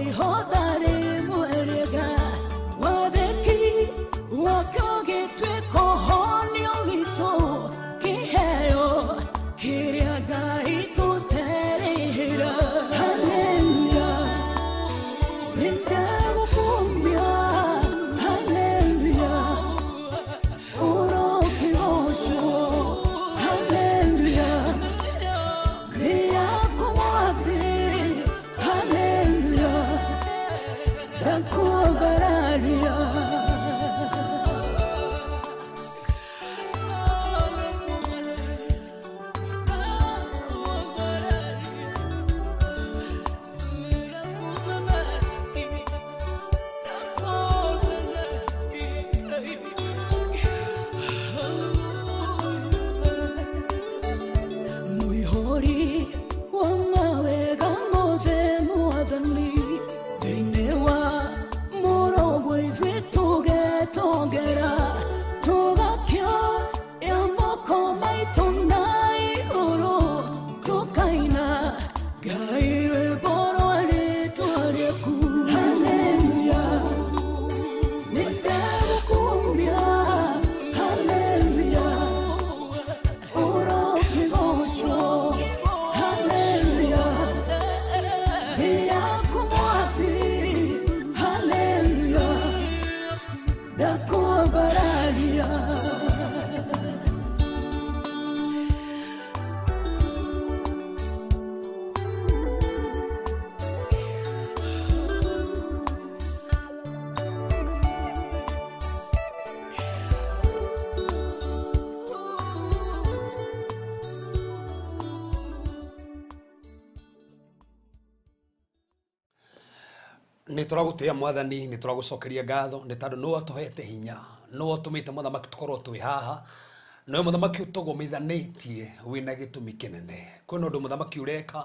Ihotha rĩmwe rĩega wathĩki wake ũgĩtuĩka ũhonio witũ kĩheo kĩrĩa Ngai tũterĩhĩra. Haleluya, nĩndagũkumia. Haleluya, ũrokĩgocwo. Haleluya, Ngai yaku mwathi. Haleluya, ndakwambararia. Mũihũri wa mawega mothe mwathani, thĩinĩ wa mũrogo ithuĩ tũgetongera, tũgakĩoya moko maitũ na igũrũ, tũkaina Ngai rwĩmbo rwa rĩtwa rĩaku. Haleluya, nĩndagũkumia. Haleluya, ũrokĩgocwo. Haleluya, Ngai yaku mwathi. Haleluya, ndakwambararia. Nä tå ragå tä a mwathani, nä tå ragå cokeria ngatho nä tondå nä watåhete hinya, nä watå mä te mothamaki tå korwo twä haha nowe muthamaki utugomithanĩtie wĩna gĩtũmi kĩnene. Kwĩna ũndũ muthamaki ũreka,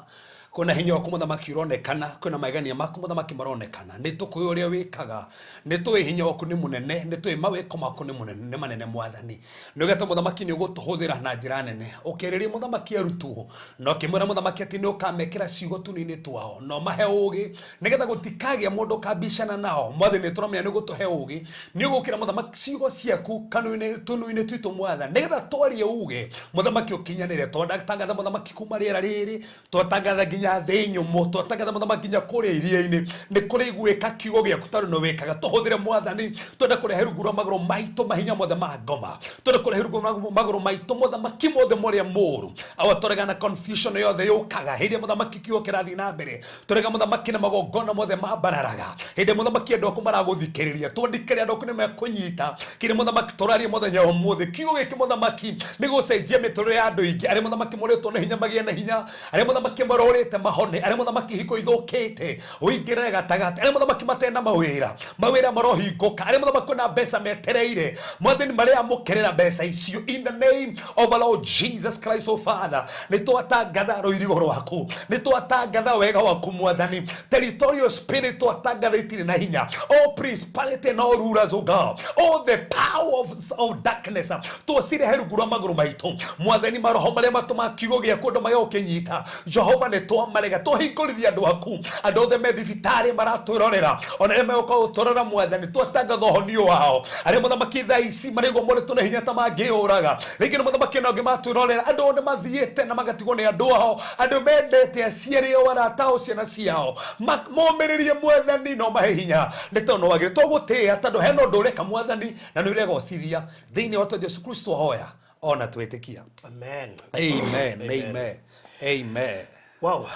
kwĩna hinya waku muthamaki ũronekana, kwĩna magegania maku muthamaki maronekana. Nĩ tũkũĩ ũrĩa wĩkaga, nĩ tũĩ hinya waku nĩ mũnene, nĩ tũĩ mawĩko maku nĩ mũnene, nĩ manene mwathani. Nĩ ũgete muthamaki nĩ ũgũtũhũthĩra na njĩra nene. Ũkĩarĩria muthamaki arutwo na ũkĩmwĩra muthamaki atĩ nĩ ũkamekĩra ciugo tũnua-inĩ twao na ũmahe ũgĩ nĩgetha gũtikagĩa mũndũ ũkambicana nao. Mwathani, nĩ tũramenya nĩ ũgũtũhe ũgĩ, nĩ ũgũkĩra muthamaki ciugo ciaku kanua-inĩ tũnua-inĩ twitũ mwathani, nĩgetha twarie uge muthamaki ũkinyanĩre. Twatangatha muthamaki kuma rĩera rĩrĩ, twatangatha nginya thĩ nyũmũ, twatangatha muthamaki nginya kũrĩa iria-inĩ, nĩ kũrĩ iguĩka kiugo gĩaku tondũ nĩ wĩkaga. Tũhũthĩre mwathani, twenda kũrehe rungu rwa magũrũ maitũ mahinya mothe ma ngoma, twenda kũrehe rungu rwa magũrũ maitũ mothamaki mothe marĩa mũru. Awa, tũrega na confusion yothe yũkaga hĩndĩ ĩrĩa muthamaki kiugo kĩrathiĩ na mbere, tũrega muthamaki na magongona mothe mambararaga hĩndĩ ĩrĩa muthamaki andũ aku maragũthikĩrĩria, twandĩkĩre andũ aku nĩ mekũnyita kĩrĩa muthamaki tũraria mũthenya wa ũmũthĩ. Kiugo gĩkĩ muthamaki nĩ gũcenjia mĩtũrĩre ya andũ aingĩ, arĩa muthamaki morĩtwo nĩ hinya magĩe na hinya, arĩa muthamaki marorĩte mahone, arĩa muthamaki hingo ithũkĩte ũingĩre gatagatĩ, arĩa muthamaki matena mawĩra, mawĩra marohingũka, arĩa muthamaki kwĩna mbeca metereire mwathani mareamũkĩrĩra mbeca icio in the name of our Lord Jesus Christ. Oh Father, nĩ twatangatha rũirigo rwaku, nĩ twatangatha wega waku mwathani. Territorial spirit twatangatha itirĩ na hinya, all principality and all rulers of God, all the power of darkness twocirehe rungu rwa magũrũ maitũ mwathani. Maroho marĩa matũmaga kiugo gĩaku andũ mage gũkĩnyita, Jehova, nĩ twamarega. Twahingũrithia andũ aku, andũ othe me thibitarĩ maratwĩrorera, ona arĩa megũka gũtũrora mwathani, twatangatha ũhonio wao. Arĩa mũthamaki thaa ici maraigua morĩtwo nĩ hinya ta mangĩyũraga rĩngĩ nĩ mũthamaki, ona angĩ matwĩrorera, andũ othe mathiĩte na magatigwo nĩ andũ ao, andũ mendete, aciari ao, arata ao, ciana ciao, momĩrĩrie mwathani no mahe hinya nĩ tondũ nĩ wagĩrĩire. Tũgũtĩĩa tondũ hena ũndũ ũreka mwathani na nĩ ũregocithia thĩinĩ wa Jesu Kristo hoya ona twĩtĩkia. Amen. Amen. Amen, amen. Wow.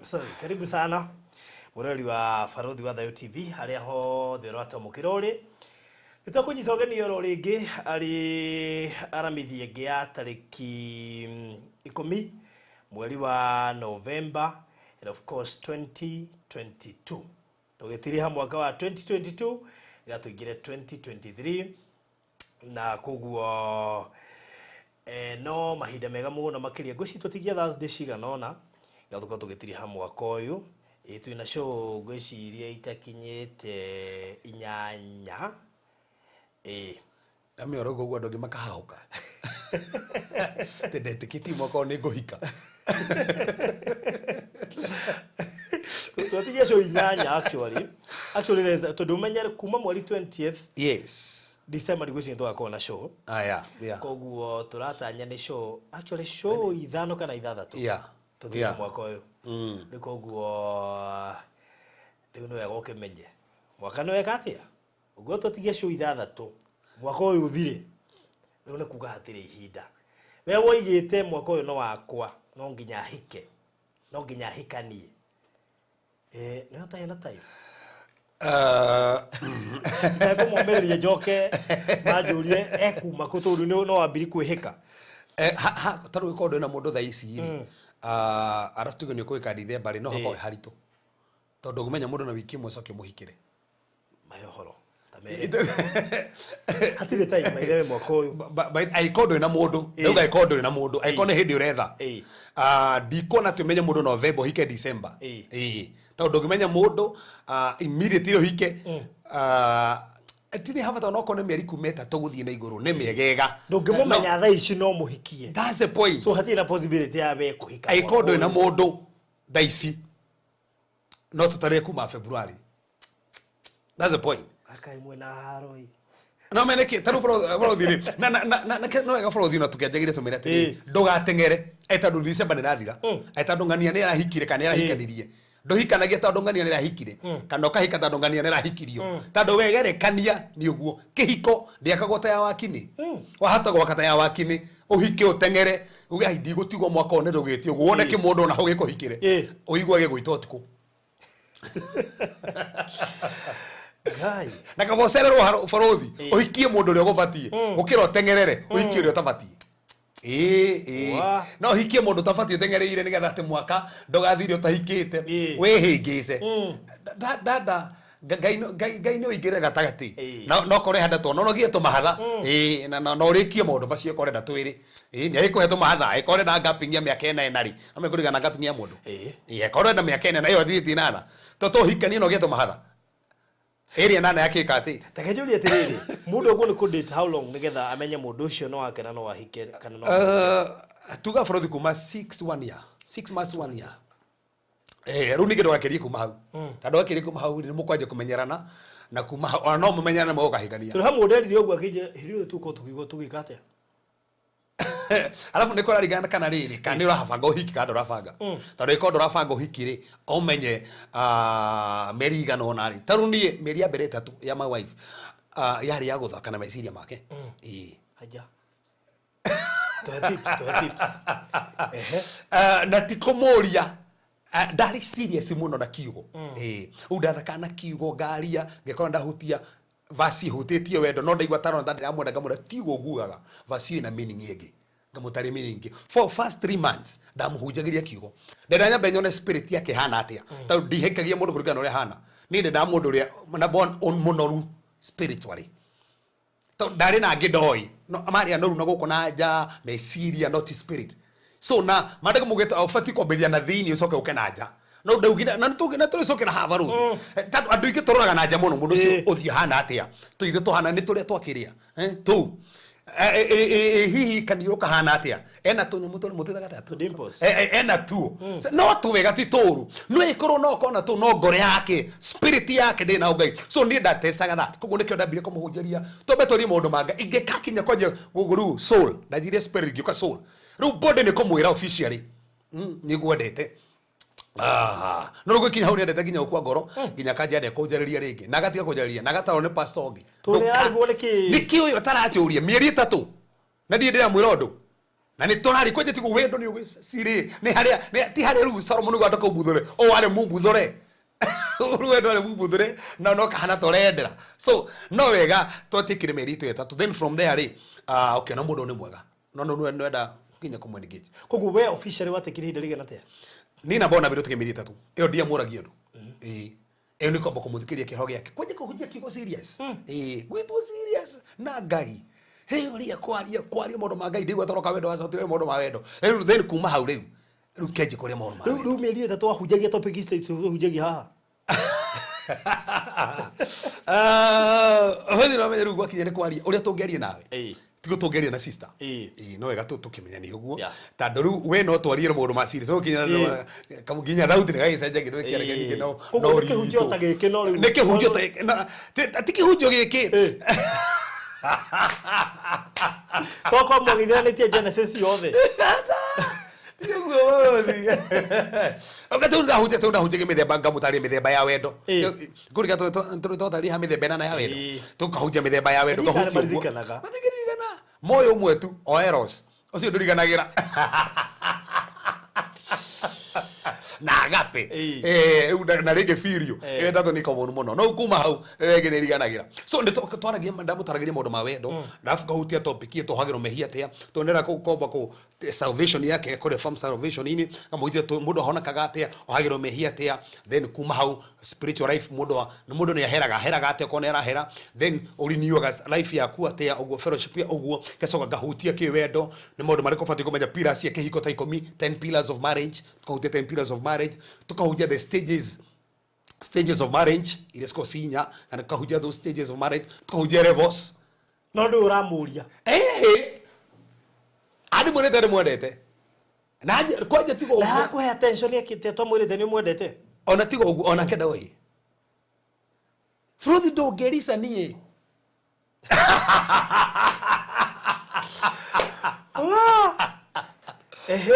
Sorry, karibu sana mũrori wa Barũthi wa Thayũ TV harĩa hothe ũratwamũkĩra ũrĩ. Nĩ twakũnyita ũgeni oro rĩngĩ arĩ aramithi ĩngĩ ya tarĩki 10 mweri wa November and of course 2022. Tũgĩtiriha mwaka wa 2022 ga tũingĩre 2023, na koguo no mahinda mega mũno makĩria ngwĩciria tũtigia Thursday cigana ũna gatũkorwo tũgĩtiriha mwaka ũyũ. Ĩ twĩna show ngwĩciria itakinyĩte 8 ĩ. Ndamenya ũrauga ũguo andũ angĩ makahahũka atĩ ndetĩkĩtie mwaka ũyũ nĩ ngũhika. Twatigia. Twatigia show 8 actually. Actually tondu umenye kuma mweri 20th. Yes. December ndigwiciria tũgakorwo na show. Ah, yeah, yeah. Koguo tũratanya nĩ show actually show 5 kana 6. Yeah. Tũthire mwaka ũyũ. Rĩu koguo rĩu nĩ wega ũkĩmenye mwaka nĩ weka atĩa ũguo tũtige show 6 mwaka ũyũ ũthire. Rĩu nĩ kuga hatirĩ ihinda. We woigĩte mwaka ũyũ no wakwa no nginya hike no nginya hikanie. Nĩ ũtarĩ na time. Ndekũmũmĩrĩria njoke manjũrie ekuma kũ tondũ no wambiri kwĩhĩka. Ta rĩu ĩkorwo ndwĩna mũndũ thaa ici rĩ, arabu tuge nĩ ũkũhika Dithemba rĩ, no hakorwo he haritũ tondũ ũngĩmenya mũndũ na wiki ĩmwe ũcoke ũmũhikĩre. Mahe ũhoro ta mere. Hatirĩ time maithe mwaka ũyũ. Angĩkorwo ndũrĩ na mũndũ, ndauga angĩkorwo ndũrĩ na mũndũ, angĩkorwo nĩ hĩndĩ ũretha. Ndikuona atĩ ũmenye mũndũ November ũhike December. Tondũ ndũngĩmenya mũndũ immediately ũhike, tirĩ habata onokorwo nĩ mĩeri kuma 3 gũthiĩ na igũrũ nĩ mĩegega. Ndũngĩmũmenya thaa ici no mũhikie. That's the point. So hatirĩ na possibility ya we kũhika. Angĩkorwo ndũrĩ na mũndũ thaa ici no tũtarĩre kuma February. That's the point. Akai mwena haro ĩ. No mene ki taru borothi rĩ na na na na no wega borothi na tukianjagire tumire atĩrĩ ndũgateng'ere tondũ December nĩ ĩrathira tondũ ng'ania nĩ ĩrahikire kana nĩ ĩrahikanirie. Ndũhikanagia tondũ ng'ania nĩ ĩrahikire kana ũkahika tondũ ng'ania nĩ ĩrahikirio tondũ wegerekania nĩ ũguo kĩhiko ndĩakagwo ta ya wakinĩ wahota gwaka ta ya wakinĩ ũhike ũteng'ere uge ai ndigũtigwo mwaka ũyũ nĩ ndũgĩtie ũguo wone kĩmũndũ ona hau gĩkũhikĩre ũigue gĩgũita ũtukũ. Ngai. Na kaba ũcererwo borothi ũhikie mũndũ ũrĩa ũgũbatiĩ ũkĩra ũteng'erere ũhikie ũrĩa ũtabatiĩ. No ũhikie mũndũ ũtabatiĩ ũteng'ereire nĩgetha atĩ mwaka ndũgathire ũtahikĩte wĩhĩngĩce. Dada Ngai nĩ ũingĩre gatagatĩ no korwo handa twana no ũgie tũmahatha na ũrĩkie maũndũ macio korwo enda twĩrĩ nĩ agĩkũhe tũmahatha ĩkorwo enda gapping ya mĩaka 4 rĩ no mekũringana na gapping ya mũndũ ĩkorwo enda mĩaka 4 ĩyo thiĩte 8 to tũhikanie na ũgĩe tũmahatha ĩrĩa 8 yakĩka atĩ ta kĩnjũrie atĩrĩrĩ mũndũ ũguo nĩ kũ date how long nĩgetha amenye mũndũ ũcio no wake na no ahike kana no tuga bũrũri kuma 6 to 1 year 6 months to 1 year. Rĩu ningĩ ndũgakĩrie kuma hau tondũ wakĩrie kuma hau nĩ mũkwanjia kũmenyerana na kuma hau ona no mũmenyerane mũgũkahikania. Tondũ hamwe nderire ũguo akĩnjĩra hĩndĩ ĩyo tũkorwo tũkĩigua tũgĩka atĩa. Alafu nĩ kũraringana kana rĩrĩ kana nĩ ũrabanga ũhiki kana ndũrabanga tondũ ĩkorwo ndũrabanga ũhiki rĩ ũmenye mĩeri igana ũna rĩ ta rĩu niĩ mĩeri ya mbere 3 ya my wife yarĩ ya gũthaka na meciria make. Haja. Tũhe tips, tũhe tips. Na ti kũmũria ndarĩ serious mũno na kiugo. Rĩu ndathaka na kiugo ngaria ngĩkorwo ndahutia vasi hutĩtie wendo no ndaigua tarona ta ndĩramwenda ngamwĩra tiguo ngugaga vasi ĩna meaning ĩngĩ ngamũtarĩ meaning ĩngĩ. For first 3 months ndamũhunjagĩria kiugo ndenda nyambe nyone spirit yake hana atĩa tondũ ndihĩkagia mũndũ kũringana na ũrĩa hana niĩ ndendaga mũndũ ũrĩa mũnoru spiritually tondũ ndarĩ na angĩ ndoĩ no marĩ anoru na gũkũ na nja meciria not spirit so na mandĩko maugĩte ũbatiĩ kwambĩrĩria na thĩinĩ ũcoke ũke na nja no ndaugire na nĩtũgĩ na tũrĩcokera haha barũthi tondũ andũ aingĩ tũroraga na nja mũno mũndũ ũcio ũthiũ hana atĩa tũithuĩ tũhana nĩ tũrĩa twakĩrĩa tũu hihi kaniũrũ kahana atĩa ena tũnyamũ tũrĩa mũtwĩtaga atĩa Dimples. Ena tuo no tũwega ti tũũru no ĩkorwo no ũkona tũu no ngoro yake spirit yake ndĩ na ũngai so niĩ ndatecaga that koguo nĩkĩo ndambire kũmũhunjĩria twambe twarie maũndũ ma Ngai ingĩkakinya kwanjia gũkũ rĩu soul ndanjirie spirit ngĩũka soul rĩu body nĩ kũmwĩra officially nĩngwendete no rĩu gũkinya hau nĩendete nginya gũkua ngoro nginya akanjia ndekũnjarĩria rĩngĩ na agatiga kũnjarĩria na agatarwo nĩ pastor ũngĩ. Tondũ nĩararigwo nĩkĩ? Nĩkĩ ũyũ ataranjũria mĩeri 3 na ndirĩ ndĩramwĩra ũndũ na nĩ tũrarĩ kwanja tiguo wendo nĩ ũgĩcirĩ nĩ harĩa ti harĩa rĩu Solomon ũguo andũ kũmbuthũre o arĩ mumbuthũre rĩu wendo arĩ mumbuthũre na no kahana tũrendera so no wega twetĩkire mĩeri itũ 3 then from there rĩ ũkĩona mũndũ nĩ mwega no no nwenda nginya kũmũ-engage. Koguo we officially watekire ihinda rĩigana atĩa? Niĩ namba ona mbere tũtige mĩeri 3 ĩyo ndiamũragia ũndũ ĩyo nĩ kwamba kũmũthikĩrĩria kĩroho gĩake kwanja kũhunjia kiugo serious gwĩtwo serious na Ngai hĩ ũrĩa kwaria kwaria maũndũ ma Ngai ndĩgua toroka wendo wa sauti maũndũ ma wendo rĩu then kuma hau rĩu rĩu kenji kũrĩa maũndũ ma wendo rĩu mĩeri 3 wahunjagia topic ici tũhunjagia haha hĩndĩ no menye rĩu gwakinya nĩ kwaria ũrĩa tũngĩaria nawe Tiguo tũngĩaria na sister. Ĩĩ. Ĩĩ, no wega tũkĩmenyanie ũguo. Yeah. Tondũ rĩu we no twarie maũndũ ma serious. No kinya nginya thauti nĩ gagĩcenjagia nĩ kĩarĩkia ningĩ no Koguo no nĩ kĩhunjio ritũ. ta gĩkĩ no rĩu- Nĩ kĩhunjio ta gĩkĩ, ti kĩhunjio gĩkĩ. Tokorwo mwagĩithanĩtie Genesis yothe. Tå ndahunjia mĩthemba ngamũtarĩria mĩthemba ya wendo. Ĩĩ. Ngũrika tũtarĩ ha mĩthemba ĩnana ya wendo. Ĩĩ. Tũkahunjia mĩthemba ya wendo Ndirikana ngahunjia ũguo. maririkanaga. Matingĩririkana. Moyo ũmwe tu o eros ũcio ndũriganagĩra na agape. Ĩĩ. Eh, rĩu na rĩngĩ firio Eh. ĩyo ĩtatũ nĩ common mũno no kuma hau rĩngĩ nĩ iriganagĩra. So nĩ twaragia, ndamũtaragĩria maũndũ ma wendo na arabu ngahutia topic ĩyo tũhagĩrwo mehia atĩa tuonera kũ komba kũ salvation yake kũrĩa farm salvation inĩ ngamũhutia mũndũ ahonekaga atĩa, ohagĩrwo mehia atĩa. Then kuma hau spiritual life, mũndũ nĩ aheraga, aheraga atĩa okorwo nĩ arahera. Then ũriniuaga life yaku atĩa ũguo, fellowship ya ũguo. Ngacoka ngahutia kĩwendo, nĩ maũndũ marĩkũ ũbatiĩ kũmenya, pillars cia kĩhiko ta 10, 10 pillars of marriage. Tukahutia 10 pillars of marriage, tukahutia the stages of marriage iria cikoragwo ci inya, na tukahunjia those stages of marriage, tukahunjia levels. No ndũĩ ũramũria. Ehe, andimwendete, ndimwendete na kwanja tiga Na ũguo. arakũhe attention akĩte twamwĩrĩte nĩ ũmwendete. Ona tiga ũguo, onake ndoĩ Fruthi ndũngĩrica niĩ. Ehe.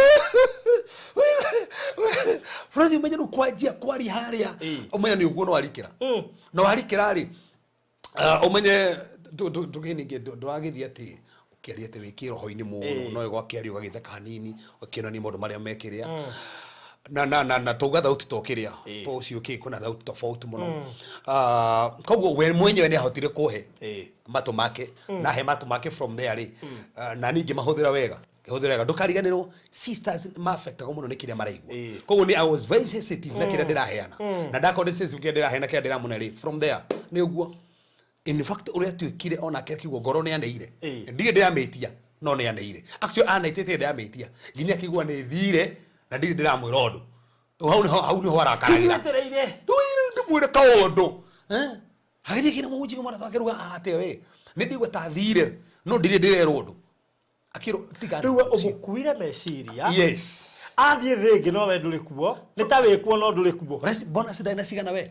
Fruthi ũmenye rĩu kwanjia kwaria harĩa Ĩĩ. ũmenye nĩ ũguo no arikĩra no arikĩra rĩ, ũmenye ndũgĩningĩ ndũragĩthiĩ atĩ ũkĩaria atĩ wĩ kĩroho-inĩ mũno. Ĩĩ. No ĩgwakĩaria ũgagĩtheka hanini ũkĩonania maũndũ marĩa mekĩrĩa na tauga thauti to kĩrĩa Ĩĩ. to ũcio kĩ kwĩna thauti tofauti mũno. Ah, koguo we mwenyewe nĩ ahotire kũhe Ĩĩ. matũ make na he matũ make from there rĩ, na ningĩ mahũthĩra wega, ngĩhũthĩra wega. Ndũkariganĩrwo sisters maaffectagwo mũno nĩ kĩrĩa maraigua. Ĩĩ. Koguo nĩ I was very sensitive na kĩrĩa ndĩraheana, na ndakorwo ndĩ sensitive kĩrĩa ndĩraheana, kĩrĩa ndĩramũne rĩ, from there nĩ ũguo. In fact ũrĩa tuĩkire onake akiuga ngoro nĩ aneire. Ĩĩ. Ndirĩ ndĩramĩtia no nĩ aneire, actually anaitĩte ndĩramĩtia nginya akĩigua nĩ thire na ndirĩ ndĩramwĩra ũndũ. Hau nĩho arakaragĩra. Wetereire. Ndimwĩre kaũndũ hagĩrĩ kĩna mũhunjia mwana twakĩruga atĩa we nĩ ndigua ta thire no ndirĩ ndĩrerwo ũndũ akĩrwo tiga. Rĩu we ũmũkuire meciria. Yes. Athiĩ thĩ ĩngĩ no we ndũrĩ kuo. Nĩ ta wĩ kuo no ndũrĩ kuo. Ureci bonus ndarĩ na cigana we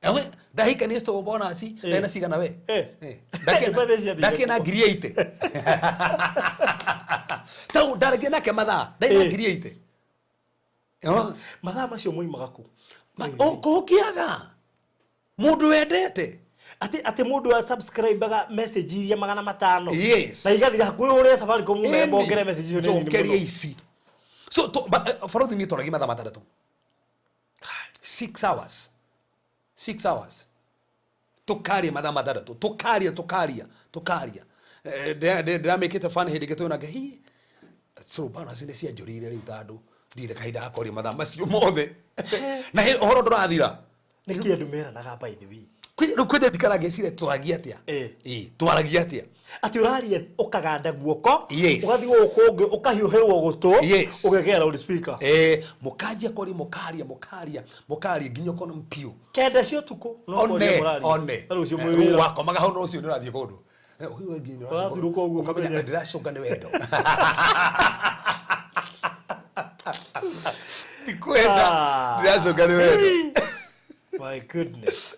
ewe ndahikania sto bonus ndarĩ na cigana we. Eh. Eh. Mbeca ciathire Ndakĩna kuo. 80,000 tau ndaragia nake mathaa ndarĩ na Eh. 80,000. Eh, Mathaa macio moimaga kũ? Kũngĩaga mũndũ wendete. Atĩ mũndũ wa subscribe-aga message iria 500. Yes. Na igathira hakuhĩ ũrĩa Safaricom mbongere message icio nĩ nini njokeria mũno. ici so barothi niĩ twaragia mathaa 6, 6 hours, 6 hours tukaria mathaa 6, tukaria tukaria tukaria. Ndĩramĩkĩte fan hĩndĩ ĩngĩ twĩnake hi so bana nĩ cianjũrĩire rĩu tondũ ndirĩ kahinda ga kwaria mathaa macio mothe na ũhoro ndũrathira. Nĩkĩ andũ meranaga by the way? Rĩu kwenda ndikara ngĩciria twaragia atĩa. Eh. Ĩĩ, twaragia atĩa. Atĩ ũraria ũkaganda guoko. Yes. Ũgathiĩ gũkũ ũngĩ ũkahiũhĩrwo gũtũ. Yes. Ũgekĩra loudspeaker. Eh, mũkanjia kwaria mũkaria mũkaria mũkaria nginya ũkona mpiũ. 9 cia ũtukũ no one kwaria mũraria. One. Na rũciũ Eh, mwĩ wĩra. wakomaga hau rũciũ nĩ ũrathiĩ kũndũ. Eh, ũkĩigua nginya nĩ Ũraturũka ũguo ũkamenya mũthenya. ndĩracũnga nĩ wendo ti kwenda. Ah. Ndĩracũnga nĩ wendo. My goodness.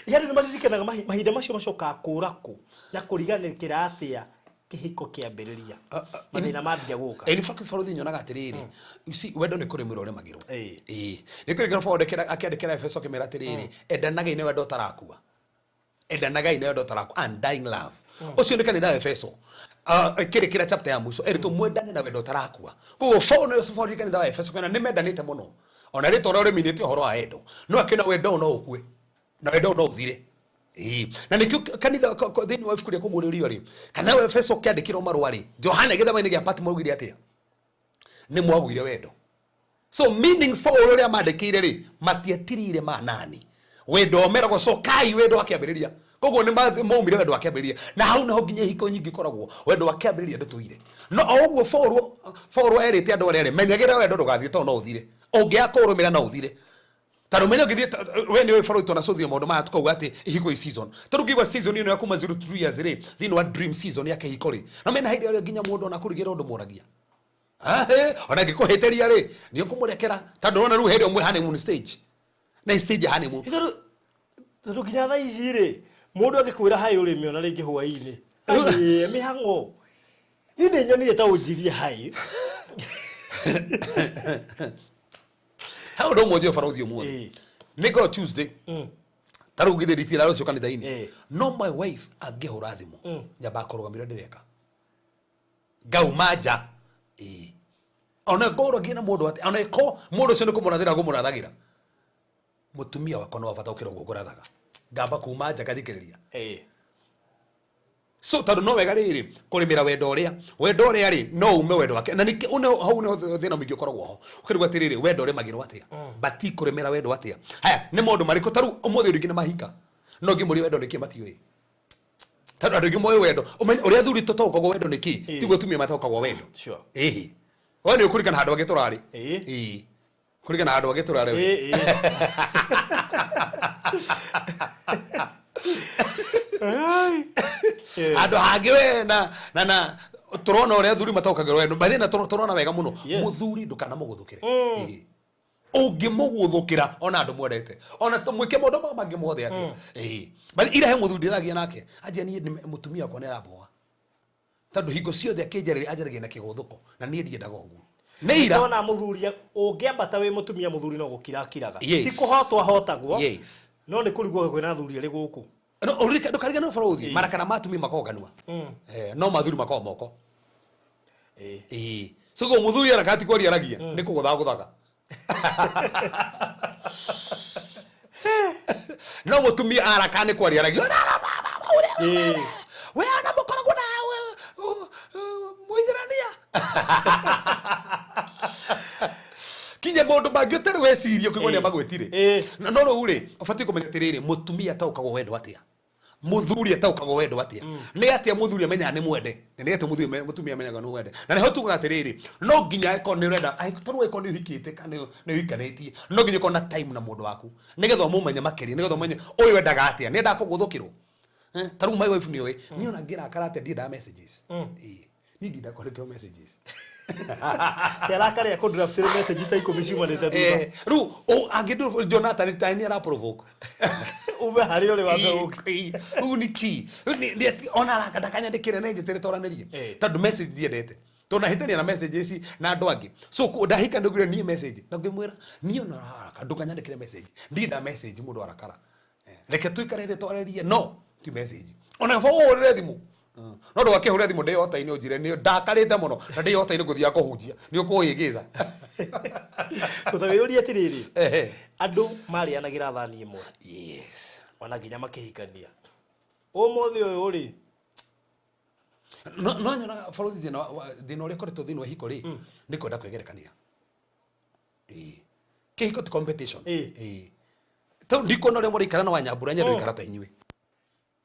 Yaani nĩ maririkanaga mahinda macio macokaga kũra kũ na kũriganĩkĩra atĩa kĩhiko kĩambĩrĩria mathĩna mambia gũka. In fact barothi nyonaga atĩrĩrĩ, you see, wendo nĩ kũrĩmĩrwo ũrĩmagĩrwo. Ĩĩ. Ĩĩ, nĩ kũrĩmĩrwo. Paul akĩandĩkĩra Efeso akĩmera atĩrĩrĩ, endanagai nĩ wendo ũtarakua, endanagai nĩ wendo ũtarakua, undying love. Ũcio nĩ kanitha wa Efeso. Kĩrĩ kĩrĩa chapter ya mũico ĩrĩ mwendane na wendo ũtarakua. Koguo Paul nĩ Paul nĩ kanitha wa Efeso kana nĩ mendanĩte mũno ona rĩtwa ũrĩa ũrĩminĩte ũhoro wa wendo no akĩona wendo ũyũ no ũkue na wendo ũyũ no ũthire. Ĩĩ. Na nĩkĩo kanitha thĩinĩ wa ibuku rĩa kũguũrĩrio rĩ, kana wa Efeso kĩandĩkĩrwo marũa rĩ, Johana gĩthama-inĩ gĩa Patmo augire atĩa? Nĩ mwagũire wendo. So meaning Paul ũrĩa mandĩkĩire rĩ, matiatirire manani wendo meragwo cocai wendo wa kĩambĩrĩria. Koguo nĩ maumire wendo wa kĩambĩrĩria na hau naho nginya ihiko nyingĩ ikoragwo wendo wa kĩambĩrĩria ndũtũire no o ũguo. Paul erĩte andũ arĩa rĩ, menyagĩrĩra wendo ndũgathiĩ tondũ no ũthire, ũngĩaga kũũrũmĩra no ũthire. Ta Tondũ menya ũngĩthiĩ we nĩ ũĩ bũrũri twanacũthia maũndũ maya tũkauga atĩ ihiko i season. Tondũ ũngĩigua season ĩno ya kuma 0 to 2 years rĩ, thĩinĩ wa dream season ya kĩhiko rĩ, na mena hĩndĩ ĩrĩa nginya mũndũ ona kũrigĩra ũndũ mũragia. Ona angĩkũhĩtĩria rĩ, nĩ ũkũmũrekera tondũ ũrona rĩu hĩndĩ ĩyo mwĩ honeymoon stage. Na stage ya honeymoon. Itherũ tondũ nginya thaa ici rĩ, mũndũ angĩkwĩra haĩ ũrĩmi ona rĩngĩ hwaĩ-inĩ. Ai, mĩhang'o. Niĩ nĩ nyonire ta ũnjirie haĩ. He ũndũ ũmwe njũĩ barũthi ũmũthĩ. Nĩ ngoragwo Tuesday. Ta rĩu githĩ nditira rũciũ kanitha-inĩ. No my wife angĩhũra thimũ, nyambaga kũrũgamia ũrĩa ndĩreka. Ngauma nja. Ĩĩ. Ona ngorwo ngĩna mũndũ atĩ, ona ĩko mũndũ ũcio nĩ kũmũrathĩra ngũmũrathagĩra. Mũtumia wakwa nĩ wa bata gũkĩra ũguo ngũrathaga. Ngamba kuma nja ngathikĩrĩria. So tondũ no wega rĩrĩ kũrĩmĩra wendo ũrĩa wendo ũrĩa rĩ no ume wendo wake na nĩkĩ hau nĩho thĩna mũingĩ ũkoragwo ho ũkĩrigwo atĩrĩrĩ wendo ũrĩmagĩrwo atĩa bati kũrĩmĩra wendo atĩa. Haya nĩ maũndũ marĩkũ ta rĩu ũmũthĩ andũ aingĩ nĩ mahika no ngĩmũria wendo nĩkĩ matiũĩ tondũ andũ aingĩ moĩ wendo ũmenye ũrĩa athuri tũtaũkagwo wendo nĩkĩ tiguo atumia mataũkagwo wendo. Ĩhĩ we nĩ ũkũringana handũ hangĩ tũrarĩ. Ĩĩ kũringana handũ hangĩ tũrarĩ we. Handũ hangĩ we na na na tũrona ũrĩa athuri mataũkagĩrwo wendo by the way, na tũrona wega mũno. Mũthuri ndũkanamũgũthũkĩre. Ũngĩmũgũthũkĩra ona andũ mwendete ona mwĩke maũndũ maya mangĩ mothe atĩa. But ira he mũthuri ndĩragia nake anjia niĩ mũtumia wakwa nĩ aramboa tondũ hingo ciothe akĩnjarĩria anjaragia na kĩgũthũko na niĩ ndiendaga ũguo. Nĩ ira Ndona mũthuri ũngĩambata wĩ mũtumia mũthuri no gũkira akiraga. Ti kũhotwo ahotagwo. No nĩ kũrigwo kwĩna athuri arĩ gũkũ. No, ũririkane, ndũkariganĩrwo bũrũri. Marakara ma atumia makoragwo kanua. No mathuri makoragwo moko. So koguo mũthuri araka ti kwaria aragia, nĩ kũgũthagũthaga. No mũtumia araka nĩ kwaria aragia. We ona mũkoragwo na mũithĩrania. Kinya maũndũ mangĩ ũtarĩ weciria ũkĩigua nĩ amagwĩtire. No rĩu rĩ, ũbatiĩ kũmenya atĩrĩrĩ, mũtumia ataũkagwo wendo atĩa? Mũthuri ataũkagwo wendo atĩa? Nĩ atĩa mũthuri amenyaga nĩ mwende? Na nĩ atĩa mũtumia amenyaga nĩ mwende? Na nĩho tugaga atĩrĩrĩ, no nginya angĩkorwo nĩ ũrenda, angĩkorwo tondũ angĩkorwo nĩ ũhikĩte kana nĩ ũhikanĩtie, no nginya ũkorwo na time na mũndũ waku. Nĩgetha ũmũmenye makĩria, nĩgetha ũmenye ũyũ endaga atĩa, nĩ endaga kũgũthũkĩrwo. Ta rĩu my wife nĩ oĩ, niĩ ona ngĩrakara atĩa ndiendaga messages. Niĩ ndiendaga kwandĩkĩrwo messages. Kĩarakarĩa kũndraftĩrwo message ta 10 ciumanĩte thutha. Rĩu, angĩndũ Jonathan ta nĩ ara provoke. Ume harĩa ũrĩ wambe ũke. Rĩu nĩ kĩ? Rĩu nĩ atĩ ona araka ndakanyandĩkĩre na njĩtĩre twaranĩrie. Tondũ message ndiendete. Tondũ ndahĩtania na message ici na andũ angĩ. So, ndahika ndũgire niĩ message. Na ngĩmwĩra, niĩ ona araka ndũkanyandĩkĩre message. Ndiendaga message mũndũ arakara. Reke tũikare thĩ twarĩrie, no ti message. Ona bo ũhũrĩre thimũ. No ndũgakĩhũrĩre thimũ ndĩ hota-inĩ ũnjĩre nĩ ndakarĩte mũno na ndĩ hota-inĩ ngũthiaga kũhunjia. Nĩ ũkũhĩngĩca. Tũtawĩyũrie atĩrĩrĩ, andũ marĩanagĩra thani ĩmwe. Ona nginya makĩhikania. Ũmũthĩ ũyũ rĩ? No, no nyonaga bũrũri thĩna wa, thĩna ũrĩa ũkoretwo thĩinĩ wa ihiko rĩ, nĩ kwenda kwĩgerekania. Kĩhiko ti competition. Tondũ ndikuona ũrĩa mũraikara na Wanyambura, nyende gũikara ta inyuĩ.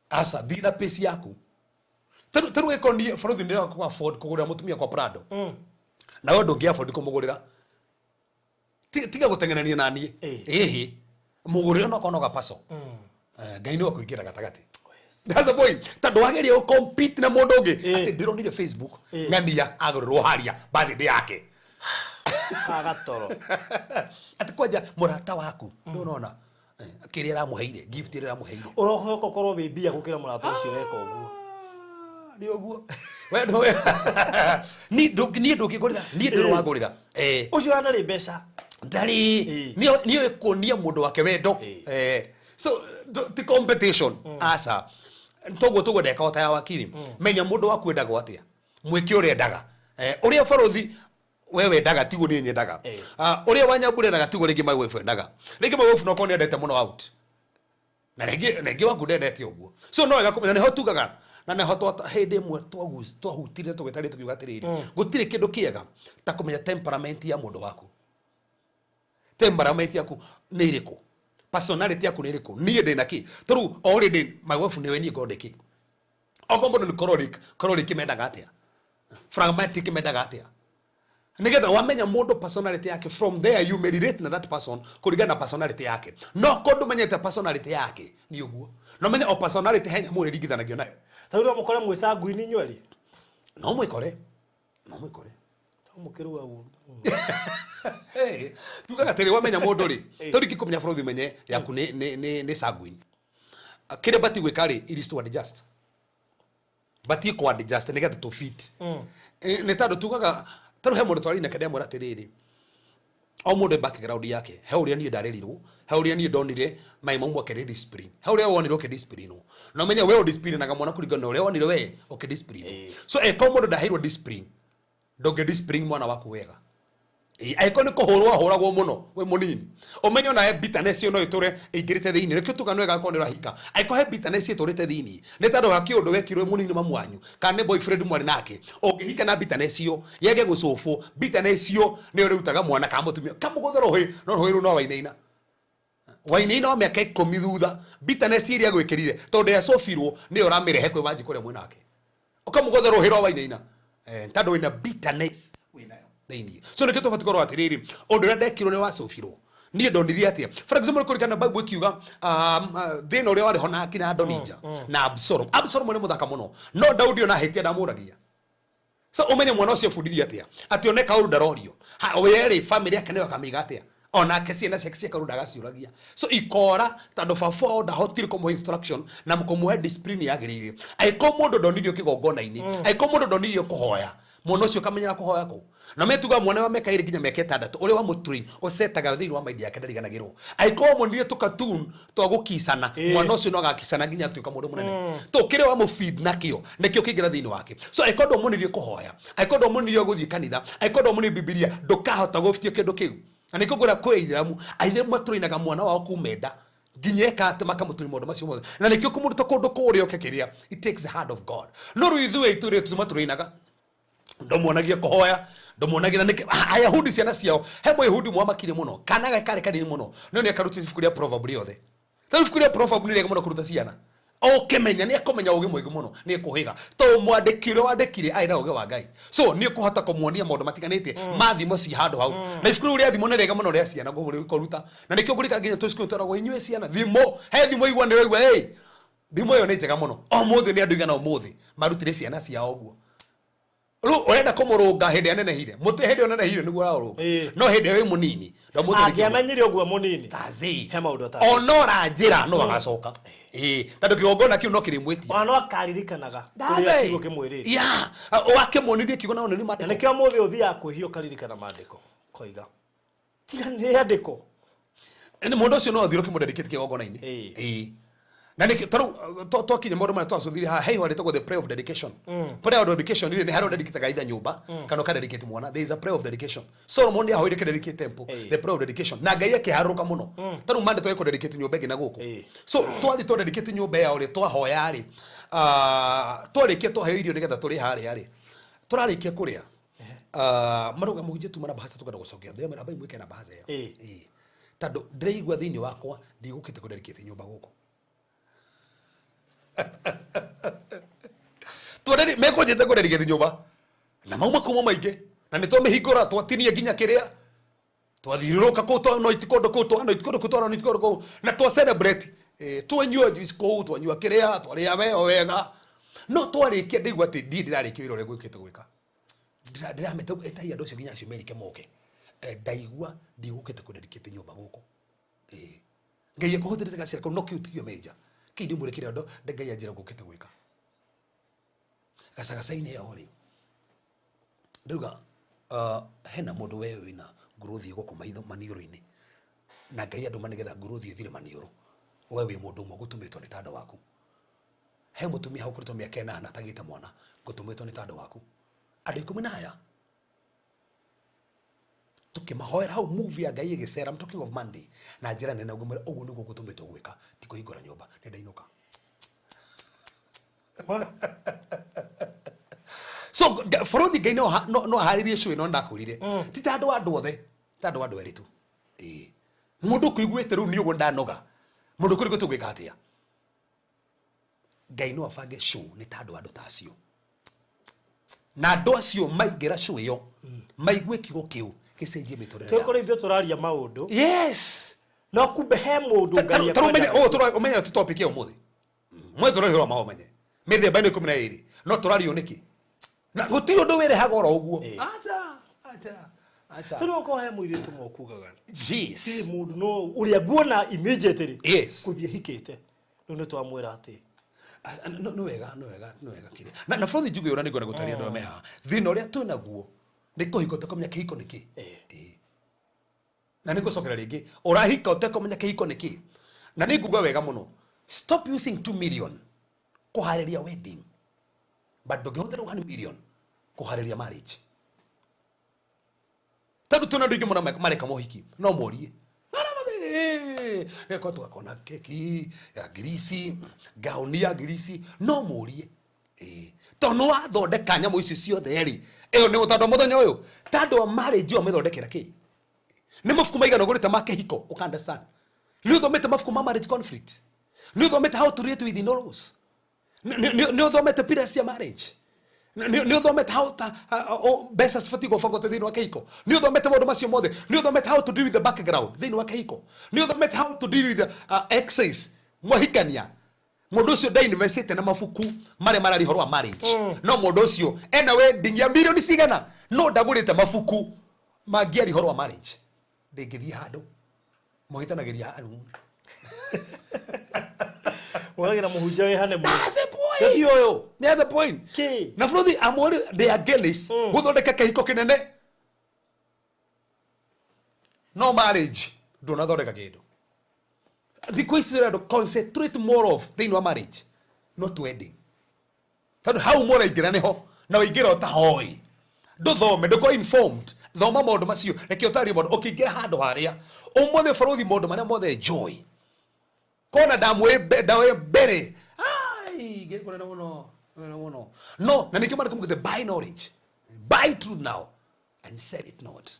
Aca, thiĩ na pace yaku. Tarĩu ĩkorwo niĩ bũrũri nĩ ndĩrenda afford kũgũrĩra mũtumia kwa Prado. Na we ndũngĩ afford kũmũgũrĩra. Tiga gũteng'erania na niĩ. Ĩhĩ. Mũgũrĩre no korwo no gapaco. Ngai nĩwe ũkũingĩra gatagatĩ. That's the point. Tondũ wageria gũ compete na mũndũ ũngĩ. Atĩ ndĩronire Facebook, ng'ania agũrĩrwo haria birthday yake. Agatoro. Atĩ kwanja mũrata waku, nĩũrona? Kĩrĩa aramũheire, gift ĩrĩa aramũheire. Ũrohoka ũkorwo wĩ mbia gũkĩra mũrata ũcio weka ũguo. Nĩ ũguo. We ndũ- Niĩ ndũngĩngũrĩra, niĩ ndũrĩ wangũrĩra. Ũcio ndarĩ mbeca. Ndarĩ. Nĩ oĩ kuonia mũndũ wake wendo. So, ti competition. Aca. Toguo tũguo ndeka ota ya wakiri. Menya mũndũ waku endagwo atĩa. Mwĩke ũrĩa endaga. Ũrĩa bũrũthi we wendaga tiguo niĩ nyendaga. Ũrĩa Wanyambura endaga tiguo rĩngĩ my wife endaga. Rĩngĩ my wife no korwo nĩ endete mũno out. Na rĩngĩ waku ndendete ũguo. So no wega kũmenya, nĩho tugaga, na nĩho hĩndĩ ĩmwe twahutire tũgĩtarĩria tũkiuga atĩrĩrĩ, gũtirĩ kĩndũ kĩega ta kũmenya temperament ya mũndũ waku. Temperament yaku nĩ ĩrĩkũ? Personality yaku nĩ ĩrĩkũ? Niĩ ndĩ na kĩ? Tondũ already my wife nĩwe niĩ ngorwo ndĩ kĩ? Okorwo mũndũ nĩ choleric, choleric mendaga atĩa? Phlegmatic mendaga atĩa? Nigetha wamenya mundu personality yake, from there you may relate na that person kuringana na personality yake. No ko ndumenyete personality yake ni uguo. No menya o personality he nyamu ĩringithanagio nayo. Ta rĩu no mũkore mwĩ sanguini inyuerĩ. No mwĩkore. No mwĩkore. No mũkĩrũa ũru. Hey, tugaga atĩrĩ wamenya mũndũ rĩ, tondũ ingĩkũmenya bũrũri ũmenye yaku nĩ sanguine. Kĩrĩa batiĩ gwĩka rĩ, it is to adjust. Batiĩ kũ adjust nĩgetha tũ fit. Nĩ tondũ tugaga tarĩu he mũndũ twarĩ nake ndamwĩra atĩrĩrĩ, o mũndũ e background yake, he ũrĩa niĩ ndarerirwo, he ũrĩa niĩ ndonire mai mau mwake nĩ discipline, he ũrĩa wonire ũkĩdisciplinwo. Na ũmenye we ũdisciplinaga mwana kũringana na ũrĩa wonire we ũkĩdisciplinwo. So eko mũndũ ndaheirwo discipline, ndũngĩdiscipline mwana waku wega. Angĩkorwo nĩ kũhũrwo ahũragwo mũno wĩ mũnini, ũmenye ona he bitterness ĩyo no ĩtũre ĩingĩrĩte thĩinĩ. Nĩkĩo tuga nĩ wega akorwo nĩ ũrahika, angĩkorwo he bitterness ĩtũrĩte thĩinĩ nĩ tondũ wa kĩũndũ wekirwo wĩ mũnini mamu wanyu kana nĩ boyfriend mwarĩ nake, ũngĩhika na bitterness ĩyo yage gũcũbwo, bitterness ĩyo nĩyo ĩrutaga mwana kana mũtumia kamũgũthe rũhĩ, no rũhĩ rũu no wainaina. Wainaina wa mĩaka 10 thutha, bitterness ĩrĩa agwĩkĩrire tondũ yacũbirwo nĩyo ũramĩrehe kwĩ Wanjikũ ũrĩa mwĩnake, ũkamũgũtha rũhĩ rwa wainaina, tondũ wĩna bitterness wĩnayo thĩinĩ. So nĩkĩo tũbatiĩ kũrora atĩrĩrĩ, ũndũ ũrĩa ndekirwo nĩ wacũbirwo. Niĩ ndonirie atĩa? For example, kũririkana Bible ĩkiuga, thĩna ũrĩa warĩ ho na akina Adonija na Absalom. Absalom nĩ mũthaka mũno, no Daudi ona ahĩtia ndamũragia. So ũmenye mwana ũcio ebundithio atĩa? Atĩ one kaũndũ ndarorio. We rĩ, family yake nĩyo akamĩiga atĩa? Onake ciana ciake cia kaũndũ ndagaciũragia. So ikora tondũ baba wao ndahotire kũmũhe instruction na kũmũhe discipline yagĩrĩire. Angĩkorwo mũndũ ndonirio kĩgongona-inĩ, angĩkorwo mũndũ ndonirio kũhoya, mwana ũcio ũkamenyera kũhoya kũ. Na metuga mwana wa mĩaka 2 nginya mĩaka 6 ũrĩa wamũtrain ũcetaga thĩinĩ wa mind yake ndariganagĩrwo. Angĩkorwo wamwonirie tũkatun twa gũkicana, mwana ũcio no agakicana nginya atuĩka mũndũ mũnene. To kĩrĩa wamũfeed nakĩo nĩkĩo kĩingĩra thĩinĩ wake. So angĩkorwo ndwamuonirie kũhoya, angĩkorwo ndwamuonirie gũthiĩ kanitha, angĩkorwo ndwamuonirie Bibilia, ndũkahota gũbutia kĩndũ kĩu. Na nĩkĩo ngwĩra kwĩ aithĩramu, aithĩramu matũrainaga mwana wao kuma enda nginya eka atĩ makamũtũria maũndũ macio mothe. Na nĩkĩo kũmũruta kũndũ kũrĩa ũke kĩrĩa, it takes the hand of God. No rĩu ithuĩ ithuĩ tũmatũrainaga, ndomuonagia kũhoya, ndomuonagia na nĩkĩ Ayahudi ciana ciao, he Mũyahudi mwamakire mũno, kana gakarĩ kanini mũno, no nĩ akarutire ibuku rĩa Proverb rĩothe. Tondũ ibuku rĩa Proverb nĩ rĩega mũno kũruta ciana. Ũkĩmenya nĩ ekũmenya ũgĩ mũingĩ mũno, nĩ ekũhĩga. Tondũ mwandĩki ũrĩa wandĩkire arĩ na ũgĩ wa Ngai. So nĩ ũkũhota kũmuonia maũndũ matiganĩte ma thimo ci handũ hau. Na ibuku rĩu rĩa thimo nĩ rĩega mũno rĩa ciana kũruta. Na nĩkĩo ngũrika nginya twĩ cukuru tweragwo inyuĩ ciana thimo, he thimo igua nĩ ũraigua, hey, thimo ĩyo nĩ njega mũno. Ũmũthĩ nĩ andũ igana ũmũthĩ marutire ciana ciao ũguo. Rĩu ũrenda kũmũrũnga hĩndĩ ĩrĩa anenehire, mũtĩ hĩndĩ ĩyo anenehire nĩguo ũraũrũnga. No hĩndĩ ĩyo wĩ mũnini, ndwamũtũrĩkĩire. Angĩamenyire ũguo mũnini. Tazi. He maũndũ atangĩ. Ona ũranjĩra no agacoka. Tondũ kĩgongona kĩu no kĩrĩmwĩtia. Ona no akaririkanaga Ndathĩ. kũrĩa kiugo kĩmwĩrĩte. Yeah. Wakĩmuonirie kiugo na onire maandĩko. Na nĩkĩo ũmũthĩ ũthiaga kwĩhia ũkaririkana maandĩko. Koiga. Tiga nĩ rĩandĩko. Nĩ mũndũ ũcio no athire ũkĩmũdedicate kĩgongona-inĩ. Na nĩkĩo tarĩu twakinya maũndũ marĩa twacũthire haha, he ihũa rĩtagwo the prayer of dedication. Prayer of dedication rĩ, nĩ harĩa ũdedicataga either nyũmba kana ũkadedicate mwana. There is a prayer of dedication. Solomon nĩ ahoire kĩdedicate temple, the prayer of dedication. Na Ngai akĩharũrũka mũno. Tarĩu mande twagĩkũ dedicate nyũmba ĩngĩ na gũkũ. So twathiĩ twadedicate nyũmba yao rĩ, twahoya rĩ, twarĩkia twaheo irio nĩgetha tũrĩe harĩa rĩ, tũrarĩkia kũrĩa. Marauga mũhunjia tuma na bahasha tũkenda gũcokia. Ndĩramwĩra ambai mwĩke na bahasha ĩyo. Tondũ ndĩraigua thĩinĩ wakwa ndigũkĩte kũdedicate nyũmba gũkũ. Twenderi mekũnjĩte kũdedicate nyũmba na mauma kuma maingĩ na nĩ twamĩhingũra twatinia nginya kĩrĩa twathiũrũrũka kũu twanoiti kũndũ kũu twanoiti kũndũ kũu twanoiti kũndũ kũu na twa celebrate, twanyua juice kũu twanyua kĩrĩa twarĩa weo wega no twarĩkia ndaigua atĩ ndiĩ ndĩrarĩkia wĩra ũrĩa ngwĩkĩte gwĩka. Ndĩrameta ĩtai andũ acio nginya acio merike moke. Ndaigua ndigũkĩte kũdedicate nyũmba gũkũ. Ngai akũhũthĩrĩte gacĩra kau no kĩu tikĩo major. Kĩu ndĩmwĩre kĩrĩa Ngai anjĩra ngũkĩte gwĩka. Gacagaca-inĩ ĩyo rĩ, ndauga, hena mũndũ we wĩna growth gũkũ maitho maniũrũ-inĩ. Na Ngai andũma nĩgetha growth ĩthire maniũrũ. We wĩ mũndũ ũmwe ngũtũmĩtwo nĩ tandũ waku. He mũtumia hau ũkoretwo mĩaka 8 atagĩte mwana, ngũtũmĩtwo nĩ tandũ waku. Andũ 10 na aya tukĩmahoera hau movie ya Ngai ĩgĩcera, I'm talking of Monday, na njĩra nene ngũmwĩra ũguo nĩguo ngũtũmĩtwo gwĩka, ti kũhingũra nyũmba, nĩ ndainũka. So bũrũri Ngai no aharĩrie show ĩno ndakwĩrire. Ti ta andũ andũ othe, ta andũ andũ erĩ tu. Mũndũ ũkũiguĩte rĩu nĩ ũguo ndanoga. Mũndũ ũkũiguĩte ũgwĩka atĩa? Ngai no abange show nĩ ta andũ andũ ta acio. Na andũ acio maingĩra show ĩyo maigue kiugo kĩu gĩcenjie mĩtũrĩre yao. Twĩkore ithuĩ tũraria maũndũ. Yes. No kumbe he mũndũ Ngai Ta ũmenye ekwenda. ũũ ũmenye tu topic ya ũmũthĩ. Mwe tũraria ũhoro wa ũmenye. Mĩthemba ĩno 12. No tũrario nĩkĩ? Na gũtirĩ ũndũ wĩrehaga oro ũguo. Acha, acha, acha. Tondũ okorwo he mũirĩtu ũmwe ũkugaga. Yes. Ti mũndũ no ũrĩa nguona immediately. Yes. Kũthiĩ hikĩte. Rĩu nĩ twamwĩra atĩ Nĩ wega, nĩ wega, nĩ wega kĩrĩa. Na bũrũri njuge ũrĩa nĩngwenda gũtaria andũ arĩa me haha. Thĩna ũrĩa twĩ naguo nĩ kũhika ũtekũmenya kĩhiko nĩ kĩ. Na nĩ ngũcokera rĩngĩ, ũrahika ũtekũmenya kĩhiko nĩ kĩ. Na nĩ nguga wega mũno. Stop using 2 million kũharĩria wedding. But ndũngĩhũthĩra 1 million kũharĩria marriage. Tondũ twĩna andũ aingĩ mũno mareka mohiki, no morie. Reko tũgakona keki ya ngirici, gauni ya ngirici, no mũrie. Tondũ nĩ wathondeka nyamũ icio ciothe rĩ, ĩyo nĩ tondũ mũthenya ũyũ, ta andũ a marriage ĩyo mĩthondekera kĩ? Nĩ mabuku maigana ũgũrĩte ma kĩhiko, ũka understand. Nĩ ũthomete mabuku ma marriage conflict. Nĩ ũthomete how to relate with in-laws. Nĩ ũthomete pillars cia marriage. Nĩ ũthomete how ta mbeca cibatiĩ gũbangwo thĩinĩ wa kĩhiko. Nĩ ũthomete maũndũ macio mothe. Nĩ ũthomete how to deal with the background thĩinĩ wa kĩhiko. Nĩ ũthomete how to deal with the exes mwahikania. Mũndũ ũcio ndainvestĩte na mabuku marĩa mararia ũhoro wa marriage. No mũndũ ũcio ena wedding ya milioni cigana, no ndagũrĩte mabuku mangĩaria ũhoro wa marriage. Ndĩngĩthiĩ handũ. Mũhĩtanagĩria honeymoon. Mũragĩra mũhunjia wĩ honeymoon. That's the point. Tũthiĩ ũyũ. That's the point. Kĩ? Na bũrũri amwe they are against gũthondeka kĩhiko kĩnene. No marriage ndũnathondeka kĩndũ. Thikũ ici andũ concentrate more of thĩinĩ wa marriage not wedding. Tondũ hau mũraingĩra nĩho na waingĩra ũtahoĩ. Ndũthome, ndũkorwo informed. Thoma maũndũ macio, reke ũtarie maũndũ. Ũkĩingĩra handũ harĩa ũmũthĩ bũrũri maũndũ marĩa mothe enjoy. Kona ndamwĩ mbere. Ai, ngĩkũrena mũno, ngĩkũrena mũno. No, na nĩkĩo marĩkũ mũgĩte buy knowledge. Buy truth now and sell it not.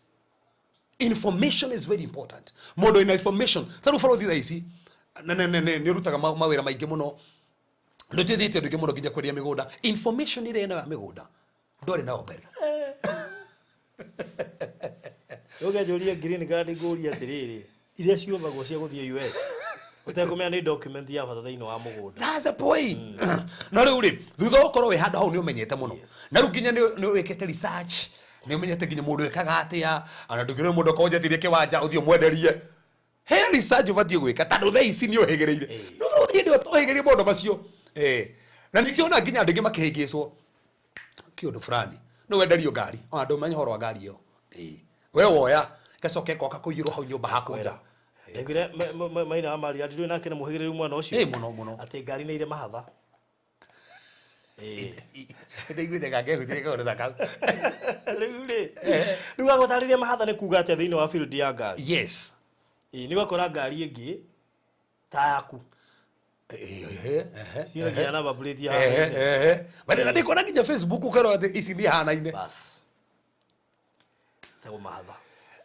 Information is very important. Mũndũ ina information. Ta rĩu bũrũri thaa ici, nĩ ũrutaga mawĩra maingĩ mũno. Nĩ ũteithĩtie andũ aingĩ mũno nginya kwendia mĩgũnda. Information ĩrĩa ĩno ya mĩgũnda, ndwarĩ nayo mbere. Ũkĩnjũria green card ngũrie atĩrĩrĩ, iria ciũthagwo cia gũthiĩ US. Ũtekũmenya nĩ document ya bata thĩinĩ wa mũgũnda. That's the point. Na rĩu rĩ, thutha wa gũkorwo wĩ handũ hau nĩ ũmenyete mũno. Na rĩu nginya nĩ wĩkĩte research, nĩ ũmenyete nginya mũndũ ekaga atĩa, ona ndũngĩrwo mũndũ okorwo njethirie kĩwanja ũthiĩ ũmwenderie. He research ũbatiĩ gwĩka tondũ thaa ici nĩ ũhĩgĩrĩire. No ũthiĩ ndĩ ũhĩgĩrĩire maũndũ macio. Na nĩkĩo ona nginya andũ aingĩ makĩhĩngĩcwo kĩũndũ fulani. No wenderio ngari, ona ndũmenye ũhoro wa ngari ĩyo. We woya, gacoke goka kũiyũrwo hau nyũmba haku nja. Ndaiguire maina wa Maria ndirĩ nake nĩ mũhĩgĩrĩru mwena ũcio. Mũno, mũno. Atĩ ngari nĩ irĩ mahatha. Ndaiguĩte gangehutire kaũndũ ta kau. Rĩu rĩ, rĩu agũtarĩria mahatha nĩ kuga atĩa thĩinĩ wa field ya ngari? Yes. Nĩ ũgakora ngari ĩngĩ ta yaku. Ciĩna nginya number plate ya haha. But na ndikuona nginya Facebook ũkerwo atĩ ici nĩ ihanaine. Bas. Tagwo mahatha.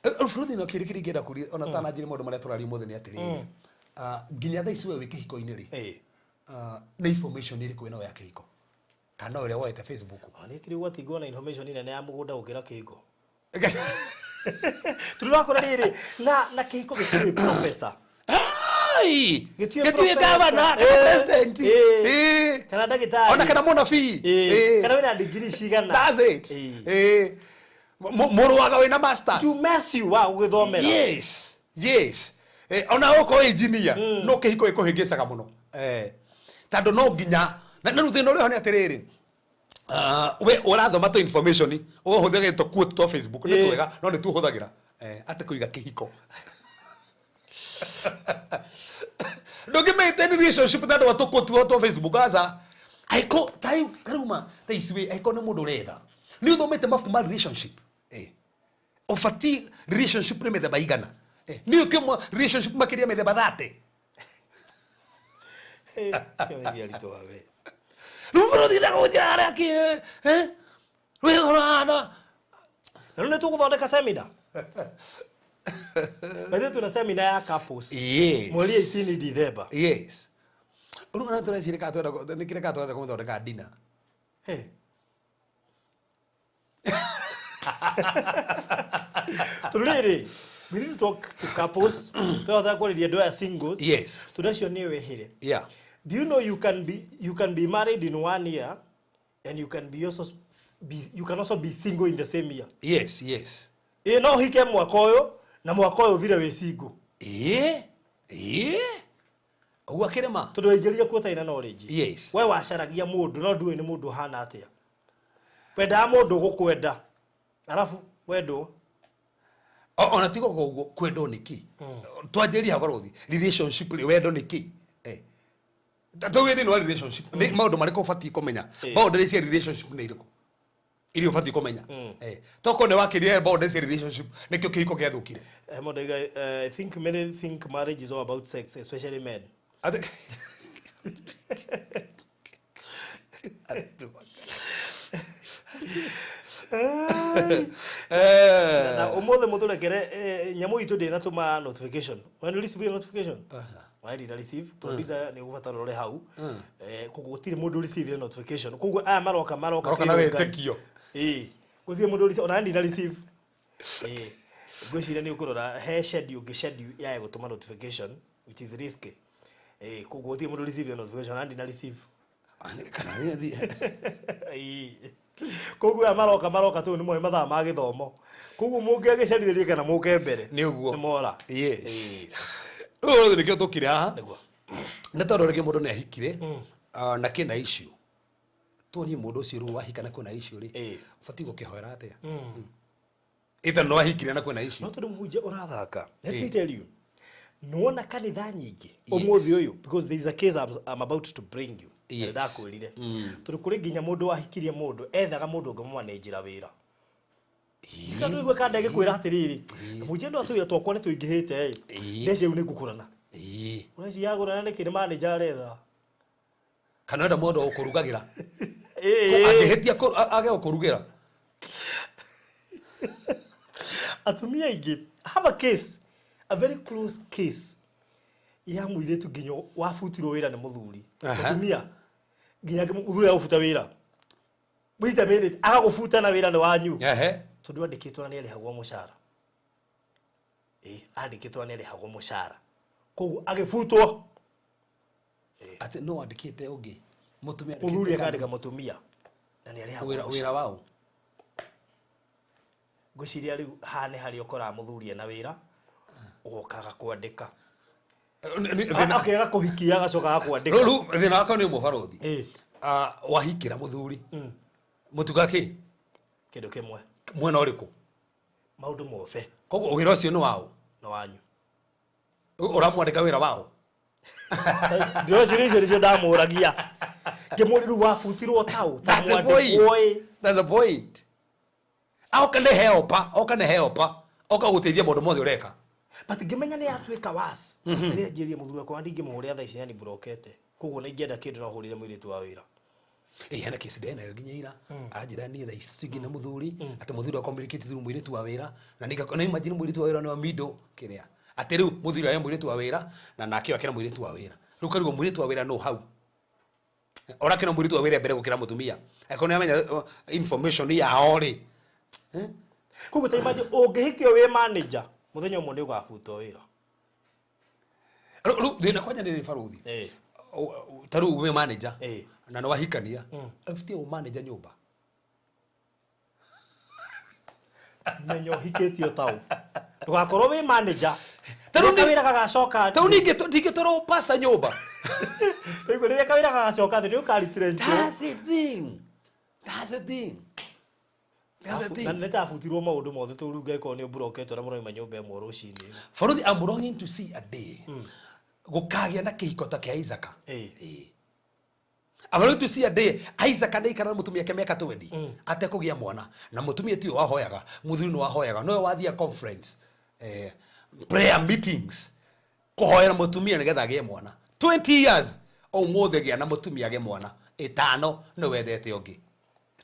Bũrũri no kĩrĩ kĩrĩa ingĩenda kũria ona tananjĩre maũndũ marĩa tũraria ũmũthĩ nĩ atĩrĩrĩ. Nginya thaa ici we wĩ kĩhiko-inĩ rĩ. Nĩ information ĩrĩkũ ĩno ya kĩhiko? Kana ũrĩa woete Facebook? Nĩ kĩrĩ ũgwati nguona information nene ya mũgũnda gũkĩra kĩhiko. Tũrakora rĩrĩ, na kĩhiko gĩtirĩ professor. Ai! Gĩtirĩ Gĩtirĩ professor. governor, kana president. Kana ndagĩtarĩ. Ona kana mũnabii. Kana wĩna degree cigana. That's it. Mũrũaga wĩna masters. You mess you wa gũgĩthomera. Yes. Yes. Ona ũkorwo engineer, no kĩhiko gĩkũhĩngĩcaga mũno. Tondũ no nginya, na rĩu thĩna ũrĩa ho nĩ atĩrĩrĩ, we ũrathoma tũ information, ũhũthĩra tũ quote twa Facebook, nĩ twega, no nĩ tuhũthagĩra. Atĩ kũiga kĩhiko. Ndũngĩ maintain relationship na andũ a tũ quote twa Facebook, aca. Aiko, ta rĩu, ta rĩu ma, ta ici wĩ, aiko nĩ mũndũ ũretha. Nĩ ũthomete mabuku ma relationship. Ũbatiĩ relationship nĩ mĩthemba igana. Nĩ ũkĩmwa relationship makĩria mĩthemba 30. Cio nĩ ciaritũha we. Rĩu bũrũri na gũnjĩra harĩa kĩ, Rĩu ũhoro hana. Na rĩu nĩ tũgũthondeka seminar. By the way, tuna seminar ya couples. Yes. Mweri 18 December. Yes. Ũrũ na tũreciria kana twenda nĩ kĩrĩa kana twenda kũmũthondeka dinner. Tondũ rĩrĩ, we need to talk to couples, tũrahota kwarĩria andũ aya singles. Yes. Tondũ acio nĩ wehĩre. Yeah. Do you know you can be married in one year and you can be also be, you can also be single in the same year? Yes. Ĩ, no ũhike mwaka ũyũ na mwaka ũyũ ũthire wĩ single. Ĩĩ, ĩĩ, ũguo akĩrĩma. Tondũ waingĩrire kuo ũtarĩ na knowledge. Yes. We wacaragia mũndũ no ndũĩ nĩ mũndũ ũhana atĩa, wendaga mũndũ ũgũkwenda, arabu wendwo. Ona tigo ũguo, kwendwo nĩ kĩ? Twanjĩrie hau, barothi, relationship rĩ, wendo nĩ kĩ? Tũgĩ thĩinĩ wa relationship, nĩ maũndũ marĩkũ ũbatiĩ kũmenya? Boundaries cia relationship nĩ irĩkũ iria ũbatiĩ kũmenya? Tokorwo nĩ wakĩria boundaries cia relationship, nĩkĩo kĩhiko gĩathũkire. Mũndũ auga, "I think many think marriage is all about sex, especially men." Na ũmũthĩ mũtũrekere, nyamũ itũ ndĩnatũma notification. When you receive a notification? Aca. Why receive? Producer, nĩ ũgũbatara ũrore hau. Koguo gũtirĩ mũndũ receive notification, koguo aya maroka maroka Maroka na kĩrwo Ngai. wĩtĩkio. Ĩĩ, gũtirĩ mũndũ receive, ona ndina receive. Ĩĩ, ngwĩciria nĩ ũkũrora he schedule ũngĩ, schedule ya gũtũma notification, which is risky. Ĩĩ, koguo gũtirĩ mũndũ receive notification, ona ndina receive. Ah, kana nĩ- Ĩĩ. Koguo aya maroka maroka tũu nĩ moĩ mathaa ma gĩthomo, koguo mũngĩagĩcerithĩrie kana mũke mbere. Nĩ ũguo. Nĩ mora. Yes. Rĩu nĩkĩo tũkire haha. Nĩguo. Nĩ tondũ rĩngĩ mũndũ nĩ ahikire, ah, na kĩna issue, tuonie mũndũ ũcio rĩu wahika na kwĩna issue rĩ, ũbatiĩ gũkĩhoera atĩa ĩta no ahikire na kwĩna issue? No tondũ mũhunjia ũrathaka, let me Ĩĩ. tell you, nĩwona kanitha nyingĩ ũmũthĩ ũyũ, because there is a case I'm about to bring you. Na ndakwĩrire, tondũ kũrĩ nginya mũndũ wahikirie mũndũ ethaga mũndũ ũngĩmũmanĩnjĩra wĩra. Tondũ igwe kanda ĩgĩkwĩra atĩrĩrĩ, mũhunjia no atwĩra twakwa nĩ tũingĩhĩte ĩ, ndeci rĩu nĩ ngũkũrana. Ũreciria agũrana nĩkĩ? Nĩ manager aretha. Kana enda mũndũ wa gũkũrugagĩra. Ĩĩ. Angĩhĩtia age gũkũrugĩra. Atumia aingĩ, I have a case, a very close case ya mũirĩtu nginya wabutirwo wĩra nĩ mũthuri. Mũtumia nginya mũthuri agũbuta wĩra, wait a minute, agagũbuta na wĩra nĩ wanyu. Tondũ andĩkĩtwo na nĩ arĩhagwo mũcara. Ĩ, andĩkĩtwo na nĩ arĩhagwo mũcara, koguo agĩbutwo. Atĩ no andĩkĩte ũngĩ mũtumia? Mũthuri Andĩkĩte akandĩka mũtumia na nĩ arĩhagwo wĩra mũcara. Wĩra wao. Ngwĩciria rĩu haha nĩ harĩa ũkoraga mũthuri ena wĩra, ũgoka agakwandĩka. Akĩaga kũhikia agacoka agakwandĩka. Rĩu thĩna wakwa nĩ ũmwe, barothi. Ĩ. Ah, wahikĩra mũthuri, mũtuga kĩ? Kĩndũ kĩmwe. Mwena ũrĩkũ? Maũndũ mothe. Koguo wĩra ũcio nĩ wao? Nĩ wanyu. Ũramwandĩka wĩra wao? Ndĩreciria icio nĩcio ndamũragia, ngĩmũria rĩu wabutirwo taũ ta That's the mwandĩkwo ĩ. point. That's the point. Oka nĩ helper, oka nĩ helper, oka gũteithia maũndũ mothe ũreka. But ngĩmenya nĩ yatuĩka was rĩrĩa njĩrire mũthuri wakwa ndingĩmũhũrĩra thaa ici na nĩ koguo na ingĩenda kĩndũ no hũrĩre mũirĩtu wa wĩra. Ĩ, hena kesi ndenayo nginya ira, aranjĩra niĩ thaa ici tũtingĩ na mũthuri, atĩ mũthuri wa communicate through mũirĩtu wa wĩra, na nĩ imagine mũirĩtu wa wĩra nĩ wa middle kĩrĩa, atĩ rĩu mũthuri arĩa mũirĩtu wa wĩra na nake akĩra mũirĩtu wa wĩra, rĩu karigwo mũirĩtu wa wĩra no hau orakĩra mũirĩtu wa wĩra mbere gũkĩra mũtumia, angĩkorwo nĩ amenya information yao rĩ. Koguo ta imagine ũngĩhikio wĩ manager, mũthenya ũmwe nĩ ũgabutwo wĩra. Rĩu thĩna kwanja nĩ rĩ, barothi? Ta rĩu wĩ manager na nĩ wahikania, ũbatiĩ ũ manager nyũmba. Menya ũhikĩtio taũ, ndũgakorwo wĩ manager Ta rĩu rĩrĩa kawĩra gagacoka. Ta rĩu ningĩtwarwo pasa nyũmba. Rĩu rĩrĩa kawĩra gagacoka thĩ nĩ ũkaritire. That's the thing. That's the thing. That's the thing. Na nĩ tabutirwo maũndũ mothe tũ rĩu ngĩkorwo nĩ ũmburoketwo na mũrauma nyũmba ĩmwe rũcinĩ. Barothi, I'm longing to see a day gũkagĩa na kĩhiko ta kĩa Isaka. Ĩĩ. I'm longing to see a day Isaac nĩ aikara na mũtumia ake mĩaka 20 atekũgĩa mwana, na mũtumia tiwe wahoyaga, mũthuri nĩ wahoyaga, nowe wathia conference, prayer meetings, kũhoera mũtumia nĩgetha agĩe mwana 20 years. Ũmũthĩ gĩa na mũtumia agĩe mwana ĩtano, nĩ wendete ũngĩ.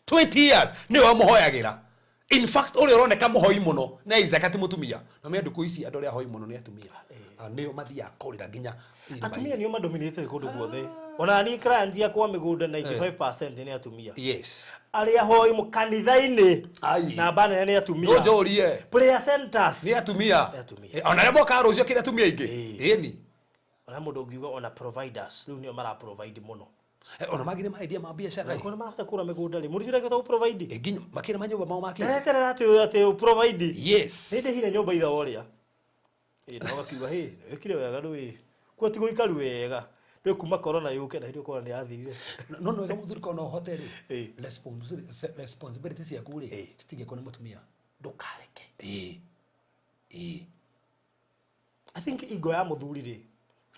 20 years nĩwe wamũhoyagĩra. In fact, ũrĩa ũroneka mũhoi mũno nĩ Isaac, ti mũtumia. Na menya ndukũ ici andũ arĩa ahoi mũno nĩ atumia. Ah, nĩo mathiaga kũrĩra nginya irĩma-inĩ. Atumia nĩo madominate kũndũ guothe, ona niĩ client yakwa mĩgũnda 95% nĩ atumia. Yes. Arĩa hoi kanitha-inĩ Ai. namba nene nĩ atumia. No njũrie. Prayer centers Nĩ atumia. Nĩ atumia. Ona arĩa mokaga rũciũ kĩrĩ atumia aingĩ. Ĩni. Ona mũndũ ũngiuga ona providers rĩu nĩo mara provide mũno. Ona mangĩ nĩ maendia ma biacara. Angĩkorwo nĩ marahota kũgũra mĩgũnda rĩ, mũndũ ũcio ũrĩa ũkĩhota gũ-provide. Nginya makĩrĩ manyũmba mao makĩrĩ. Ndereterera atĩ ũ-provide. Yes. Nĩ ndĩhire nyũmba itha ũrĩa. Ĩ na ũgakiuga hĩ, wĩkire wega ndũĩ. Kuo ti gũikaru wega. Ndũĩ kuma corona yũke na hĩndĩ corona nĩ yathirire. No no wega mũthuri korwo no ũhote rĩ. Ĩ. Responsibility ciaku rĩ Ĩ. citigĩkwo nĩ mũtumia. Ndũkareke. Ĩ. Ĩ. I think ingo ya mũthuri rĩ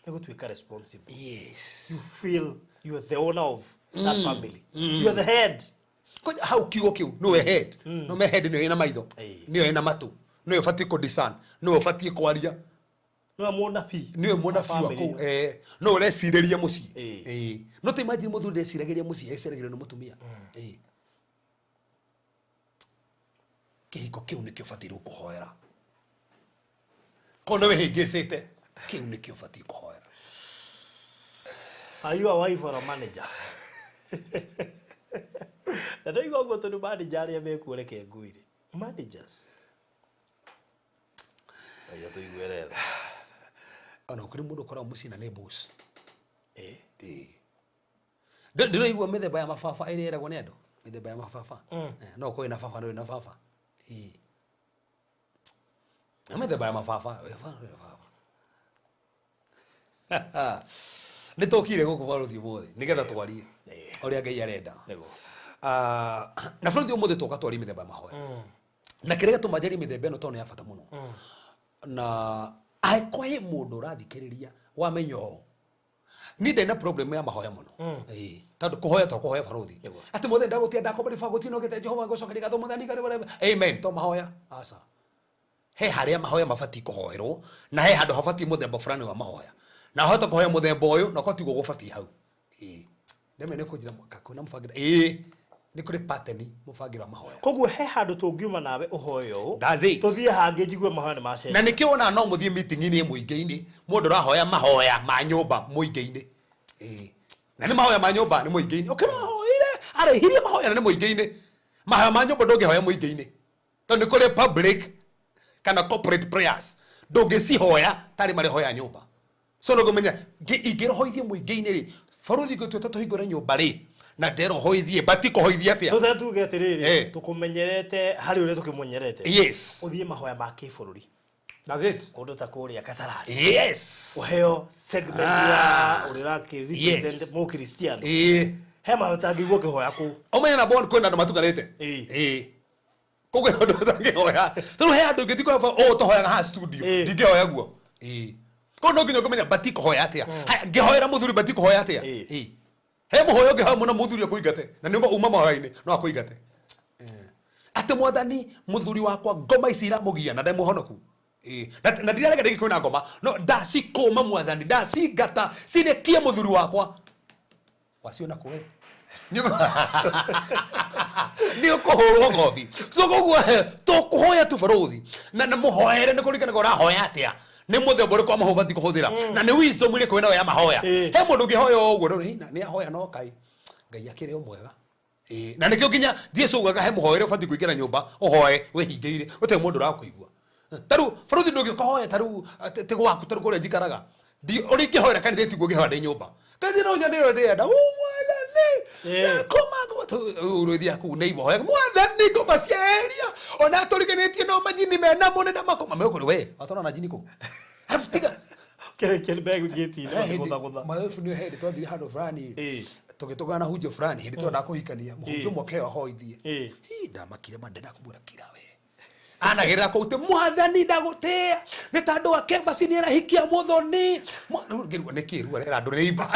nĩ gũtuĩka responsible. Yes. You feel you are the owner of that family. You are the head. Koja hau kiugo kiu nĩwe head. No me head nĩyo ĩna maitho. Ĩ. Nĩyo ĩna matũ. Nĩyo ũbatiĩ kũ discern. Nĩwe ũbatiĩ kwaria. Nĩwe mũnabii. Nĩwe mũnabii Wa wa family. kũu. No ũrecirĩria mũciĩ. Ĩ. Ĩ. No ta imagine mũthuri ndeciragĩria mũciĩ, eciragĩrio nĩ mũtumia. Ĩ. Kĩhiko kĩu nĩkĩo ũbatairwo kũhoera. Korwo nĩwe hĩngĩcĩte, kĩu nĩkĩo ũbatiĩ kũhoera. Are you a wife or a manager? Na ndaigua ũguo tondũ manager arĩa mekuo reke ngwĩre. Managers. Aya tũiguere tha. Ona kũrĩ mũndũ ũkoragwo mũciĩ na nĩ boss. Ĩ. Ĩ. Ndĩraigua mĩthemba ya mababa ĩrĩa ĩragwo nĩ andũ. Mĩthemba ya mababa. No ũkorwo wĩna baba na wĩna baba. Ĩ. Na mĩthemba ya mababa. Wĩ baba, wĩ baba. Nĩ tũkire gũkũ barũthi ũmũthĩ nĩgetha twarie ũrĩa Ngai arenda. Nĩguo. Na bũrũri ũmũthĩ tũka twarie mĩthemba ya mahoya. Na kĩrĩa gĩtũma njarie mĩthemba ĩno tondũ nĩ ya bata mũno. Na angĩkorwo he mũndũ ũrathikĩrĩria wamenya ũũ, niĩ ndarĩ na problem ya mahoya mũno. Ĩĩ. Tondũ kũhoya to kũhoya barũthi. Nĩguo. Atĩ mũthenya ndagũtia ndakoma rĩba gũtirĩ nogete Jehova ngũcokeria ngatho mwathani Ngai whatever. Amen. To mahoya. Aca. He harĩa mahoya mabatiĩ kũhoerwo na he handũ habatiĩ mũthemba fulani wa mahoya. Na hota kũhoya mũthemba ũyũ na ũkorwo tiguo gũbatiĩ hau. Ĩĩ. Ndĩmenya nĩ kũnjĩra kwĩna mũbangĩro. Ĩĩ. Nĩ kũrĩ pattern mũbangĩro wa mahoya. Koguo he handũ tũngiuma nawe ũhoe ũũ. That's it. Tũthiĩ hangĩ njigue mahoya nĩ macenjia. Na nĩkĩo wonaga no mũthiĩ meeting-inĩ mũingĩ-inĩ, mũndũ ũrahoya mahoya ma nyũmba mũingĩ-inĩ. Ĩĩ. Na nĩ mahoya ma nyũmba nĩ mũingĩ-inĩ. Ũkĩrahoire, araihirie mahoya na nĩ mũingĩ-inĩ. Mahoya ma nyũmba ndũngĩhoya mũingĩ-inĩ. Tondũ nĩ kũrĩ public kana corporate prayers. Ndũngĩcihoya tarĩ marĩ hoya nyũmba. So nĩngũmenya ingĩrohoithie mũingĩ-inĩ rĩ, barũthi ngũtuĩte tũhingũre nyũmba rĩ, na nderohoithie, bati kũhoithia atĩa? Tũthe tuge atĩrĩrĩ, Ĩ. tũkũmenyerete harĩ ũrĩa tũkĩmenyerete. Yes. Ũthiĩ mahoya ma kĩbũrũri. That's it. Kũndũ ta kũrĩa Kasarani. Yes. Ũheo segment ya ũrĩa ũrakĩ represent Yes. mũkristiano. Ĩĩ. He mahoya ũtangĩigua ũkĩhoya kũu. Ũmenye na bond kwĩna andũ matukanĩte. Ĩĩ. Ĩĩ. Koguo he andũ ũtangĩhoya. Tondũ he andũ ũngĩthiĩ kũhoya ũũ tũhoyaga haha studio. Ĩĩ. Ndingĩhoya guo. Ĩĩ. Koguo no nginya ũkĩmenya bati kũhoya atĩa. Haya, ngĩhoera mũthuri bati kũhoya atĩa. Ĩĩ. Ĩĩ. He mũhoya ũngĩhoya mũno mũthuri akũingate. Na nĩ uma mahoya-inĩ no akũingate. Atĩ mwathani mũthuri wakwa ngoma ici iramũgia na ndĩ mũhonoku. Ĩĩ. Na ndirarega ndĩngĩ kwĩna ngoma. No ndacikũma mwathani, ndacingata, cirekie mũthuri wakwa. Waciona kũ we? Nĩ ũkũhũrwo ngobi. So koguo tũkũhoya tu barũthi. Na mũhoere nĩ kũringana ũrahoya atĩa. Nĩ mũthemba ũrĩkũ wa mahoya ũbatiĩ kũhũthĩra. Na nĩ wisdom ĩrĩkũ wĩnayo ya mahoya. Ĩĩ. He mũndũ ũngĩhoya ũguo rĩu, nĩ ahoya no Ngai. Ngai akĩrĩ o mwega. Ĩĩ. Na nĩkĩo nginya Jesũ augaga he mũhoere ũbatiĩ kũingĩra nyũmba ũhoe wĩhingĩire gũtirĩ mũndũ ũrakũigua. Tarĩu barũthi ndũngĩkahoya tarĩu ti gwaku tarĩu kũrĩa njikaraga. Ũrĩa ingĩhoera kanitha tiguo ngĩhoya ndĩ nyũmba. Kanitha no nyone ũrĩa ndĩrenda. Ũ mwathani. Ndakoma ngoma ũrĩthia kũu neighbor hoya. Mwathani ngoma cia area. Ona tũriganĩtie no majini mena mo nĩ ndamakoma. Mekũrĩ we, watona na jini kũ? Arabu tiga. Kĩrĩkĩrĩ mbegu gate-inĩ makĩgũthagũtha. Mayobu nĩ hĩndĩ twathire handũ fulani. Ĩĩ. Tũgĩtũngana na hunjo fulani hĩndĩ twendaga kũhikania. Mũhunjia ũmwe akĩheo ahoithie. Ĩĩ. Hi, ndamakire ma ndĩrakũmwĩra kira we. Anagĩrĩra kũu atĩ mwathani ndagũtĩĩa nĩ tondũ wa Kebasi nĩ arahikia mũthoni. Rĩu ngĩrigwo nĩ kĩ rĩu arera andũ nĩ imba.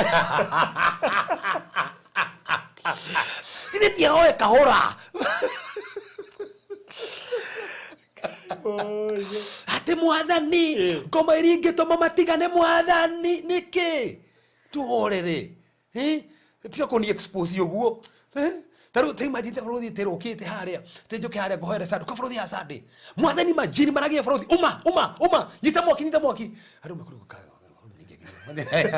Githĩ ndiahoe kahora. Atĩ mwathani ngoma iria ingĩtũma matigane mwathani nĩkĩ? Tũhorere. Tiga kũni expose ũguo. Tarĩu ta imagine ta bũrũri tĩrũkĩte harĩa, tĩ njũke harĩa ngũhoere Sunday, kwa bũrũri ya Sunday. Mwathani majini maragia bũrũri, uma, uma, uma, nyita mwaki, nyita mwaki. Andũ mekũrigwo ka, bũrũri nĩ ngengere.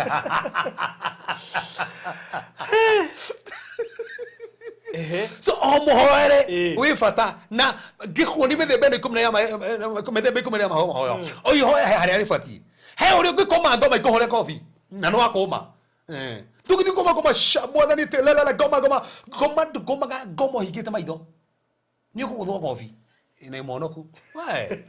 Ehe. So o mũhoere Ĩĩ. wĩ bata na ngĩkuoni mĩthemba ĩno ikũmi na ya mĩthemba ikũmi na ya mahoya o ihoya he harĩa rĩbatiĩ he ũrĩa ũngĩkoma ngoma ikũhũre kobi na no akũma. Tũgĩthiĩ kũma ngoma sha mwathani tĩ lelele ngoma ngoma ngoma ndũkomaga ngoma ũhingĩte maitho nĩ ũkũgũthwo kobi na ĩmonoku we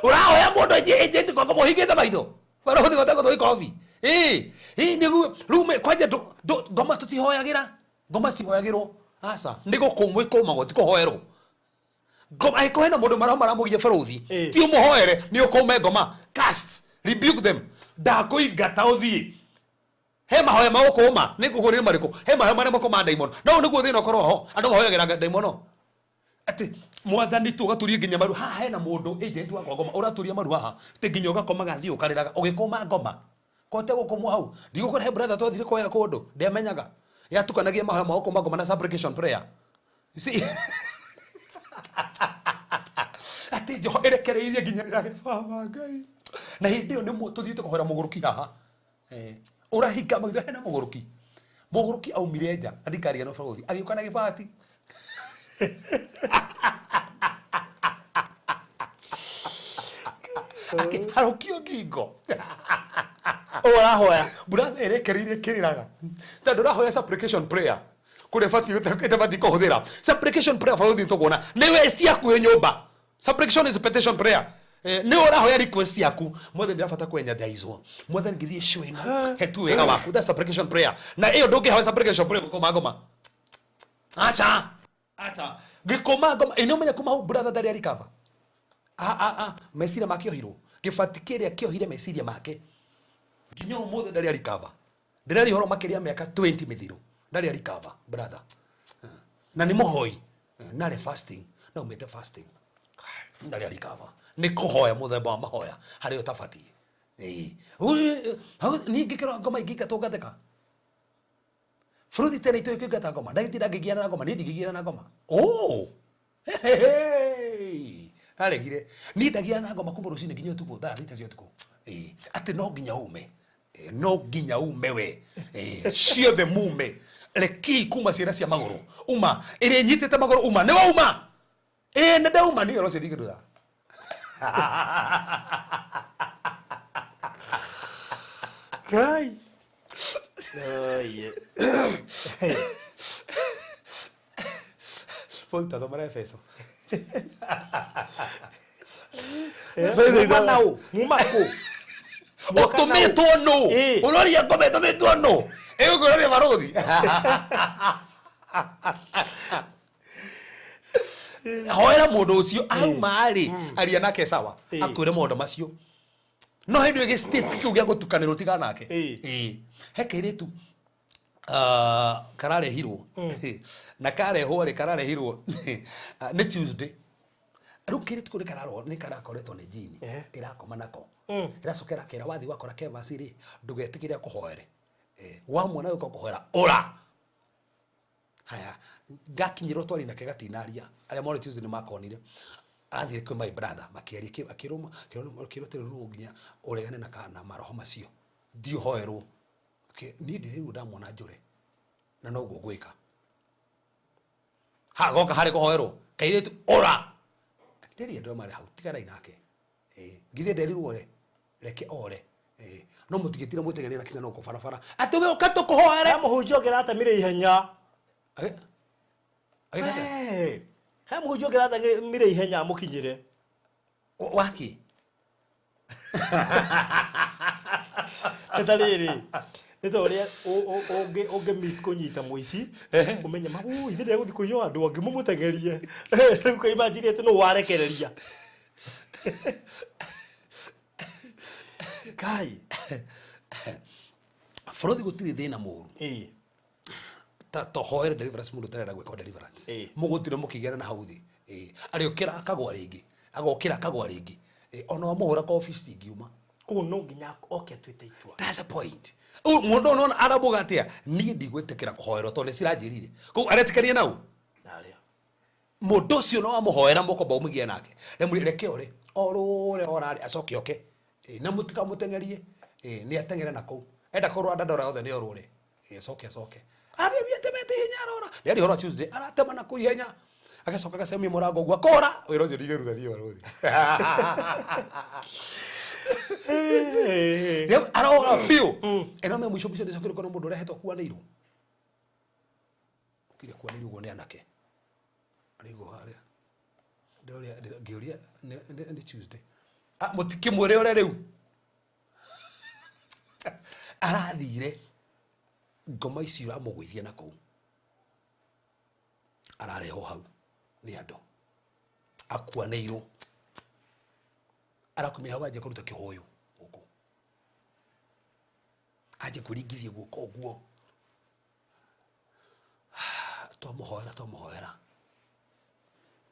ũrahoya mũndũ agent ngoma ũhingĩte maitho barũthi gũtagũthwo ikobi. Ĩĩ ĩĩ nĩguo rĩu kwanja ngoma tũtihoyagĩra ngoma cihoyagĩrwo aca nĩ gũkũmwo ikũmagwo ti kũhoerwo ngoma angĩkorwo hena mũndũ maroho maramũgia barũthi Ĩĩ. ti ũmũhoere nĩ ũkũme ngoma cast rebuke them ndakũingata ũthiĩ he mahoya ma gũkũma nĩ ngũkũ nĩ marĩkũ he mahoya marĩa makũma ndaimono no ũyũ nĩguo thĩna ũkorwo ho andũ mahoyagĩra ndaimono atĩ mwathani tu ũgaturia nginya maru haha hena mũndũ agent wa ngoma ũraturia maru haha atĩ nginya ũgakomaga thiĩ ũkarĩraga ũgĩkũma ngoma kote gũkũmwo hau ndigũkora he brother twathire kũhoya kũndũ ndiamenyaga yatukanagia mahoya ma gũkũma ngoma na supplication prayer. You see, atĩ njoho ĩrekereirie nginya rĩrage baba ngai na hĩndĩ ĩyo nĩ tũthiĩte kũhoera mũgũrũki haha. Ũrahinga maitho hena mũgũrũki mũgũrũki aumire nja na ndikaria no barũthi agĩũka na gĩbati akĩharũkio ngingo. Ũrahoya. Brother ĩrekereirie kĩrĩraga tondũ ũrahoya supplication prayer kũrĩa batiĩ ĩtabatiĩ kũhũthĩra supplication prayer barũthi tũkuona nĩwe ciaku ĩ nyũmba. Supplication is petition prayer. Nĩ ũrahoya request ciaku mwathani ndĩrabata kwenya ndaizwo mwathani ngĩthiĩ show ĩno he tu wega waku. That's supplication prayer na ĩyo ndũngĩhoya supplication prayer gũkũma ngoma acha acha gĩkũma ngoma ĩ nĩ ũmenya kuma hau brother ndarĩ arikaba a meciria make ohirwo gĩbati kĩrĩa kĩohire meciria make nginya ũmũthĩ ndarĩ arikaba ndĩraria ũhoro makĩria mĩaka 20 mĩthiru ndarĩ arikaba brother. Na nĩ mũhoi. Narĩ fasting na umĩte fasting ndarĩ arikaba nĩ kũhoya mũthemba wa mahoya harĩa ũtabatiĩ. Ĩĩ. Hau niĩ ngĩkĩrwo ngoma ingĩingatwo ngatheka bũrũri tene itũĩ kũingata ngoma ndagĩtinda ngĩgiana na ngoma niĩ ndingĩgiana na ngoma. Oh! Hey! Aregire niĩ ndagiana na ngoma kuma rũcinĩ nginya ũtukũ thaa thita cia ũtukũ. Ĩĩ atĩ no nginya ume. No nginya ume we. Ciothe mume reki kuma ciĩra cia magũrũ uma ĩrĩa ĩnyitĩte magũrũ uma nĩ wauma. Ĩĩ nĩ ndauma niĩ ũcio ndingĩruta. Ngai. Ai. Volta thomera Efeso. Muma nau, muma kũ? Ũtũmĩtwo nũ? Ĩĩ. Ũroria ngoma ĩtũmĩtwo nũ? Ĩgũkũroria barũthi. Hoera mũndũ ũcio auma rĩ aria nake sawa Ĩĩ. akwĩre maũndũ macio no hĩndĩ ĩyo gĩ state kĩu gĩa gũtukanĩrwo tigana nake. Ĩĩ. Ĩĩ. He kairĩtu kararehirwo na karehwo rĩ kararehirwo nĩ Tuesday rĩu kairĩtu kau nĩ karakoretwo nĩ jini Ehe. ĩrakoma nako ĩracoka ĩrakera wathiĩ wakora kevasi rĩ ndũgetĩkĩre akũhoere. Wamwona gũka kũhoera ũra haya ngakinyĩrwo twari nake gatinaria arĩa more Tuesday nĩ makonire athire kwĩ my brother makĩaria akĩrwo akĩrwo atĩrĩ no nginya ũregane na na maroho macio thiĩ ũhoerwo. Niĩ ndĩrĩrwo ndamwona njũre na noguo ngwĩka ha goka harĩ kũhoerwo kairĩtu ũra ndĩrĩ andũ marĩ hau tiganai nake. Githĩ nderirwo re reke ore. No mũtigĩtire mwĩteng'erie na kinya no kũ barabara atĩ we ũka tũkũhoere. He mũhunjia ũngĩ ũratemire ihenya. Agĩka atĩa? He mũhunjia ũngĩ ũratemire ihenya amũkinyĩre. Waki? Nĩ ta rĩrĩ, nĩ ta ũrĩa ũngĩ miss kũnyita mũici, ũmenye ma, ithe ndegũthiĩ kũiywo andũ angĩ mũmũteng'erie. Rĩu kwa imagine atĩ nũ warekereria. Ngai. Bũrũri gũtirĩ thĩna mũru. Ĩĩ. Ta tohoere deliverance mũndũ ũtarenda gwĩka deliverance. Ĩĩ. Mũgũtire mũkĩgĩana na hau thĩ. Ĩĩ. Arĩũkĩra akagwa rĩngĩ. Agokĩra akagwa rĩngĩ. Ona wamũhũra kobi citingiuma. Koguo no nginya oke atuĩte itua. That's a point. Mũndũ ũyũ nĩwona arabuga atĩa? Niĩ ndigwĩtĩkĩra kũhoerwo tondũ nĩ ciranjĩrire. Koguo aretĩkania nau? Narĩa. Mũndũ ũcio no amũhoera moko baumĩgie nake. Remũrie reke ore. Orũre orarĩ acoke oke. Na mũtikamũteng'erie. Nĩ ateng'ere na kũu. Enda kũrũa ndandora yothe nĩ orũre. Ĩcoke acoke. Agĩthiĩ atemete ihenya arora. Nĩ arĩ hora Tuesday aratema na kũu ihenya. Agacoka agacemia mũrango ũguo akora. Wĩra ũcio ndingĩruta niĩ barũthi. Rĩu arora biũ. Ĩno me mũico mũico ndĩcokire kuona mũndũ ũrehetwo akuanĩirwo. Ũkire akuanĩirwo ũguo nĩ anake. Arĩguo harĩa. Ndĩroria ngĩũria nĩ Tuesday. Ah, mũtikĩmwĩre ũrĩa rĩu. Arathire ngoma icio iramũgũithia na kũu. Ararehwo hau nĩ andũ. Akuanĩirwo. Arakumire hau anjia kũruta kĩhũyũ gũkũ. Anjia kwĩringithia guoko ũguo. Twamũhoera.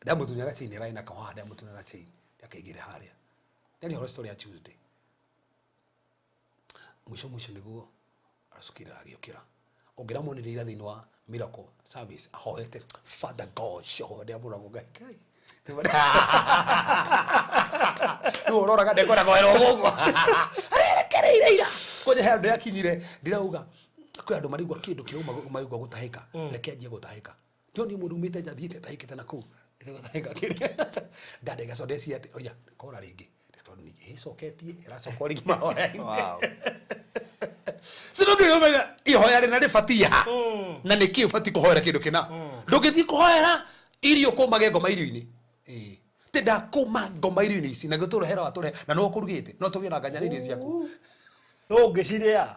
Ndamũtunyaga chain ĩrarĩ na kahaha ndamũtunyaga chain ndakaigĩre harĩa. Ndari horo story ya Tuesday. Mũico mũico nĩguo aracokire agĩũkĩra. Ũngĩramuonire ira thĩinĩ wa Miracle Service ahoete Father God show ndĩamũragwo Ngai Ngai. Rĩu ũroraga ndekora kũherwo gũkũ. Arerekereire ira. Kwanja he handũ ndĩrakinyire ndĩrauga kwĩ andũ maraigua kĩndũ kĩrauma maraigua gũtahĩka. Reke anjie gũtahĩka. Ndĩronire mũndũ umĩte nja athiĩte atahĩkĩte na kũu. Gũtahĩka kĩrĩa. Ndandega so ndeciria atĩ oya kora rĩngĩ. Tondũ ningĩ ĩcoketie ĩracoka rĩngĩ mahoya-inĩ. Wow. Sinũngĩmenya ihoya rĩna rĩbatiĩ ha na nĩkĩ ũbatiĩ kũhoera kĩndũ kĩna. Ndũngĩthiĩ kũhoera irio kũmage ngoma irio-inĩ. Ĩĩ. Ti ndakũma ngoma irio-inĩ ici na gũtũrehera watũrehe na no ũkũrugĩte no tũgĩe na nganya na irio ciaku. No ũngĩcirĩa.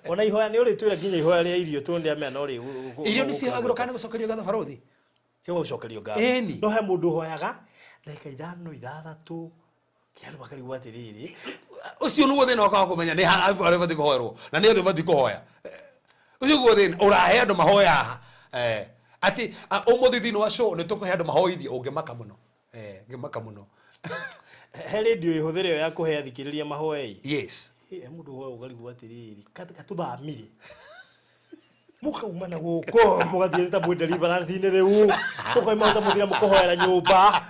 Ona ihoya nĩ ũrĩtwĩra nginya ihoya rĩa irio tondũ ndĩamenya no rĩ Irio nĩ cihoyagĩrwo kana nĩ gũcokerio ngatho barũthi? Cia gũcokerio ngatho. Ĩni. No he mũndũ ũhoyaga ndagĩka ithano ithathatũ nginya andũ makarigwo atĩrĩrĩ. Ũcio nĩguo thĩna wakaga kũmenya nĩ ha arĩa ũbatiĩ kũhoerwo na nĩ othe ũbatiĩ kũhoya. Ũcio nĩguo thĩna ũrahe andũ mahoya haha. Atĩ ũmũthĩ thĩinĩ wa show nĩ tũkũhe andũ mahoithie ũngĩmaka mũno. Ngĩmaka mũno. He radio ĩhũthĩre ĩyo ya kũhe athikĩrĩria mahoya-ĩ. Yes. He mũndũ ũhoya ũkarigwo atĩrĩrĩ katũthamire. Mũkauma na gũkũ mũgathiĩ ta mwĩ deliverance-inĩ rĩu. Mũkauma ta mũthira mũkũhoera nyũmba.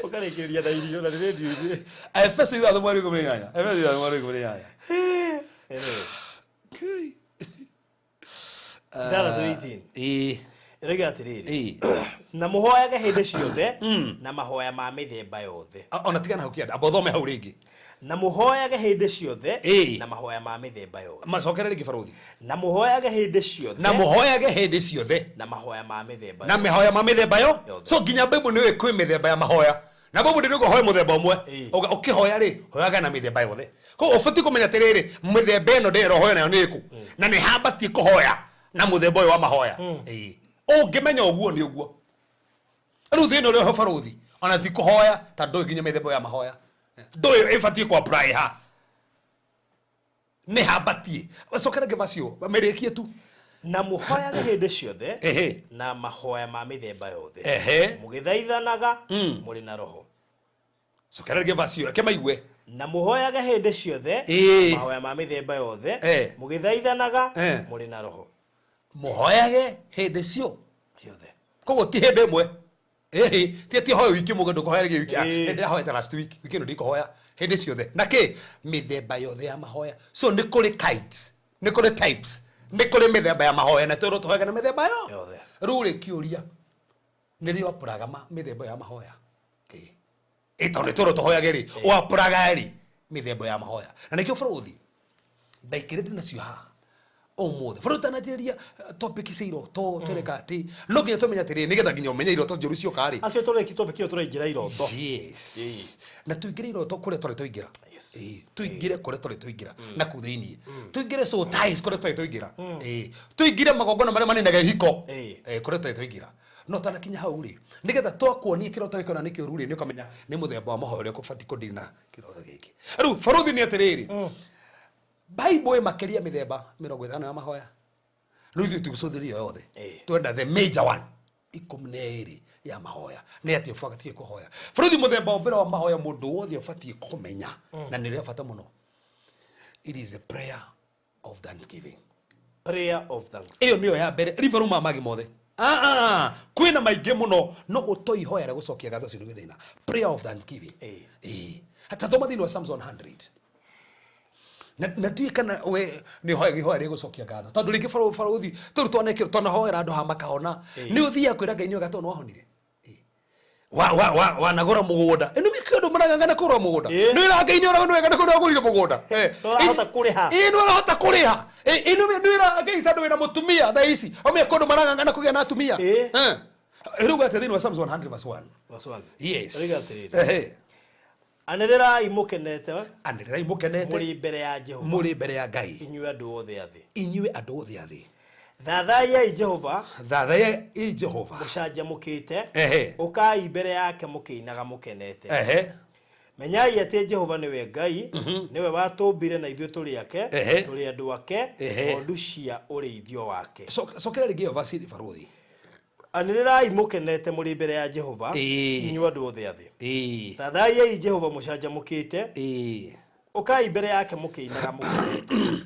Ũkarĩkĩrĩria na irio na nĩ radio-inĩ. Efeso ithatũ mweri ikũmi na inyanya. Efeso ithatũ mweri ikũmi na inyanya. Ithathatũ 18. Ĩĩ. Ĩroiga atĩrĩrĩ. Ĩĩ. Na mũhoyage hĩndĩ ciothe na mahoya ma mĩthemba yothe. Ona tigana hau kĩanda, amba ũthome hau rĩngĩ. Na mũhoyage hĩndĩ ciothe Ĩĩ. na mahoya ma mĩthemba yothe. Macokere rĩngĩ barũthi. Na mũhoyage hĩndĩ ciothe Na mũhoyage hĩndĩ ciothe na mahoya ma mĩthemba na mahoya ma mĩthemba yo. Yothe. So nginya Bible nĩ kwĩ mĩthemba ya mahoya. Na Bible ndĩrĩ ũhoe mũthemba ũmwe. Ĩĩ. Ũkĩhoya rĩ, hoyaga na mĩthemba yothe. Koguo ũbatiĩ kũmenya atĩrĩrĩ, mĩthemba ĩno ndĩrera ũhoya nayo nĩ ĩrĩkũ. Na nĩ habatiĩ kũhoya na mũthemba ũyũ wa mahoya. Ĩĩ. Ũngĩmenya ũguo nĩ ũguo. Rĩu thĩna ũrĩa ũho barũthi, ona ti kũhoya ta ndũĩ nginya mĩthemba ya mahoya. Ndũĩ ĩbatiĩ kũ apply ha. Nĩ habatiĩ. Cokera ngĩ macio, mĩrĩkie tu. Na mũhoyage hĩndĩ ciothe Ehe. na mahoya ma mĩthemba yothe. Ehe. Mũgĩthaithanaga mũrĩ na roho. Cokera rĩngĩ verse ĩyo, reke maigue. Na mũhoyage hĩndĩ ciothe Ĩĩ. mahoya ma mĩthemba yothe Eh. mũgĩthaithanaga Eh. mũrĩ na roho. Mũhoyage hĩndĩ cio. Ciothe. Koguo ti hĩndĩ ĩmwe. Ĩhĩ, ti atĩ ũhoe wiki ĩmwe ndũkũhoya rĩngĩ wiki. Ĩĩ. Hĩndĩ ndĩrahoete last week, wiki ĩno ndikũhoya. Hĩndĩ ciothe. Na kĩ? Mĩthemba yothe ya mahoya. So nĩ kũrĩ kinds, nĩ kũrĩ types, nĩ kũrĩ mĩthemba ya mahoya na twĩrwo tũhoyage na mĩthemba yo. Yothe. Rĩu rĩ kĩũria, nĩ rĩ ũapuraga mĩthemba ya mahoya? Ĩĩ. Ĩ tondũ nĩ twĩrwo tũhoyage rĩ, ũapuraga rĩ mĩthemba ya mahoya. Na nĩkĩo bũrũthi ndaikĩrĩte nacio haha ũmũthĩ. Bũrũri ũtananjĩrĩria topic cia iroto twereka atĩ no nginya tũmenye atĩrĩrĩ nĩgetha nginya ũmenye iroto njũru cioka rĩ. Actually tũreki topic ĩyo tũraingĩra iroto. Yes. Ĩĩ. Na tũingĩre iroto kũrĩa twarĩ twaingĩra. Yes. Ĩĩ. Tũingĩre kũrĩa twarĩ twaingĩra na kũu thĩiniĩ. Tũingĩre soul ties kũrĩa twarĩ twaingĩra. Ĩĩ. Tũingĩre magongona marĩa maninaga ihiko. Ĩĩ. Ĩĩ, kũrĩa twarĩ twaingĩra. No tanakinya hau rĩ, nĩgetha twakuonia kĩroto gĩkĩ ona nĩ kĩũru rĩ, nĩ ũkamenya nĩ mũthemba wa mahoya ũrĩa ũbatiĩ kũdeal na kĩroto gĩkĩ. Rĩu barũthi nĩ atĩrĩrĩ, Bible ĩ makĩria mĩthemba mĩrongo ĩtano ya mahoya. Rĩu ithuĩ tũgĩcũthĩrĩria yothe. Ĩĩ. Twenda the major one ikũmi na ĩrĩ ya mahoya. Nĩ atĩ ũbatiĩ kũhoya. Bũrũri mũthemba wa mbere wa mahoya mũndũ wothe ũbatiĩ kũmenya na nĩ rĩa bata mũno. It is a prayer of thanksgiving. Prayer of thanksgiving. Ĩyo nĩyo ya mbere. Riba ruma magi mothe. Kwĩna maingĩ mũno no ũtoĩ ihoya rĩa gũcokia ngatho ũcio nĩguo thĩna. Prayer of thanksgiving. Ĩĩ, hata thoma thĩinĩ wa Psalms 100 na ndiũĩ kana we nĩ hoya ihoya rĩa gũcokia ngatho, tondũ rĩngĩ barũthi tũrĩ twanekĩrwo twanahoera andũ haha makahona. Nĩ ũthiaga kwĩra Ngai nĩ wega tondũ nĩwahonire wa wanagũra mũgũnda. Ĩno nĩ kĩndũ marang'ang'ana kũgũra mũgũnda. Nĩ wĩra Ngai nĩ ũragũra, nĩ wega nĩ kũrĩa wagũrire mũgũnda. Nĩũrahota kũrĩha. Ĩĩ, nĩ ũrahota kũrĩha. Ĩno nĩ wĩra Ngai tondũ wĩna mũtumia thaa ici omia kũndũ marang'ang'ana kũgĩa na atumia. Rĩu atĩ thĩinĩ wa Psalms 100 verse 1. Verse 1. Yes. Rĩu atĩrĩrĩ. Anĩrĩrai mũkenete Anĩrĩrai mũkenete mũrĩ mbere ya Jehova, mũrĩ mbere ya Ngai, inyuĩ andũ othe a thĩ. Inyuĩ andũ othe a thĩ. Thathaiyai Jehova Thathaiyai Jehova mũcanjamũkĩte. Ũkai mbere yake mũkĩinaga mũkenete. Menyai atĩ Jehova nĩwe Ngai, nĩwe watũmbire na ithuĩ tũrĩ ake, tũrĩ andũ ake, ng'ondu cia ũrĩithio wake. Cokera rĩngĩ ĩyo verse, barũthi. Anĩrĩrai mũkenete mũrĩ mbere ya Jehova, inyuĩ andũ othe a thĩ. Thathaiyai Jehova mũcanjamũkĩte. Ũkai mbere yake mũkĩinaga mũkenete.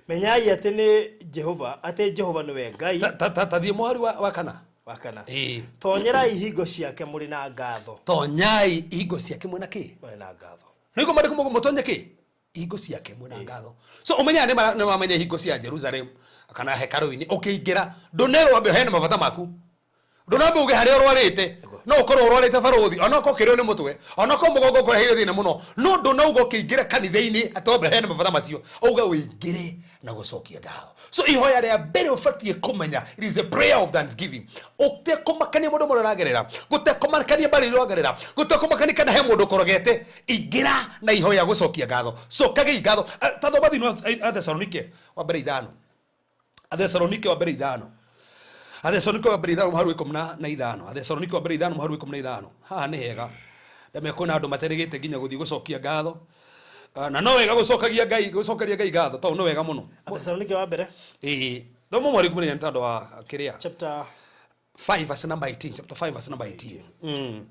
Menyai atĩ nĩ Jehova, atĩ Jehova nĩwe Ngai. Ta thiĩ mũhari wa kana. Wa kana. Tonyerai hingo ciake mũrĩ na ngatho. Tonyai hingo ciake mwĩna kĩ? Mũrĩ na ngatho. Nĩguo mandĩko mũgo mũtonye kĩ hingo ciake mwĩna ngatho. So ũmenyaga nĩ mamenya hingo cia Jerusalem kana hekarũ-inĩ, ũkĩingĩra ndũnerwo wambe ũheane mabata maku, ndũnambe uge harĩa ũrwarĩte. No ũkorwo ũrwarĩte, barũthi, ona okorwo ũkĩrĩo nĩ mũtwe, ona okorwo mũgongo ũkũreheire thĩna mũno, no ndũnauga ũkĩingĩra kanitha-inĩ atĩ wambe ũheane mabata macio. Auga ũingĩre na gũcokia ngatho. So ihoya rĩa mbere ũbatiĩ kũmenya, it is a prayer of thanksgiving, ũtekũmakania mũndũ mũrĩa ũragerera, gũtekũmakania mbarĩ iria ũragerera, gũtekũmakania kana he mũndũ ũkorogete. Ingĩra na ihoya gũcokia ngatho. Cokagei ngatho. Ta thoma thĩinĩ wa Athesalonike wa mbere 5, Athesalonike wa mbere 5, Athesalonike wa mbere 5 mũhari wa 15, Athesalonike wa mbere 5 mũhari wa 15. Haha nĩ hega ndamenya kwĩna andũ materĩgĩte nginya gũthiĩ gũcokia ngatho. Na no wega gũcokagia Ngai, gũcokeria Ngai ngatho tondũ no wega mũno. Athesalonike wa mbere. Ĩĩ, thoma mũhari 15 nĩ tondũ wa kĩrĩa. Chapter 5 verse number 18, chapter 5 verse number 18.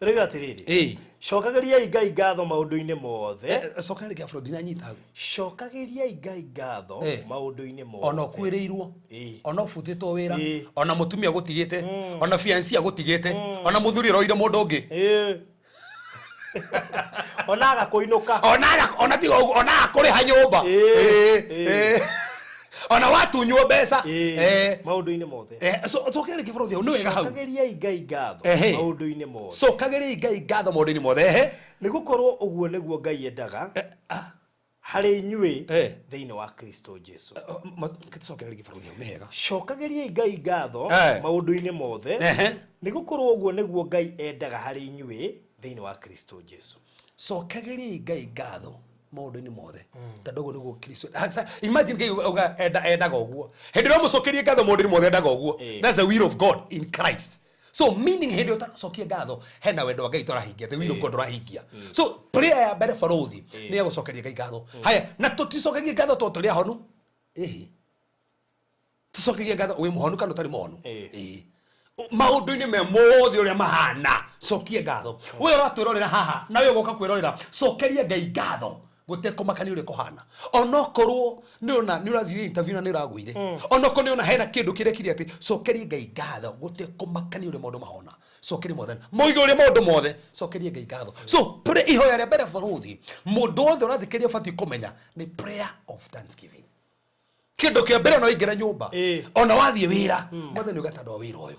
Rĩu atĩrĩrĩ, cokagĩriai Ngai ngatho maũndũ-inĩ mothe. Coka rĩngĩ, Afro, ndinanyita hau. Cokagĩriai Ngai ngatho maũndũ-inĩ mothe. Ona ũkuĩrĩirwo, ona ũbutĩtwo wĩra, ona mũtumia gũtigĩte, ona fiancé agũtigĩte, ona mũthuri ũroire mũndũ ũngĩ. Ona agakũinũka. Ona tiga ũguo, ona agakũrĩha nyũmba. Ĩĩ. Ona watunywo mbeca. Maũndũ-inĩ mothe. So cokera rĩngĩ, bũrũri, hau nĩ wega hau. Cokagĩriai Ngai ngatho maũndũ-inĩ mothe. Cokagĩriai Ngai ngatho maũndũ-inĩ mothe. Nĩ gũkorwo ũguo nĩguo Ngai endaga harĩ inyuĩ thĩinĩ wa Kristo Jesu. Cokera rĩngĩ, bũrũri, hau nĩ hega. Cokagĩriai Ngai ngatho maũndũ-inĩ mothe, nĩ gũkorwo ũguo nĩguo Ngai endaga harĩ inyuĩ thĩinĩ wa Kristo Jesu. Cokagĩriai Ngai ngatho maũndũ-inĩ mothe tondũ ũguo nĩguo Kristo. Imagine Ngai uga endaga ũguo. Hĩndĩ ĩrĩa ũmũcokerie ngatho maũndũ-inĩ mothe, endaga ũguo. That's the will of God in Christ. So meaning hĩndĩ ĩyo ũtaracokia ngatho, hena wendo wa Ngai tũrahingia, the will of God ũrahingia. So prayer ya mbere, barũthi, nĩ ya gũcokeria Ngai ngatho. Haya, na tũticokagia ngatho tondũ tũrĩ ahonu. Ĩhĩ, tũcokagia ngatho wĩ mũhonu kana ũtarĩ mũhonu. Ĩĩ. Maũndũ-inĩ me mothe ũrĩa mahana, cokie ngatho. We ũratwĩrorera haha na we ũgoka kwĩrorera, cokeria Ngai ngatho gũtekũmakania ũrĩa kũhana. Onokorwo nĩ ũrathiire interview na nĩ ũragũire, onokorwo nĩ ũrona hena kĩndũ kĩrekire, atĩ cokeria Ngai ngatho gũtekũmakania ũrĩa maũndũ mahona. Cokeria Mwathani moige ũrĩa maũndũ mothe, cokeria Ngai ngatho. So pray, ihoya rĩa mbere, barũthi, mũndũ wothe ũrathikĩrĩria ũbatiĩ kũmenya nĩ prayer of thanksgiving. Kĩndũ kĩa mbere, ona waingĩra nyũmba, ona wathiĩ wĩra, Mwathani uga tondũ wa wĩra ũyũ,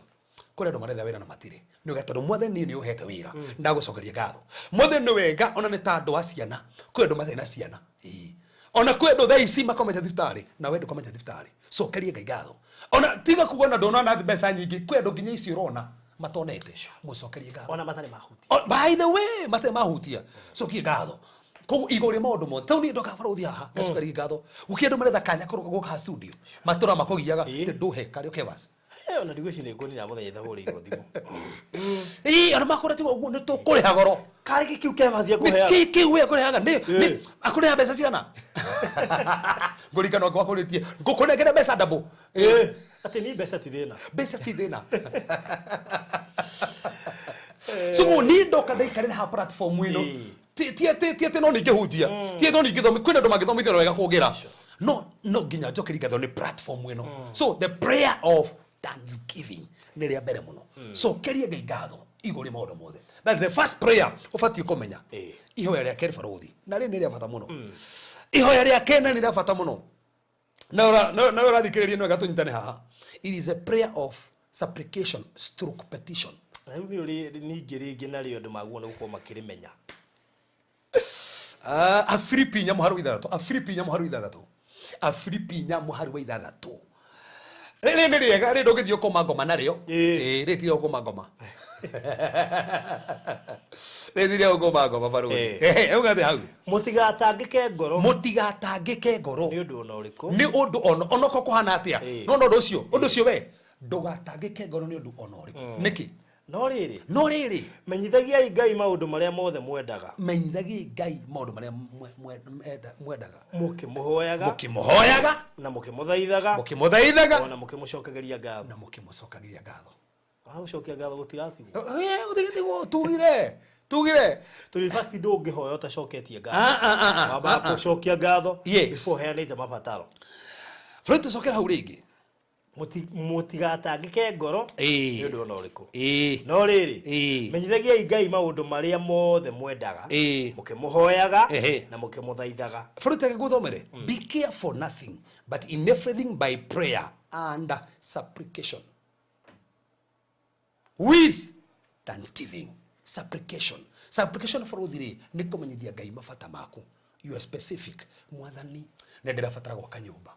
kũrĩ andũ maretha wĩra na matirĩ, nĩ uga tondũ Mwathani nĩ ũhete wĩra, ndagũcokeria ngatho. Mwathani nĩ wega. Ona nĩ ta andũ a ciana, kwĩ andũ matarĩ na ciana. Ĩĩ. Ona kwĩ andũ thaa ici makomete thibitarĩ na we ndũkomete thibitarĩ, cokeria Ngai ngatho. Ona tiga kuga ona ndũnona mbeca nyingĩ, kwĩ andũ nginya icio ũrona matonete. Mũcokerie ngatho. Ona matarĩ mahuti. Oh, by the way, matarĩ mahutia, cokie ngatho. Koguo igũrũ rĩa maũndũ mothe, tau niĩ ndoka barũthi haha ngacokeria ngatho. Gũkĩ andũ maretha kanya gũka studio matũra makũgiaga. Atĩ ndũhe karĩ kebas. Ona ndigwĩciria nĩkuonire mũthenya ithahũrĩirwo thimũ. Ĩĩ, andũ makũra tiga ũguo nĩ tũkũrĩha goro. Karĩ gĩ kĩu Kevas ekũheaga? Kĩ kĩu we akũrĩhaga nĩ akũrĩha mbeca cigana? Ngũririkana ũngĩ wakũrĩtie ngũkũnengera mbeca ndabũ. Atĩ ni mbeca ti thĩna. Mbeca ti thĩna. So niĩ ndoka ndaikarĩra ha platform ĩno, ti atĩ no ningĩhunjia, ti atĩ no ningĩthomi, kwĩna andũ mangĩthomithio na wega kũngĩra, no nginya njokerie ngatho nĩ platform ĩno. So the prayer of thanksgiving nĩ rĩa mbere mũno. Cokeria Ngai ngatho igũrũ rĩa maũndũ mothe. That's the first prayer ũbatiĩ kũmenya. Ihoya rĩa kerĩ, barũthi, na rĩrĩ nĩ rĩa bata mũno. Ihoya rĩa kena nĩ rĩa bata mũno na ũrathikĩrĩria, nĩ wega tũnyitane haha. It is a prayer of supplication stroke petition. Na rĩu nĩ ũrĩ ningĩ rĩngĩ narĩo andũ maguo nĩ gũkorwo makĩrĩmenya. Ah, Afilipi 4:6, Afilipi 4:6, Afilipi 4:6. Rĩrĩ nĩ rĩega, rĩrĩ ndũngĩthiĩ ũkoma ngoma narĩo. Ĩĩ, rĩrĩ ti rĩa gũkoma ngoma, rĩrĩ ti rĩa gũkoma ngoma, barũthi. Uga atĩ hau? Mũtigatangĩke ngoro. Mũtigatangĩke ngoro. Nĩ ũndũ ona ũrĩkũ. Nĩ ũndũ onoko kũhana atĩa. No no ũndũ ũcio we ndũgatangĩke ngoro nĩ ũndũ ona ũrĩkũ. Nĩkĩ? No rĩrĩ, No rĩrĩ, menyithagiai Ngai maũndũ marĩa mothe mwendaga. Menyithagiai Ngai maũndũ marĩa mwendaga. Mũkĩmũhoyaga. Mũkĩmũhoyaga. Na mũkĩmũthaithaga. Mũkĩmũthaithaga. Ona mũkĩmũcokagĩria ngatho. Na mũkĩmũcokagĩria ngatho. Gũcokia ngatho gũtiratigwo. Gũtigatigwo, tugire. Tondũ in fact ndũngĩhoya ũtacoketie ngatho. Ah, ah, ah, ah, wambaga ah, ah. gũcokia ngatho before ũheanĩte mabataro. Floyd, tũcokere hau rĩngĩ. Mũtigatangĩke ngoro nĩ ũndũ ona ũrĩkũ. No rĩrĩ, menyithagiai Ngai maũndũ marĩa mothe mwendaga mũkĩmũhoyaga na mũkĩmũthaithaga. Floyd, take ngũthomere. Be care for nothing, but in everything by prayer and supplication with thanksgiving. Supplication, supplication, bũrũthi rĩ, nĩ kũmenyithia Ngai mabata maku. You are specific. Mwathani, nĩ ndĩrabatara gwaka nyũmba.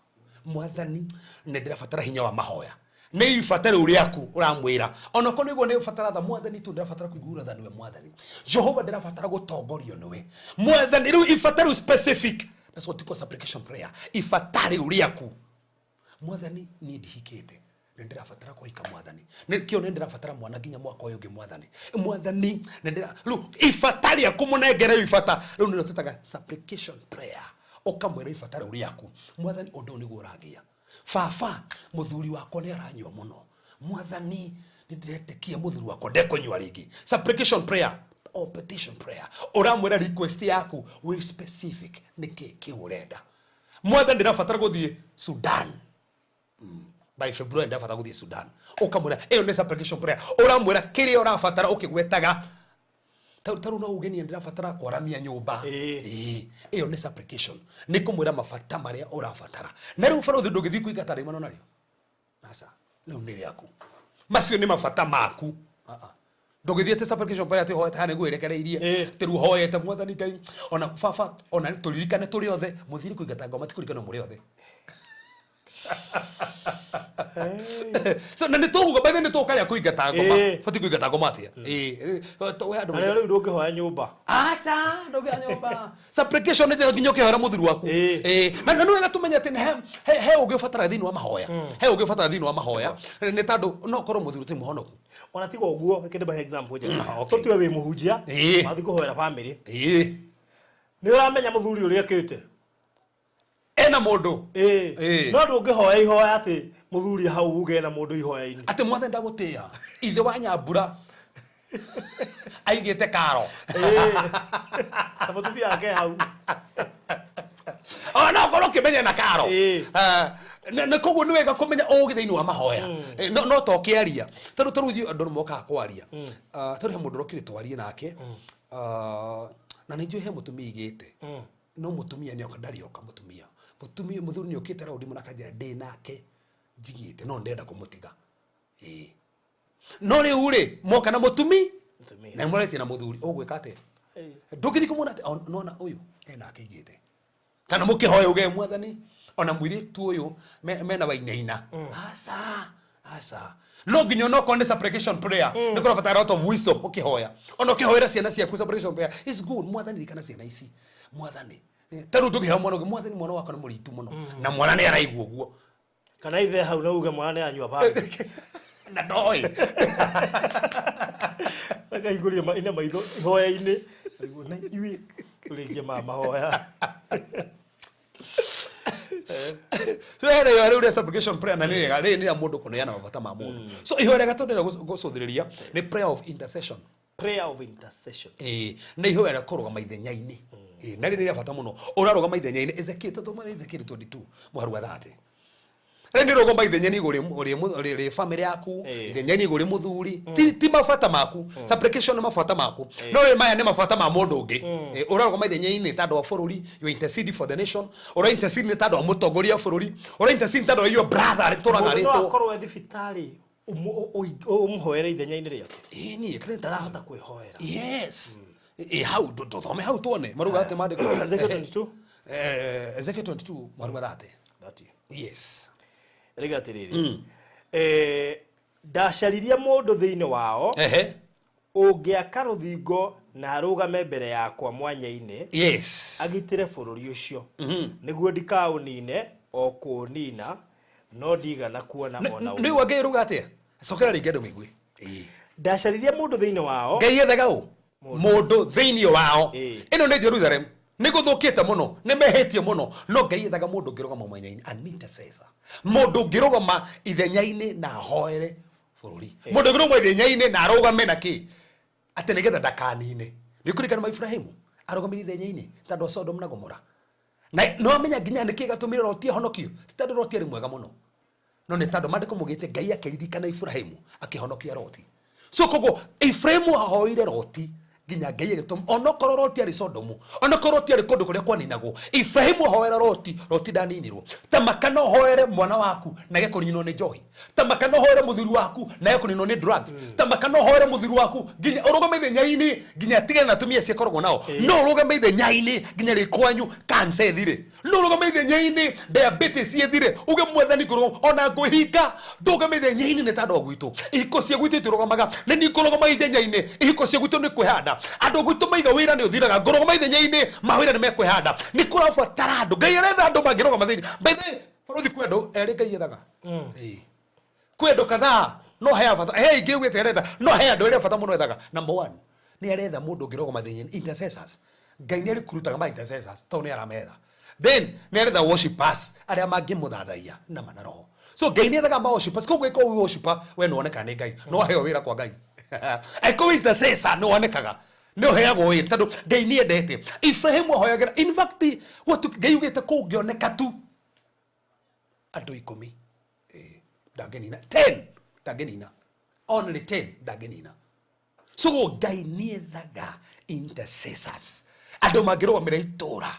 Mwathani, nĩ ndĩrabatara hinya wa mahoya. Nĩ ibata rĩu rĩaku ũramwĩra, onokorwo nĩguo nĩ ũbatara tha. Mwathani, tu ndĩrabatara kũiguĩra tha nĩwe. Mwathani Jehova, ndĩrabatara gũtongorio nĩwe. Mwathani, rĩu ibata rĩu specific, that's what you call supplication prayer. Ibata rĩu rĩaku. Mwathani, niĩ ndihikĩte, nĩ ndĩrabatara kũhika. Mwathani, kĩo nĩ ndĩrabatara mwana nginya mwaka ũyũ ũngĩ. Mwathani, mwathani, nĩ ndĩra rĩu ibata rĩaku mũnengere rĩu ibata rĩu nĩrĩo twĩtaga supplication prayer. Ũkamwĩra ibata rĩu rĩaku. Mwathani, ũndũ ũyũ nĩguo ũragĩa. Baba, mũthuri wakwa nĩ aranyua mũno. Mwathani, nĩ ndĩretĩkia mũthuri wakwa ndekũnyua rĩngĩ. Supplication prayer or petition prayer, ũramwĩra request yaku wĩ specific, nĩkĩ kĩu ũrenda. Mwathani, ndĩrabatara gũthiĩ Sudan by February, ndĩrabatara gũthiĩ Sudan. Ũkamwĩra, ĩyo nĩ supplication prayer. Ũramwĩra kĩrĩa ũrabatara ũkĩgwetaga. Ta rĩu no uge niĩ ndĩrabatara kwaramia nyũmba. Ĩĩ, ĩyo nĩ supplication, nĩ kũmwĩra mabata marĩa ũrabatara. Na rĩu barũthi, ndũngĩthiĩ kũingata rĩmano narĩo, aca, rĩu nĩ rĩaku, macio nĩ mabata maku. Ah, ah. Ndũgĩthiĩ atĩ supplication prayer atĩ ũhoete haha nĩguo ĩrekereirie. Atĩ rĩu ũhoete Mwathani Ngai ona baba ona tũririkane tũrĩ othe. Mũthire kũingata ngoma ti kũririkana mũrĩ othe. So na nĩ tũguga by the way, nĩ tũkarĩa kũingata ngoma. Batiĩ kũingata ngoma atĩa? Ĩĩ, we andũ Na rĩu ndũngĩhoya nyũmba. Acha, ndũngĩoya nyũmba. Supplication nĩ njega nginya ũkĩhoera mũthuri waku. Ĩĩ, na nĩ wega tũmenye atĩ he ũngĩ ũbatara thĩinĩ wa mahoya, he ũngĩ ũbatara thĩinĩ wa mahoya, nĩ tondũ no ũkorwo mũthuri ti mũhonoku. Ona tiga ũguo, reke ndĩmahe example njega. Okay. Tũtue wĩ mũhunjia, wathiĩ kũhoera family, nĩ ũramenya mũthuri ũrĩa ekĩte. Ena mũndũ. No ndũngĩhoya ihoya atĩ mũthuri hau uge na mũndũ ihoya-inĩ. Atĩ Mwathani, ndagũtĩĩa, ithe wa Nyambura aigĩte karo. Na mũtumia wake hau. Ona ũkorwo ũkĩmenya na karo. Ah, na koguo nĩ wega kũmenya ũgĩ thĩinĩ wa mahoya. No to kĩaria tarĩu ithuĩ andũ nĩ mokaga kwaria. Ah, tarĩu he mũndũ ũrokire twarie nake. Ah, na nĩ njũĩ he mũtumia igĩte, no mũtumia nĩ oka, ndarĩ oka mũtumia mũthuri nĩ okĩte raundi mũno akanjĩra ndĩ nake njigĩte, no ndĩrenda kũmũtiga. Ĩĩ, no rĩu rĩ, moka na mũtumi. Mũtumia. Na mũretie na mũthuri, ũgwĩka atĩa? Ndũngĩthiĩ kũmwona atĩ nona ũyũ ena ake igĩte, kana mũkĩhoya uge Mwathani ona mũirĩtu ũyũ mena wainaina. Aca, aca, no nginya onokorwo nĩ supplication prayer, nĩ kũrabatara a lot of wisdom ũkĩhoya. Ona ũkĩhoera ciana ciaku, supplication prayer is good. Mwathani, ririkana ciana ici. Mwathani, ta rĩu tũngĩhoya mwana ũngĩ, Mwathani, mwana wakwa nĩ mũritu mũno, na mwana nĩ araigua ũguo. Kana ithe hau na uge mwana nĩ anyua bangi. Na ndoĩ. Akaihũria ina maitho ihoya-inĩ. Aigua, na inyuĩ tũrĩkie ma mahoya. So hena ihoya rĩu rĩa supplication prayer, na nĩ rĩega, rĩrĩ nĩ rĩa mũndũ kũneana mabata ma mũndũ. So ihoya rĩa gatatũ ndĩrenda gũcũthĩrĩria nĩ prayer of intercession. Prayer of intercession. Ĩĩ, nĩ ihoya rĩa kũrũgama ithenya-inĩ. Ĩĩ, na rĩrĩ rĩa bata mũno, ũrarũgama ithenya-inĩ. Ezekiel, tũthome Ezekiel 22 mũharu wa 30. Rĩu nĩ rũgoma ithenya-inĩ igũrũ rĩ family yaku, ithenya-inĩ igũrũ rĩ mũthuri, ti mabata maku. Supplication nĩ mabata maku, no rĩ maya nĩ mabata ma mũndũ ũngĩ. Ũrarũgama ithenya-inĩ tondũ wa bũrũri, you intercede for the nation. Ũra intercede nĩ tondũ wa mũtongoria wa bũrũri, ũra intercede tondũ wa your brother tũraga Mũndũ no rĩtwo. akorwo e thibitarĩ ũmũhoere ithenya-inĩ rĩake. Ĩĩ, niĩ kĩrĩa Ndarahota kwĩhoera. Yes. Ĩ hau tũthome hau tuone maruga atĩ maandĩko. Ezekiel 22. Ezekiel 22 maruga atĩ 30. Yes. Rĩga atĩrĩrĩ, ndacaririe mũndũ thĩinĩ wao ũngĩaka rũthingo na arũgame mbere yakwa mwanya-inĩ, agitĩre bũrũri ũcio nĩguo ndikaũnine o kũũnina, no ndigana kuona ona Nĩ ũmwe. wa Ngai ruga atĩa? Cokera rĩngĩ andũ maigue. Ndacaririe mũndũ thĩinĩ wao. Ngai ethaga ũ mũndũ thĩinĩ wao. Ĩno nĩ Jerusalem, nĩ gũthũkĩte mũno, nĩ mehĩtie mũno, no Ngai ethaga mũndũ ũngĩrũgama mwanya-inĩ, an intercessor, mũndũ ũngĩrũgama ithenya-inĩ na ahoere bũrũri, mũndũ ũngĩrũgama ithenya-inĩ na arũgame na kĩ atĩ nĩgetha ndakanine. Nĩ kũririkana ma Ibrahimu arũgamire ithenya-inĩ tondũ wa Sodom na Gomora, na no amenya nginya nĩkĩ gatũmire Loti ahonokio. Ti tondũ Loti arĩ mwega mũno, no nĩ tondũ maandĩko maugĩte Ngai akĩririkana Ibrahimu akĩhonokia Loti. So koguo Ibrahimu ahoire Loti nginya Ngai agĩtũma onokorwo Loti arĩ Sodomu, onokorwo Loti arĩ kũndũ kũrĩa kwaninagwo, Ibrahimu ahoera Loti, Loti ndaninirwo. Tamaka no ũhoere mwana waku na age kũninwo nĩ njohi, tamaka no ũhoere mũthuri waku na age kũninwo nĩ drugs, tamaka no ũhoere mũthuri waku nginya ũrũgame ithenya-inĩ nginya atigane na atumia acio akoragwo nao, no ũrũgame ithenya-inĩ nginya rĩ kwanyu cancer ĩthire, no ũrũgame ithenya-inĩ diabetes ĩthire, uge Mwathani ngũrũgama ona ngwĩhinga ndũgame ithenya-inĩ nĩ tondũ wa gwitũ ihiko cia gwitũ itirũgamaga, nĩ niĩ ngũrũgama ithenya-inĩ ihiko cia gwitũ nĩ kwĩhanda, andũ gwitũ maiga wĩra nĩ ũthiraga, ngũrũgama ithenya-inĩ mawĩra nĩ mekwĩhanda. Nĩ kũrabatara andũ, Ngai aretha andũ mangĩrũgama thĩinĩ. By the way, bũrũri kwĩ andũ erĩ Ngai ethaga. Ĩĩ. Kwĩ andũ kadhaa no he bata he ingĩ ugĩte aretha, no he andũ erĩ a bata mũno ethaga. Number one, nĩ aretha mũndũ ũngĩrũgama thĩinĩ, intercessors. Ngai nĩ arĩkurutaga ma intercessors tondũ nĩ arametha. Then nĩ aretha worshipers arĩa mangĩmũthathaiya na mana roho. So Ngai nĩ ethaga ma worshipers, koguo ĩkorwo wĩ worshiper we nĩ wonekaga nĩ Ngai, no waheo wĩra kwa Ngai. Angĩkorwo wĩ intercessor nĩ wonekaga, nĩ ũheagwo wĩra tondũ Ngai nĩ endete. Ibrahimu ahoyagĩra, in fact gwatu Ngai ugĩte kũngĩoneka tu andũ 10, ndangĩnina 10, ndangĩnina only 10, ndangĩnina. So Ngai nĩ ethaga intercessors, andũ mangĩrũgamĩra itũra.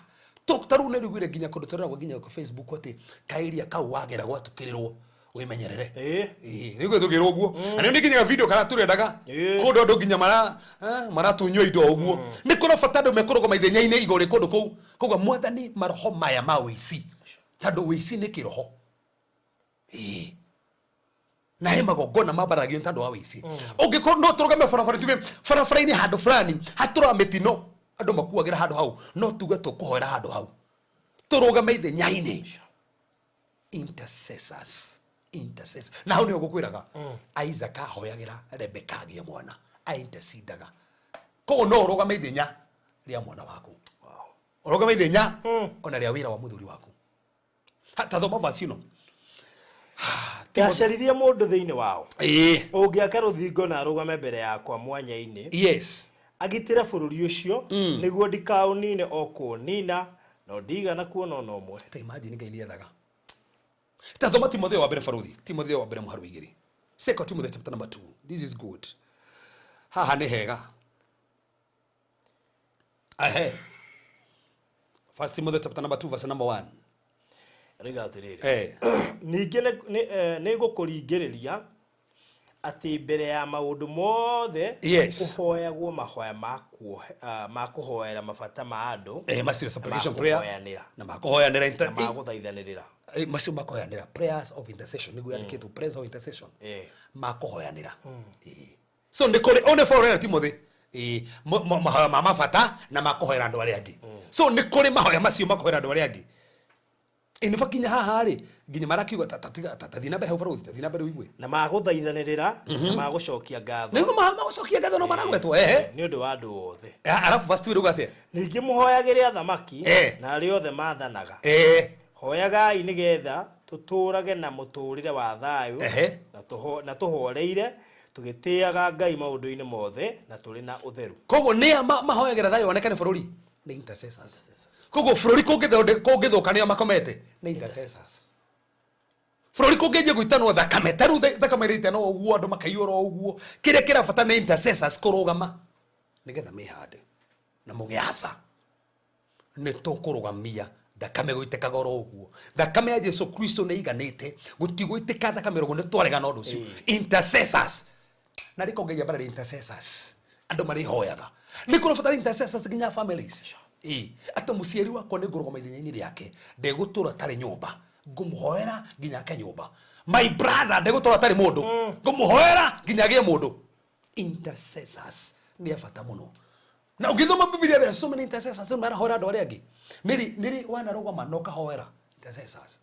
Ta rĩu nĩ rĩugire nginya kũndũ tũreragwo nginya kwa Facebook atĩ kaĩria kau wagera gwatukĩrĩrwo wĩmenyerere. Ĩĩ, rĩu tũkĩrwo ũguo na nĩ nginya video kana tũrendaga kũndũ andũ nginya maratunywo indo ũguo. Nĩ kũrabata andũ mekũrũgama ithenya-inĩ igũrũ rĩ kũndũ kũu koguo Mwathani maroho maya ma ũici, tondũ ũici nĩ kĩroho. Ĩĩ. Na he magongona mambaragio nĩ tondũ wa ũici. Ũngĩkorwo no tũrũgame barabara tuge barabara-inĩ handũ fulani hatũraga mĩtino, andũ makuagĩra handũ hau, no tuge tũkũhoera handũ hau, tũrũgame ithenya-inĩ. Intercessors, intercessors. Na hau nĩho ngũkwĩraga Isaac ahoyagĩra Rebecca agĩe mwana, aintercedaga. Koguo no ũrũgame ithenya rĩa mwana waku, ũrũgame ithenya ona rĩa wĩra wa mũthuri waku. Ta thoma verse ĩno. Ndacaririe mũndũ thĩinĩ wao ũngĩaka rũthingo na arũgame mbere yakwa mwanya-inĩ, agitĩre bũrũri ũcio nĩguo ndikaũnine o kũũnina, no ndigana kuona ona ũmwe. Ta imagine Ngai nĩ ethaga. Ta thoma Timotheo wa mbere, baruthi Timotheo wa mbere mũharu 2, Second Timothy chapter number 2. This is good, haha nĩ hega. Ahe First Timothy chapter number 2 verse number 1. Rĩga atĩrĩrĩ, ningĩ nĩ ngũkũringĩrĩria atĩ mbere ya maũndũ mothe kũhoyagwo mahoya ma kũhoera mabata ma andũ, macio na supplication prayer makũhoyanĩra, na makũhoyanĩra, na magũthaithanĩrĩra. Macio makũhoyanĩra, prayers of intercession nĩguo yandĩkĩtwo, prayers of intercession, makũhoyanĩra. So nĩ kũrĩ ũũ nĩ Paul na Timothy, mahoya ma mabata na makũhoera andũ arĩa angĩ. So nĩ kũrĩ mahoya macio makũhoera andũ arĩa angĩ. In fact nginya haha rĩ nginya marakiuga ta thiĩ na mbere hau barũthi, ta thiĩ na mbere ũigue. Na magũthaithanĩrĩra na magũcokia ngatho. Nĩguo magũcokia ngatho no maragwetwo ehe. Nĩ ũndũ wa andũ othe. Arabu verse 2 ĩrauga atĩa? Ningĩ mũhoyagĩre athamaki na arĩa othe mathanaga. Hoyagai nĩgetha tũtũũrage na mũtũũrĩre wa thayũ na tũhoreire, tũgĩtĩaga Ngai maũndũ-inĩ mothe na tũrĩ na ũtheru. Koguo nĩa mahoyagĩra thayũ wonekane bũrũri? Nĩ intercessors. Koguo bũrũri kũngĩthũka nĩo makomete? Nĩ intercessors. Bũrũri kũngĩanjia gũitanwo thakame ta rĩu thakame ĩrĩitanwo ũguo andũ makaiyũra ũguo kĩrĩa kĩrabata nĩ intercessors kũrũgama nĩgetha mĩhande na mũgĩ aca nĩ tũkũrũgamia thakame gũitĩkaga oro ũguo. Thakame ya Jesu Kristo nĩ iganĩte, gũtigũitĩka thakame oro ũguo, nĩ twaregana ũndũ ũcio. Intercessors na rĩko ngai ambara intercessors andũ marĩhoyaga nĩ kũrabatara intercessors nginya families. Ĩĩ, atĩ mũciari wakwa nĩ ngũrũgama ithenya-inĩ rĩake, ndegũtũra tarĩ nyũmba, ngũmũhoera nginya ake nyũmba. My brother ndegũtũra tarĩ mũndũ, ngũmũhoera nginya agĩe mũndũ. Intercessors nĩ a bata mũno. Na ũngĩthoma Bibilia there are so many intercessors marahoera andũ arĩa angĩ. Nĩrĩ nĩrĩ wanarũgama na ũkahoera intercessors,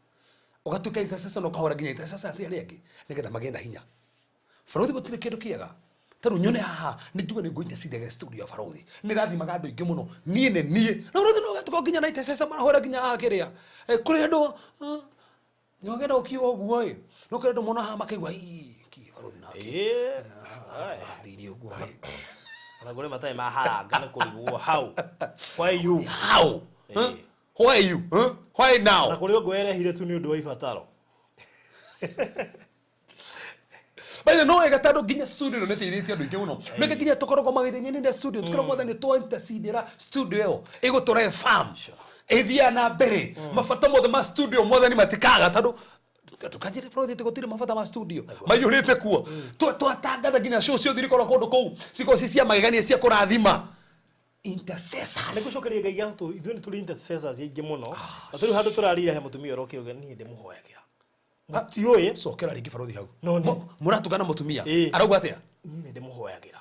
ũgatuĩka intercessor na ũkahoera nginya intercessors arĩa angĩ nĩgetha magĩe na hinya. Barothi gũtirĩ kĩndũ kĩega ta rĩu nyone haha nĩ njuge nĩ ngũ-intercede studio ya barothi, nĩ rathimaga andũ aingĩ mũno niĩ nĩ niĩ na barothi no gatuko nginya na intercessor marahoera nginya haha kĩrĩa. Kũrĩ andũ nĩwagenda ũkiuga ũguo ĩ no kũrĩ andũ mona haha makaigua ii ki barothi nake thiri ũguo ĩ. Ona kũrĩ matarĩ maharanga nĩ kũrigwo how, why you? How? Huh? Why you? Huh? Why now? Na kũrĩ ũngĩ werehire tu nĩ ũndũ wa ibataro. By no wega tondũ nginya studio ĩno nĩteithĩtie andũ aingĩ mũno. Nĩkĩ nginya tũkoragwo magĩthĩnia nĩ studio, tũkoragwo mwathani twa intercedera studio ĩyo ĩgũtũrehe farm ĩthiaga na mbere, mabata mothe ma studio mwathani matikaga tondũ ndũkanjĩre bro atĩ gũtirĩ mabata ma studio maiyũrĩte kuo. Twatangatha nginya show ciothe ikoragwo kũndũ kũu cikoragwo ci cia magegania cia kũrathima intercessors. Nĩ gũcokeria Ngai gatũ, ithuĩ nĩ tũrĩ intercessors aingĩ mũno. Na tũrĩ handũ tũrarĩire he mũtumia ũrokire uga niĩ ndĩmũhoyagĩra. Mũtiũĩ. Cokera rĩngĩ barothi hau. No, nĩ- Mũratungana mũtumia Ĩĩ. arauga atĩa? Niĩ nĩ ndĩmũhoyagĩra.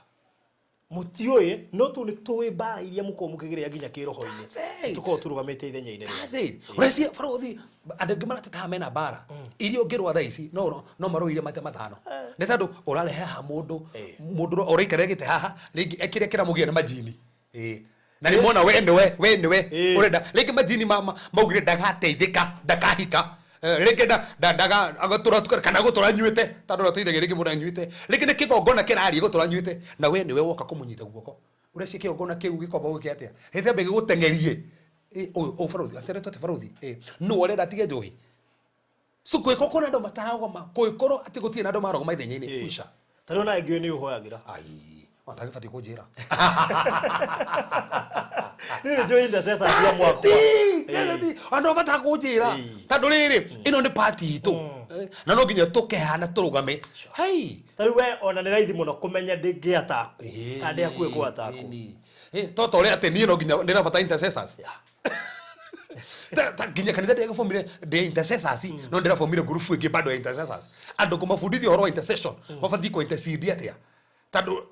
Mũtiũĩ, no tu nĩ tũĩ mbara iria mũkoragwo mũkĩgeria nginya kĩroho-inĩ. That's it. Tũkoragwo tũrũgamĩte ithenya-inĩ rĩao. That's it. Ũreciria barothi andũ aingĩ marateta haha mena mbara iria ũngĩrũa thaa ici no no marũire maita matano nĩ tondũ ũrarehe haha mũndũ mũndũ ũraikarĩra gĩtĩ haha rĩngĩ kĩrĩa kĩramũgia nĩ majini. Ĩĩ. Na nĩ mona we nĩwe we nĩwe ũrenda rĩngĩ majini maugire ndagateithĩka ndakahika. Rĩngĩ ndaga agũtũra kana gũtũra anyuĩte tondũ ũrĩa tũithagia rĩngĩ mũndũ anyuĩte rĩngĩ nĩ kĩgongona kĩraria gũtũra anyuĩte na we nĩwe woka kũmũnyita guoko ũreciria kĩgongona kĩu gĩkomba gwĩka atĩa gĩtambe gĩgũteng'erie. Ũyũ ũyũ barothi ateretwo atĩ barothi nũ ũrenda atige njohi so kwĩkorwo kwĩna andũ mataragoma kwĩkorwo atĩ gũtirĩ na andũ maragoma ithenya-inĩ kwisha. Ta rĩu na ĩngĩ nĩ ũhoyagĩra. Ai, watagĩbatiĩ kũnjĩra. Niĩ nĩ njũĩ intercessors cia mwakwa. Andũ abatara kũnjĩra tondũ rĩrĩ ĩno nĩ party itũ na no nginya tũkehana tũrũgame. Hei. Ta rĩu we ona nĩ raithi mũno kũmenya ndĩngĩ attack kana ndĩ hakuhĩ kũ attack. To ta ũrĩa atĩ niĩ no nginya ndĩrabatara intercessors. Ta nginya kanitha ndĩrabomire ndĩ intercessors no ndĩrabomire group ĩngĩ bado ya intercessors. Andũ kũmabundithia ũhoro wa intercession mabatiĩ kũ intercede atĩa tondũ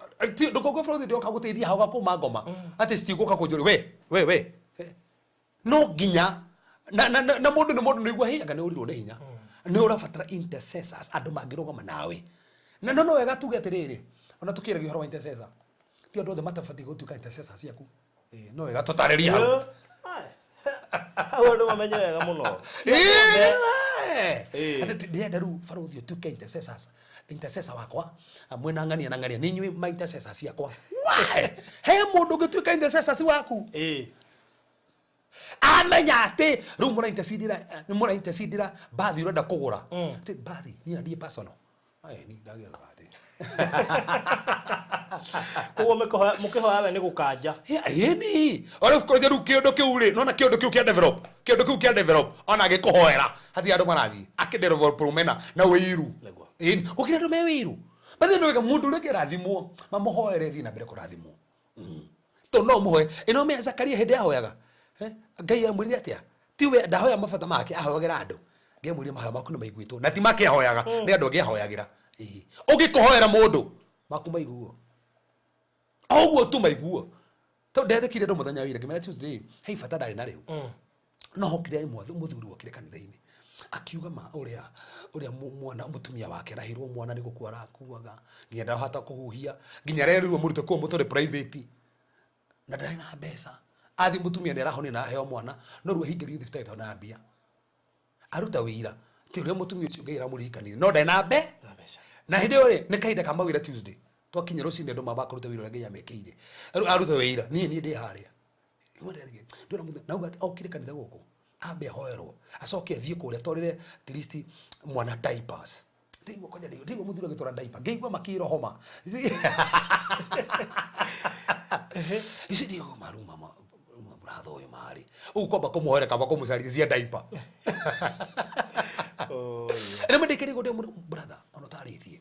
ndũkauga bũrũri ndĩroka gũteithia hau gakũma ngoma atĩ citigũka kũnjũria we we we no nginya na na na mũndũ nĩ mũndũ nĩigua hinya kana ũrirwo nĩ hinya nĩ ũrabatara intercessors andũ mangĩrũgama nawe na no no wega tuge atĩrĩrĩ ona tũkĩragia ũhoro wa intercessor ti andũ othe matabatiĩ gũtuĩka intercessors ciaku. No wega tũtarĩrie hau. Hau andũ mamenye wega mũno. Atĩ ndĩrenda rĩu barothi ũtuĩke intercessors intercessor wakwa mwena ng'ania na ng'ania nĩ inyuĩ ma intercessors ciakwa. Why? He mũndũ ũngĩtuĩka intercessors waku? Amenya atĩ rĩu mũra intercedera mũra intercedera bathi ũrenda kũgũra. Atĩ bathi niĩ na ndiĩ personal. Ai, ni ndagĩra bathi. Koguo mũkĩhoya we nĩ gũkanja. Ĩni. Ora of course rĩu kĩũndũ kĩu rĩ, nona kĩũndũ kĩu kĩa develop. Kĩũndũ kĩu kĩa develop ona agĩkũhoera hatirĩ andũ marathiĩ. Akĩ develop rũmena na wĩiru. Nĩguo. Ĩni, gũkĩrĩ andũ me wĩiru. But then wega mũndũ ũrĩa ũngĩrathimwo, mamũhoere thiĩ na mbere kũrathimwo. Tondũ no ũmũhoe. Ĩno mea Zakaria hĩndĩ ahoyaga. Ngai amwĩrire atĩa? Ti we ndahoya mabata make ahoyagĩra andũ. Ngai amwĩrire mahoya maku nĩ maiguĩtwo. Na ti make ahoyaga, nĩ andũ angĩ ahoyagĩra. Ũngĩkũhoera mũndũ, maku maiguo. O ũguo tu maiguo. Tondũ ndethĩkire andũ mũthenya wa ira, ngĩmera Tuesday, hei bata ndarĩ na rĩu. No hokire mũthuri wokire kanitha-inĩ. Akiuga ma ũrĩa ũrĩa mwana mũtumia wake arahĩrwo mwana nĩ gũkua arakuaga, nginya ndarahota kũhuhia, nginya arerirwo mũrute kuo mũtware private. Na ndarĩ na mbeca. Athiĩ mũtumia nĩ arahonio na aheo mwana, no rĩu ahingĩrio thibitarĩ tondũ na mbia. Aruta wĩira, ti ũrĩa mũtumia ũcio Ngai aramũririkanire, no ndarĩ na Na mbeca. Na hĩndĩ ĩyo rĩ, nĩ kahinda ka mawĩra Tuesday. Twakinya rũcinĩ andũ mamba kũruta wĩra ũrĩa Ngai amekĩire. Rĩu aruta wĩira, niĩ niĩ ndĩ harĩa. Ndĩrona mũthenya, na auga atĩ okire kanitha gũkũ. Ambe ahoerwo. Acoke athiĩ kũrĩa atwarĩre at least mwana diapers. Ndĩigua kwanja ndĩigua mũthuri agĩtwara diaper. Ngĩigua makĩrohoma. Ici ndĩigua maruma ma brother ũyũ marĩ. Ũguo kwamba kũmũhoera kamba kũmũcarithia diaper. Rĩmwe ndĩkĩrĩgwo ndĩ brother ona ũtarĩtie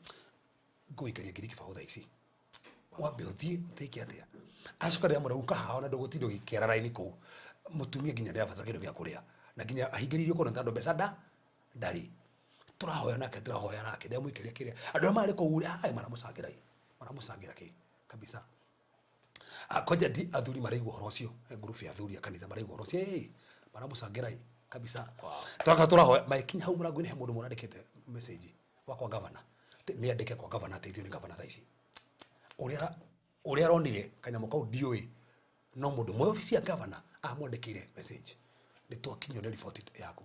ngũikaria ngiri kĩbaũ thaa ici. Wambe ũthiĩ ũtĩke atĩa. Acoka ndĩramwĩra uka haha ona ndũgũtinda ũgĩkĩara raini kũu. Mũtumia nginya ndĩrabatara kĩndũ gĩa kũrĩa. Na nginya ahingĩrĩirio kũndũ tondũ mbeca ndarĩ. Tũrahoya nake tũrahoya nake ndĩramũikĩria kĩrĩa. Andũ arĩa marĩ kũu rĩ, maramũcangĩra ĩ. Maramũcangĩra kĩ kabisa. Kwanja ndi athuri maraigua ũhoro ũcio. Ngurubu ya athuri a kanitha maraigua ũhoro ũcio. Maramũcangĩra ĩ kabisa. Twaka tũrahoya magĩkinya hau mũrango-inĩ he mũndũ mũrandĩkĩte message wa kwa gavana. Nĩ andĩke kwa gavana ateithio nĩ gavana thaa ici. Ũrĩa aronire kanyamũ kau ndiũĩ no mũndũ mwe obici ya gavana amwandĩkĩire message. Nĩ twakinyio nĩ riboti yaku.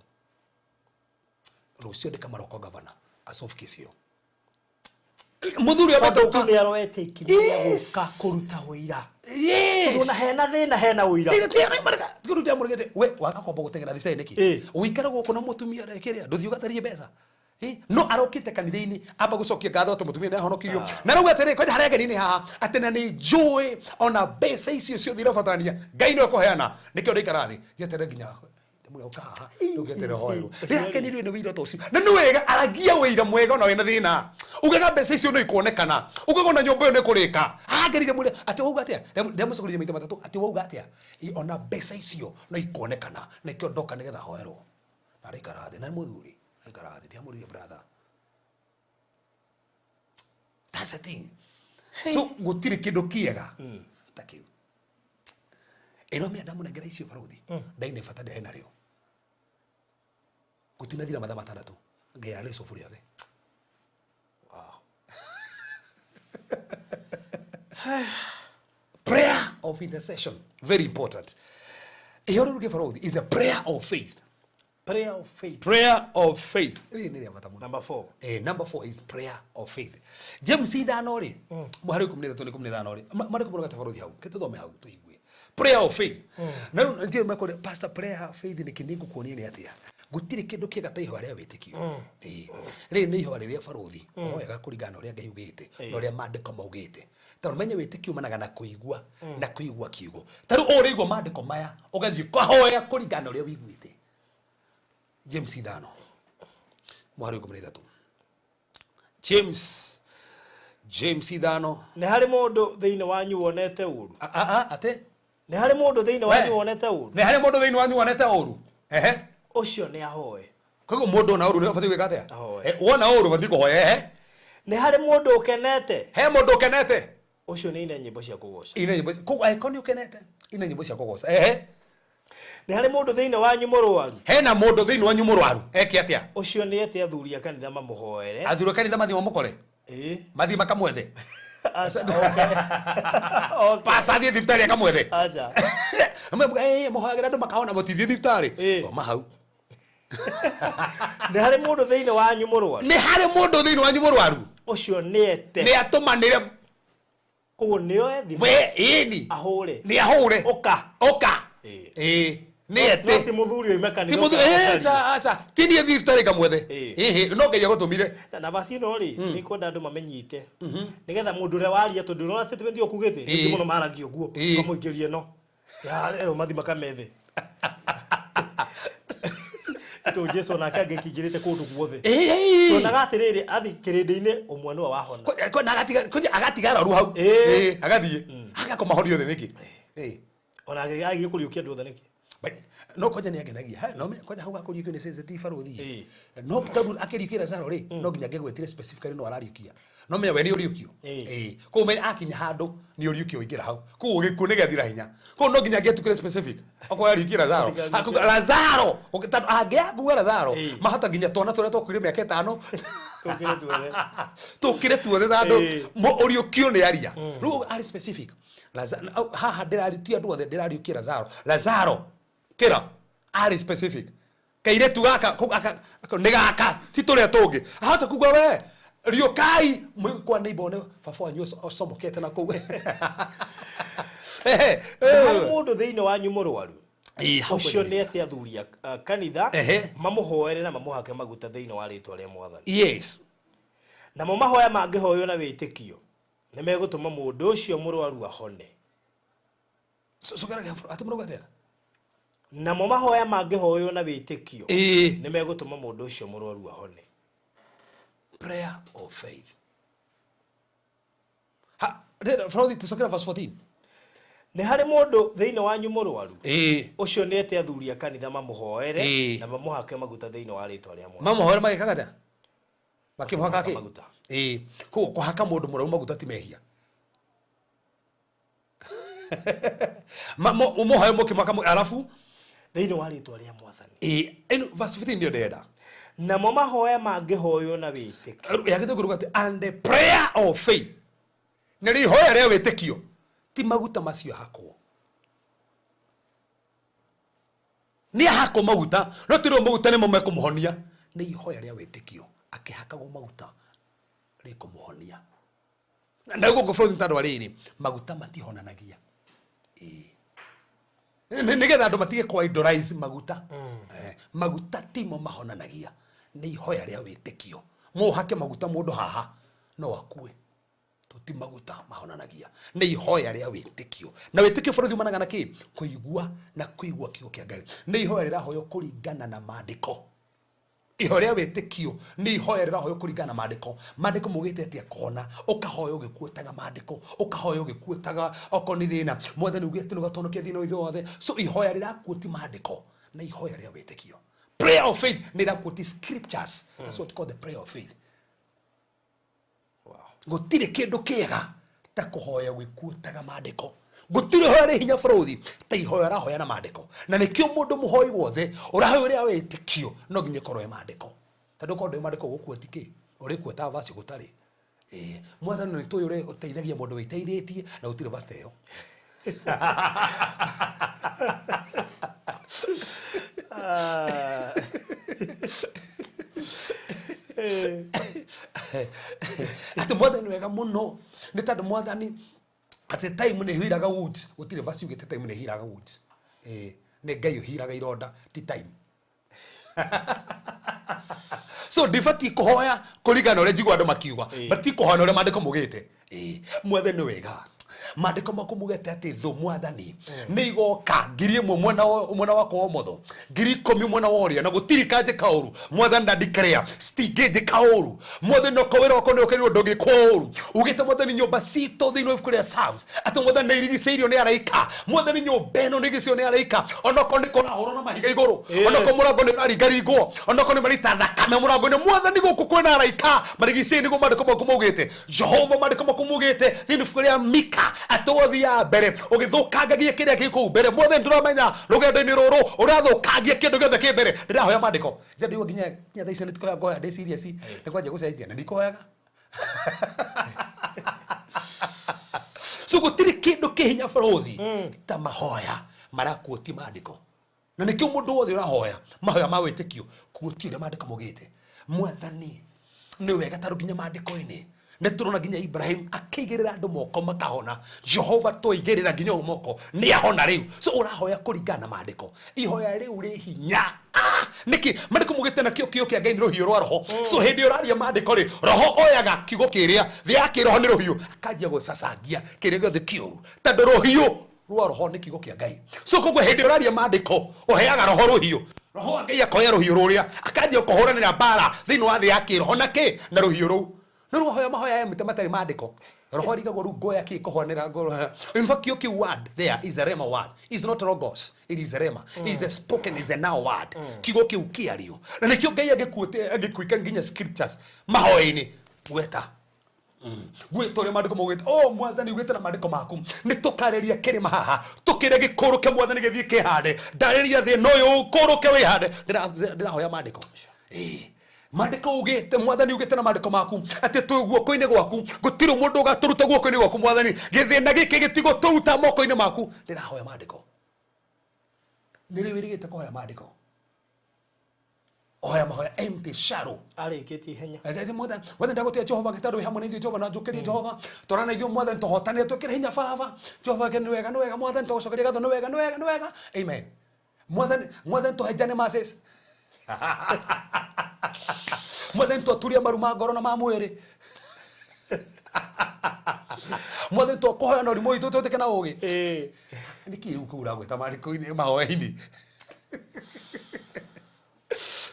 Rũciũ andĩka marũa kwa gavana asolve case ĩyo. Mũthuri Tondũ ambete tu gũka. nĩ aroete ikinya rĩa Yes. gũka kũruta ũira. Yes. Tondũ ona hena thĩna hena ũira. Ndĩramũrĩgĩte we waga kwamba gũteng'era thibitarĩ nĩkĩ? Ũikare gũkũ na mũtumia kĩrĩa ndũthiĩ ũgatarie mbeca. No arokĩte kanitha-inĩ amba gũcokia ngatho atĩ mũtumia nĩ ahonokirio. Na rĩu atĩrĩ kwenda harĩa ngeni-inĩ haha atĩ na nĩ njũĩ ona mbeca icio ciothe irabatarania Ngai nĩwe kũheana nĩkĩo ndaikara thĩ njeterere nginya ndĩmwĩre ũka haha ndũngĩeterera hoerwo. Ndĩrakenirio nĩ wĩira ta ũcio. Na nĩ wega aragia wĩira mwega ona wĩna thĩna. Ugaga mbeca icio no ikuonekana. Ugaga ona nyũmba ĩyo nĩ ĩkũrĩka. Agerire mwĩre atĩ wauga atĩa? Ndĩramũcokeria maita matatũ atĩ wauga atĩa? Ona mbeca icio no ikuonekana. Nĩkĩo ndoka nĩgetha hoerwo. Na araikara thĩ na nĩ mũthuri. Araikara thĩ ndĩramũririe brother. That's the thing. So gũtirĩ kĩndũ kĩega ta kĩu. Ĩno mĩa ndamũnengera icio barothi. Ndaine bata ndĩhe narĩo. Gũtinathira mathaa matandatũ. Ngai ararĩ cubu rĩothe. Wow. Prayer of intercession, very important. Ihoro rĩu gĩbarothi is a prayer of faith. Prayer of faith. Prayer of faith. Rĩrĩ nĩ rĩa bata mũno. Number 4. Number 4 is prayer of faith. James ithano rĩ, mũhari 13 15 rĩ, marĩ kũmũrũgata barothi hau, ke tũthome hau tũigue. Prayer of faith. Na rĩu ndiũĩ makore pastor prayer of faith nĩkĩ nĩ ngũkuonia nĩ atĩa. Gũtirĩ kĩndũ kĩega ta ihoya rĩa wĩtĩkio. Rĩrĩ nĩ ihoya rĩrĩa barothi ũhoyaga kũringana na ũrĩa Ngai augĩte na ũrĩa maandĩko maugĩte. Tondũ menye wĩtĩkio umanaga na kũigua na kũigua kiugo. Ta rĩu ũrĩigua maandĩko maya ũgathiĩ ũkahoya kũringana na ũrĩa wĩiguĩte. James ithano mũhari 13. James ithano. Nĩ harĩ mũndũ thĩinĩ wanyu wonete ũru? Atĩ? Nĩ harĩ mũndũ thĩinĩ wanyu wonete ũru? Nĩ harĩ mũndũ thĩinĩ wanyu wonete ũru? Ehe. Ũcio nĩ ahoe. Koguo mũndũ ona ũru nĩ ũbatiĩ gwĩka atĩa? Ahoe. Wona ũru ũbatiĩ kũhoya. Ehe. Nĩ harĩ mũndũ ũkenete? He mũndũ ũkenete? Ũcio nĩ ine nyĩmbo cia kũgoca. Ine nyĩmbo. Koguo angĩkorwo nĩ ũkenete, ine nyĩmbo cia kũgoca. Ehe. Nĩ harĩ mũndũ thĩinĩ wanyu mũrwaru? Hena mũndũ thĩinĩ wanyu mũrwaru. Eke atĩa? Ũcio nĩ ete athuri a kanitha mamũhoere. Athuri a kanitha mathiĩ mamũkore? Mathiĩ makamwethe? Aca, okay. Okay. Pasa athiĩ thibitarĩ akamwethe? Aca. Mũhoyagĩra andũ makahona mũtithiĩ thibitarĩ. Thoma hau. Nĩ harĩ mũndũ thĩinĩ wanyu mũrwaru? Nĩ harĩ mũndũ thĩinĩ wanyu mũrwaru? Ũcio nĩ ete. Nĩ atũmanĩre. Koguo nĩ oe thimũ. We, ĩni. Ahũre. Nĩ ahũre. Ũka. Ũka. Nĩ ete. No ti mũthuri oime kanitha. Ti mũthuri, aca. Ti niĩ thibitarĩ ngamwethe. No Ngai agũtũmire. Na vaci ĩno rĩ, nĩ kwenda andũ mamenyite. Nĩgetha mũndũ ũrĩa waria tondũ ũrona statement ĩyo ũkugĩte, ningĩ mũno maragia ũguo, ũkamũingĩria ĩno. Ya, ĩyo mathi makamethe. Tondũ Jesũ onake angĩkĩingĩrĩte kũndũ guothe. Tuonaga atĩrĩrĩ, athi kĩrĩndĩ-inĩ ũmwe nĩwe wahona. Agatiga arwaru hau. Agathiĩ. Agakoma hori othe nĩkĩ? Ona agĩthiĩ kũriũkia andũ othe nĩkĩ? No kwanja nĩ angenagia. No kwanja hau gakũriũkio nĩ sensitive barothi. No tondũ akĩriũkia Lazaro rĩ, no nginya angĩgwetire specifically no arariũkia. No menya we nĩ ũriũkio. Koguo menya akinya handũ nĩ ũriũkio ũingĩra hau. Koguo gĩkuũ nĩ gĩathira hinya. Koguo no nginya angĩatukire specific. Okorwo ariũkia Lazaro. Lazaro, tondũ angĩakuga Lazaro, mahota nginya twana tũrĩa twakuire mĩaka 5. Tũkĩre tuothe. Tũkĩre tuothe tondũ ũriũkio nĩ aria. Rĩu arĩ specific. Haha ndĩrariũkia andũ othe, ndĩrariũkia Lazaro. Lazaro kĩra arĩ specific. Kairetu gaka nĩ gaka ti tũrĩa tũngĩ. Ahota kuga we riũkai kwa neighbor one baba wanyu ũcomokete na kũu. Nĩ harĩ mũndũ thĩinĩ wanyu mũrwaru? Ĩĩ, hau Ũcio kwendete. nĩ atĩ athuri a kanitha mamũhoere na mamũhake maguta thĩinĩ wa rĩtwa rĩa Mwathani. Namo mahoya mangĩhoywo na wĩtĩkio nĩ megũtũma mũndũ ũcio mũrwaru ahone. Cokera atĩ mũrauga atĩa? Namo mahoya mangĩhoywo na wĩtĩkio nĩ megũtũma mũndũ ũcio mũrwaru ahone. Prayer of faith. Ha, Frauthi, tucokera verse 14. Nĩ harĩ mũndũ thĩinĩ wanyu mũrwaru, ũcio nĩ ete athuri a kanitha mamũhoere na mamũhake maguta thĩinĩ wa rĩtwa rĩa Mwathani. Mamũhoere magĩkaga atĩa? Makĩmũhaka kĩ? Maguta. Koguo kũhaka mũndũ mũrwaru maguta ti mehia. Mũhoe mũkĩmũhaka arabu thĩinĩ wa rĩtwa rĩa Mwathani. Ĩno verse 15 nĩyo ndĩrenda. Namo mahoya mangĩhoywo na wĩtĩkio. Yagĩte kũruga atĩ and the prayer of faith. Nĩ ihoya rĩa wĩtĩkio. Ti maguta macio hakwo. Nĩ ahakwo maguta, no ti rĩo maguta nĩmo mekũmũhonia. Nĩ ihoya rĩa wĩtĩkio. Akĩhakagwo maguta rĩkũmũhonia. Na gũkũ bũrũri tondũ rĩrĩ, maguta matihonanagia. Nĩgetha andũ matige kũ idolize maguta. Maguta timo mahonanagia. Nĩ ihoya rĩa wĩtĩkio. Mũhake maguta mũndũ haha no akue. Ti maguta mahonanagia. Nĩ ihoya rĩa wĩtĩkio. Na wĩtĩkio bũrũri umanaga na kĩ? Kũigua na kũigua kiugo kĩa Ngai. Nĩ ihoya rĩrahoywo kũringana na maandĩko. Ihoya rĩa wĩtĩkio nĩ ihoya rĩrahoywo kũringana na maandĩko. Maandĩko maugĩte atĩa kona, ũkahoya ũgĩkuotaga maandĩko, ũkahoya ũgĩkuotaga okorwo nĩ thĩna. Mwathani ugĩte nĩ ũgatũhonokia thĩna witũ wothe. So ihoya rĩrakuoti maandĩko na ihoya rĩa wĩtĩkio. Prayer of faith nĩ ĩrakuoti scriptures. That's what called the prayer of faith. Gũtirĩ kĩndũ kĩega ta kũhoya gwĩkuotaga maandĩko. Gũtirĩ ihoya rĩ hinya bũrũri ta ihoya ũrahoya na maandĩko. Na nĩkĩo mũndũ mũhoi wothe ũrahoya ũrĩa wĩtĩkio no nginya ĩkorwo ĩ maandĩko. Tondũ korwo ndũĩ maandĩko ũgũkuoti kĩ? Ũrĩkuotaga verse gũtarĩ. Mwathani nĩ tũĩ ũrĩa ũteithagia mũndũ wĩteithĩtie na gũtirĩ verse ta ĩyo. Atĩ Mwathani wega mũno nĩ tondũ Mwathani atĩ time nĩ hiraga wounds. Gũtirĩ verse yugĩte time nĩ hiraga wounds. Nĩ Ngai ũhiraga ironda ti time. So ndibatiĩ kũhoya kũringana na ũrĩa njiguaga andũ makiuga, batiĩ kũhoya na ũrĩa maandĩko maugĩte. Mwathani wega. Maandĩko maku maugĩte atĩ thũ Mwathani nĩ igoka 1,000 mwena wakwa wa ũmotho, 10,000 mwena wa ũrĩo, na gũtirĩ kanjĩka ũru. Mwathani na declare citingĩnjĩka ũru. Mwathani okorwo wĩra wakwa nĩ ũkĩrĩrwo ndũngĩkwo ũru. Ugĩte Mwathani nyũmba citũ thĩinĩ wa ibuku rĩa Psalms atĩ Mwathani nĩ irigicĩirio nĩ araika. Mwathani nyũmba ĩno nĩ irigicĩirio nĩ araika. Onokorwo nĩ kũrahũrwo na mahiga igũrũ, onokorwo mũrango nĩ ũraringaringwo, onokorwo nĩ marita thakame mũrango-inĩ, Mwathani gũkũ kwĩna araika marigicĩirio nĩguo maandĩko maku maugĩte. Jehova maandĩko maku maugĩte thĩinĩ wa ibuku rĩa Mika atĩ ũthiaga mbere ũgĩthũkangagia kĩrĩa kĩ kũu mbere. Mwathani ndũramenya rũgendo-inĩ rũrũ ũrathũkangia kĩndũ gĩothe kĩ mbere. Ndĩrahoya maandĩko. Nja ndĩigua nginya thaa ici nĩ tũkoya ngoya ndĩ serious, nĩ kwanjia gũcenjia na ndikũhoyaga. So gũtirĩ kĩndũ kĩ hinya bũrũri ta mahoya marakuotie maandĩko. Na nĩkĩo mũndũ wothe ũrahoya mahoya ma wĩtĩkio kuotie ũrĩa maandĩko maugĩte. Mwathani nĩ wega tondũ nginya maandĩko-inĩ nĩ tũrona nginya Ibrahim akĩigĩrĩra andũ moko makahona. Jehova twaigĩrĩra nginya ũyũ moko nĩ ahona rĩu. So ũrahoya kũringana na maandĩko. Ihoya rĩu rĩ hinya. Nĩkĩ maandĩko maugĩte nakĩo kĩo kĩa Ngai nĩ rũhiũ rwa roho. So hĩndĩ ĩyo ũraria maandĩko rĩ, roho oyaga kiugo kĩrĩa thĩ ya kĩroho nĩ rũhiũ, akanjia gũcacangia kĩrĩa gĩothe kĩũru, tondũ rũhiũ rwa roho nĩ kiugo kĩa Ngai. So koguo hĩndĩ ĩyo ũraria maandĩko ũheaga roho rũhiũ. Roho wa Ngai akoya rũhiũ rũrĩa akanjia kũhũranĩra mbara thĩinĩ wa thĩ ya kĩroho na kĩ na rũhiũ rũu. No rĩu wahoya mahoya aya mĩte matarĩ maandĩko, roho arigagwo rĩu ngoya kĩ kũhoanĩra ngoro. In fact, kĩo kĩu word there is a rema word. It's not logos, it is a rema. It is a spoken, is a now word. Kiugo kĩu kĩario. Na nĩkĩo Ngai angĩkuĩka nginya scriptures mahoya-inĩ gweta. Gwĩta ũrĩa maandĩko maugĩte. Oh, Mwathani ugĩte na maandĩko maku nĩ tũkarĩria kĩrĩma haha tũkĩre gĩkũrũke Mwathani gĩthiĩ kĩhande ndarĩria thĩna ũyũ ũkũrũke wĩhande. Ndĩrahoya maandĩko. Maandĩko ugĩte Mwathani ugĩte na maandĩko maku atĩ twĩ guoko-inĩ gwaku gũtirĩ mũndũ ũgatũruta guoko-inĩ gwaku Mwathani gĩthĩna gĩkĩ gĩtigũtũruta moko-inĩ maku. Ndĩrahoya maandĩko. Nĩ rĩ wĩrĩgĩte kũhoya maandĩko? Oya mahoya empty shadow. Arĩkĩtie ihenya. Mwathani, Mwathani ndagũtĩa Jehova gĩtandũ wĩ hamwe na ithuĩ Jehova na njũkĩrie Jehova. Twarana ithuĩ Mwathani tũhotanĩre twĩkĩre hinya baba. Jehova nĩ wega nĩ wega Mwathani tũgũcokeria ngatho nĩ wega nĩ wega nĩ wega. Amen. Mwathani mwathani tũhenjane maces. Mwathani twaturia maru ma ngoro na ma mwĩrĩ. Mwathani twakũhoya na ũrimũ witũ twĩtĩke na ũgĩ. Eh. Nĩkĩ rĩu kũu ũragwĩta maandĩko-inĩ mahoya-inĩ?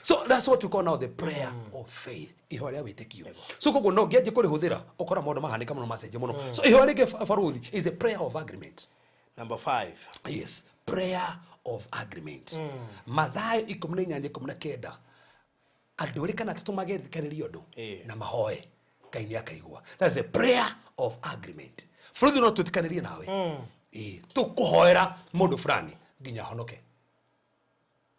So that's what we call now the prayer of faith. Ihoya rĩa wĩtĩkio. So koguo no ngĩanjie kũrĩhũthĩra ũkora maũndũ mahanĩka mũno macenjia mũno. So ihoya rĩngĩ baruthi is a prayer of agreement. Number 5. Yes, prayer of agreement. Mathayo 18:19. Andũ erĩ kana atatũ magetĩkanĩria ũndũ na mahoe Ngai nĩ akaigua. That's the prayer of agreement. Bũrũri no twĩtĩkanĩrie nawe. Tũkũhoera mũndũ fulani nginya ahonoke.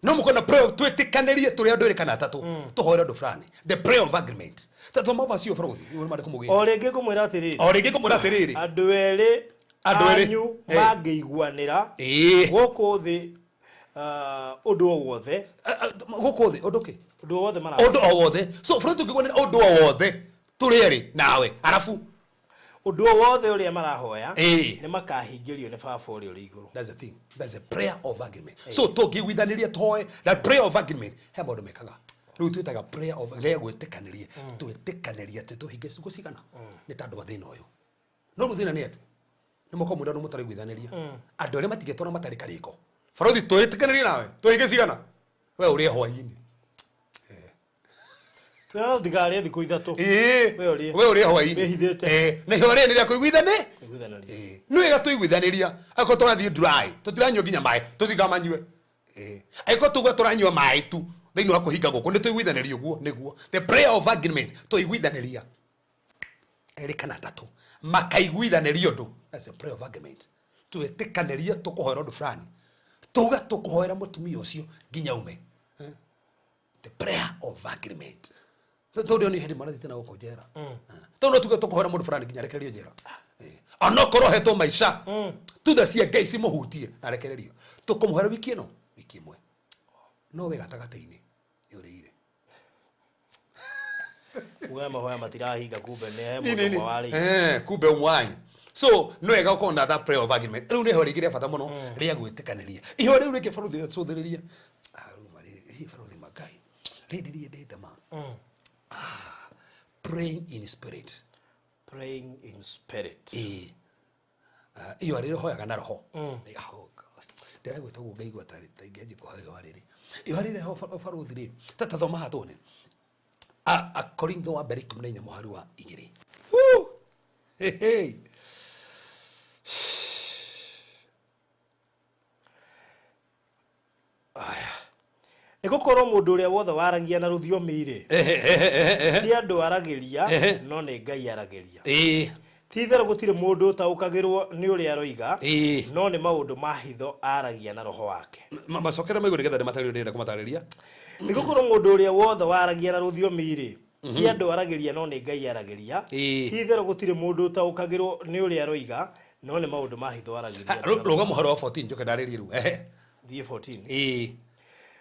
No mũkona prayer twĩtĩkanĩrie tũrĩ andũ erĩ kana atatũ tũhoere ũndũ fulani. The prayer of agreement. Tathoma verse ĩyo bũrũri, ũrĩa maandĩko maugĩte. O rĩngĩ ngũmwĩra atĩrĩrĩ. O rĩngĩ ngũmwĩra atĩrĩrĩ. Andũ erĩ Andũ erĩ. anyu mangĩiguanĩra gũkũ thĩ ũndũ o wothe. Gũkũ thĩ ũndũ kĩ? Ũndũ o wothe mara. Ũndũ o wothe. So bũrũri tũngĩiguanĩra ũndũ o wothe tũrĩ erĩ nawe arabu Ũndũ o wothe ũrĩa marahoya nĩ makahingĩrio nĩ Baba ũrĩa ũrĩ igũrũ. That's the thing. That's a prayer of agreement. So tũngĩiguithanĩria tũhoe that prayer of agreement he maũndũ mekaga. Rĩu twĩtaga prayer of rĩa gwĩtĩkanĩria. Twĩtĩkanĩria atĩ tũhinge ciugo cigana nĩ tondũ wa thĩna ũyũ. No rĩu thĩna nĩ atĩ nĩ mũkorwo mwĩna andũ mũtaraiguithanĩria. Andũ arĩa matigĩtwo na matarĩ karĩko. Barothi twĩtĩkanĩrie nawe tũhinge cigana we ũrĩe hwaĩ-inĩ. Twĩra no ndikarĩe thikũ ithatũ. We ũrĩe. We ũrĩe hwaĩ-inĩ. Wĩhithĩte. Na ihoya rĩrĩ nĩ rĩa kũiguithani? Kũiguithanĩria. Nĩ wega tũiguithanĩria. Angĩkorwo tũrathiĩ dry, tũtiranyua nginya maĩ, tũtikamanyue. Angĩkorwo tuge tũranyua maĩ tu thĩinĩ wa kũhinga gũkũ nĩ tũiguithanĩria ũguo nĩguo. The prayer of agreement tũiguithanĩria. Erĩ kana atatũ makaiguithanĩria ũndũ. That's the prayer of agreement. Twĩtĩkanĩrie tũkũhoera ũndũ fulani. Tuge tũkũhoera mũtumia ũcio nginya ume. The prayer of agreement. Tondũ nĩ hĩndĩ marathiĩte na gũkũ njera. Tondũ no tuge tũkũhoera mũndũ fulani nginya arekererio njera. Onokorwo hetwo maica tutha cia Ngai cimũhutie na arekererio. Tũkũmũhoera wiki ĩno, wiki ĩmwe. No we gatagatĩ-inĩ nĩ ũrĩire. Uga mahoya matirahinga kumbe nĩ he mũndũ ũmwe warĩire. Kumbe ũmwe wanyu. So nĩ wega ũkorwo na that prayer of agreement. Rĩu nĩ ihoya rĩngĩ rĩa bata mũno rĩa gwĩtĩkanĩria. Ihoya rĩu rĩngĩ baruthi rĩtũthĩrĩria. Rĩu marĩ baruthi magai. Rĩrĩ ndiriendete ma. Praying in spirit. Praying in spirit. Iyo rĩrĩ hoyaga na roho. Ndĩragwĩta ũguo ngaigua tarĩ ta ingĩanjia kũhoya ihoya rĩrĩ. Ihoya rĩrĩ baruthi rĩ, ta tathoma haha tuone. Akorintho wa mbere 14 mũhari wa 2. Woo! Hey, hey. Nĩ gũkorwo mũndũ ũrĩa wothe waragia na rũthiomi rĩ, ti andũ aragĩria, no nĩ Ngai aragĩria. Ti itherũ gũtirĩ mũndũ ũtaũkagĩrwo nĩ ũrĩa aroiga, no nĩ maũndũ ma hitho aragia na roho wake. Macokere maigũ nĩgetha ndĩmatarĩrie ndĩrenda kũmatarĩria. Nĩ gũkorwo mũndũ ũrĩa wothe waragia na rũthiomi rĩ, ti andũ aragĩria no nĩ Ngai aragĩria. Ti itherũ gũtirĩ mũndũ ũtaũkagĩrwo nĩ ũrĩa aroiga, no nĩ maũndũ ma hitho aragĩria. Rũga mũharo wa 14 njoke ndarĩrie rĩu. Thiĩ 14.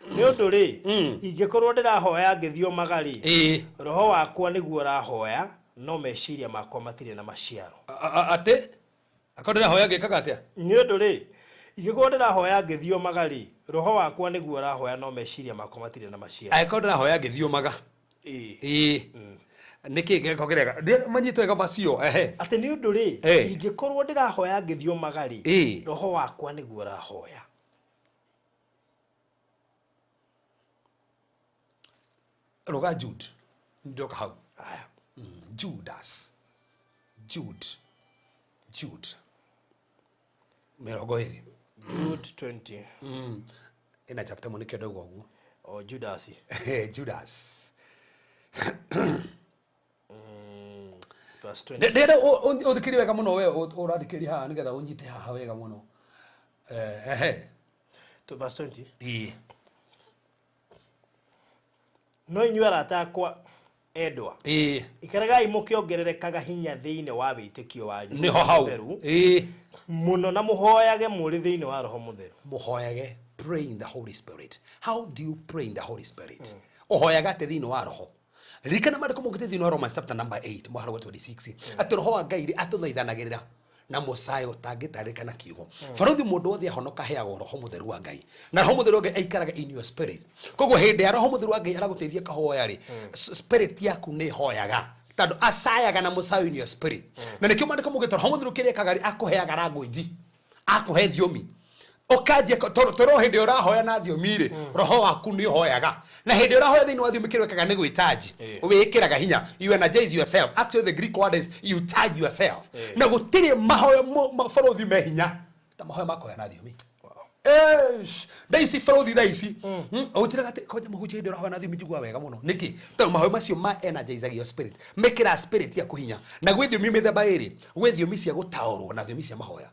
Nĩ ũndũ rĩ, ingĩkorwo ndĩrahoya ngĩthiomaga rĩ, roho wakwa nĩguo ũrahoya, no meciria makwa matirĩ na maciaro. Atĩ? Akorwo ndĩrahoya ngĩkaga atĩa? Nĩ ũndũ rĩ, ingĩkorwo ndĩrahoya ngĩthiomaga rĩ, roho wakwa nĩguo ũrahoya, no meciria makwa matirĩ na maciaro. Angĩkorwo ndĩrahoya ngĩthiomaga. Nĩkĩ gĩko kĩrega? Manyite wega vacio. Atĩ nĩ ũndũ rĩ, ingĩkorwo ndĩrahoya ngĩthiomaga rĩ, roho wakwa nĩguo ũrahoya. Ruga Jude. Ndoka hau. Judas. Jude. Jude. 20. Jude 20. Ina chapter mo nĩkĩo ndauga ũguo. O Judas. Judas. Verse 20. Ndĩrenda ũthikĩrie wega mũno we ũrathikĩrĩria haha nĩgetha ũnyite haha wega mũno. To verse 20. No inyuĩ arata akwa endwa. Ikaragai mũkĩongererekaga hinya thĩinĩ wa wĩtĩkio wanyu. Nĩho hau. Mũno na mũhoyage mũrĩ thĩinĩ wa Roho Mũtheru. Mũhoyage, pray in the Holy Spirit. How do you pray in the Holy Spirit? Ũhoyaga atĩ thĩinĩ wa Roho. Ririkana maandĩko maugĩte thĩinĩ wa Romans chapter number 8 mũhari wa 26 atĩ Roho wa Ngai rĩ atũthaithanagĩrĩra Na mũcayo ũtangĩtarĩka na kiugo. Barothi, mũndũ wothe ahonoka aheagwo Roho Mũtheru wa Ngai, na Roho Mũtheru wa Ngai aikaraga in your spirit. Koguo hĩndĩ ya Roho Mũtheru wa Ngai aragũteithia kahoya rĩ, spirit yaku nĩ ĩhoyaga, tondũ acayaga na mũcayo in your spirit. Na nĩkĩo maandĩko maugĩte Roho Mũtheru kĩrĩa ekaga rĩ, akũheaga language, akũhe thiomi, ũkanjia tondũ hĩndĩ ĩrĩa ũrahoya na thiomi rĩ, roho waku nĩ ũhoyaga. Na hĩndĩ ĩrĩa ũrahoya thĩinĩ wa thiomi, kĩrĩa wĩkaga nĩ gwĩcharge, wĩkĩraga hinya. You energize yourself. Actually, the Greek word is you charge yourself. Na gũtirĩ mahoya bũrũthi me hinya ta mahoya ma kũhoya na thiomi. Eish, thaa ici bũrũthi, thaa ici ũnjĩraga atĩ konja mũhunjia, hĩndĩ ũrahoya na thiomi njiguaga wega mũno. Nĩkĩ? Tondũ mahoya macio ma energize your spirit, mekĩraga spirit yaku hinya. Na gwĩ thiomi mĩthemba ĩrĩ: gwĩ thiomi cia gũtaũrwo na thiomi cia mahoya.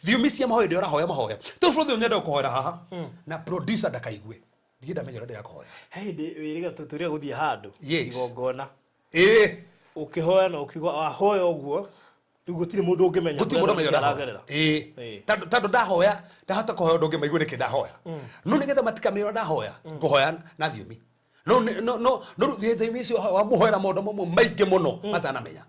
Thiomi cia mahoya, hĩndĩ ĩrĩa ũrahoya mahoya, tondũ bũrũthi ũnyenda kũhoera haha na producer ndakaigue, ndirĩ ndamenya ũrĩa ndĩrakũhoya. He hĩndĩ wĩrĩga tũrĩa gũthiĩ handũ igongona, ũkĩhoya na ũkiuga wahoya ũguo, rĩu gũtirĩ mũndũ ũngĩmenya gũtirĩ mũndũ kũrĩa ũmenya ndahoya. aragerera. Tondũ ndahoya, ndahota kũhoya ũndũ ũngĩ maigue nĩkĩ ndahoya. No nĩgetha matikamenya ũrĩa ndahoya, ngũhoya na thiomi. No rĩu thiomi icio wamũhoera maũndũ mamwe maingĩ mũno matanamenya.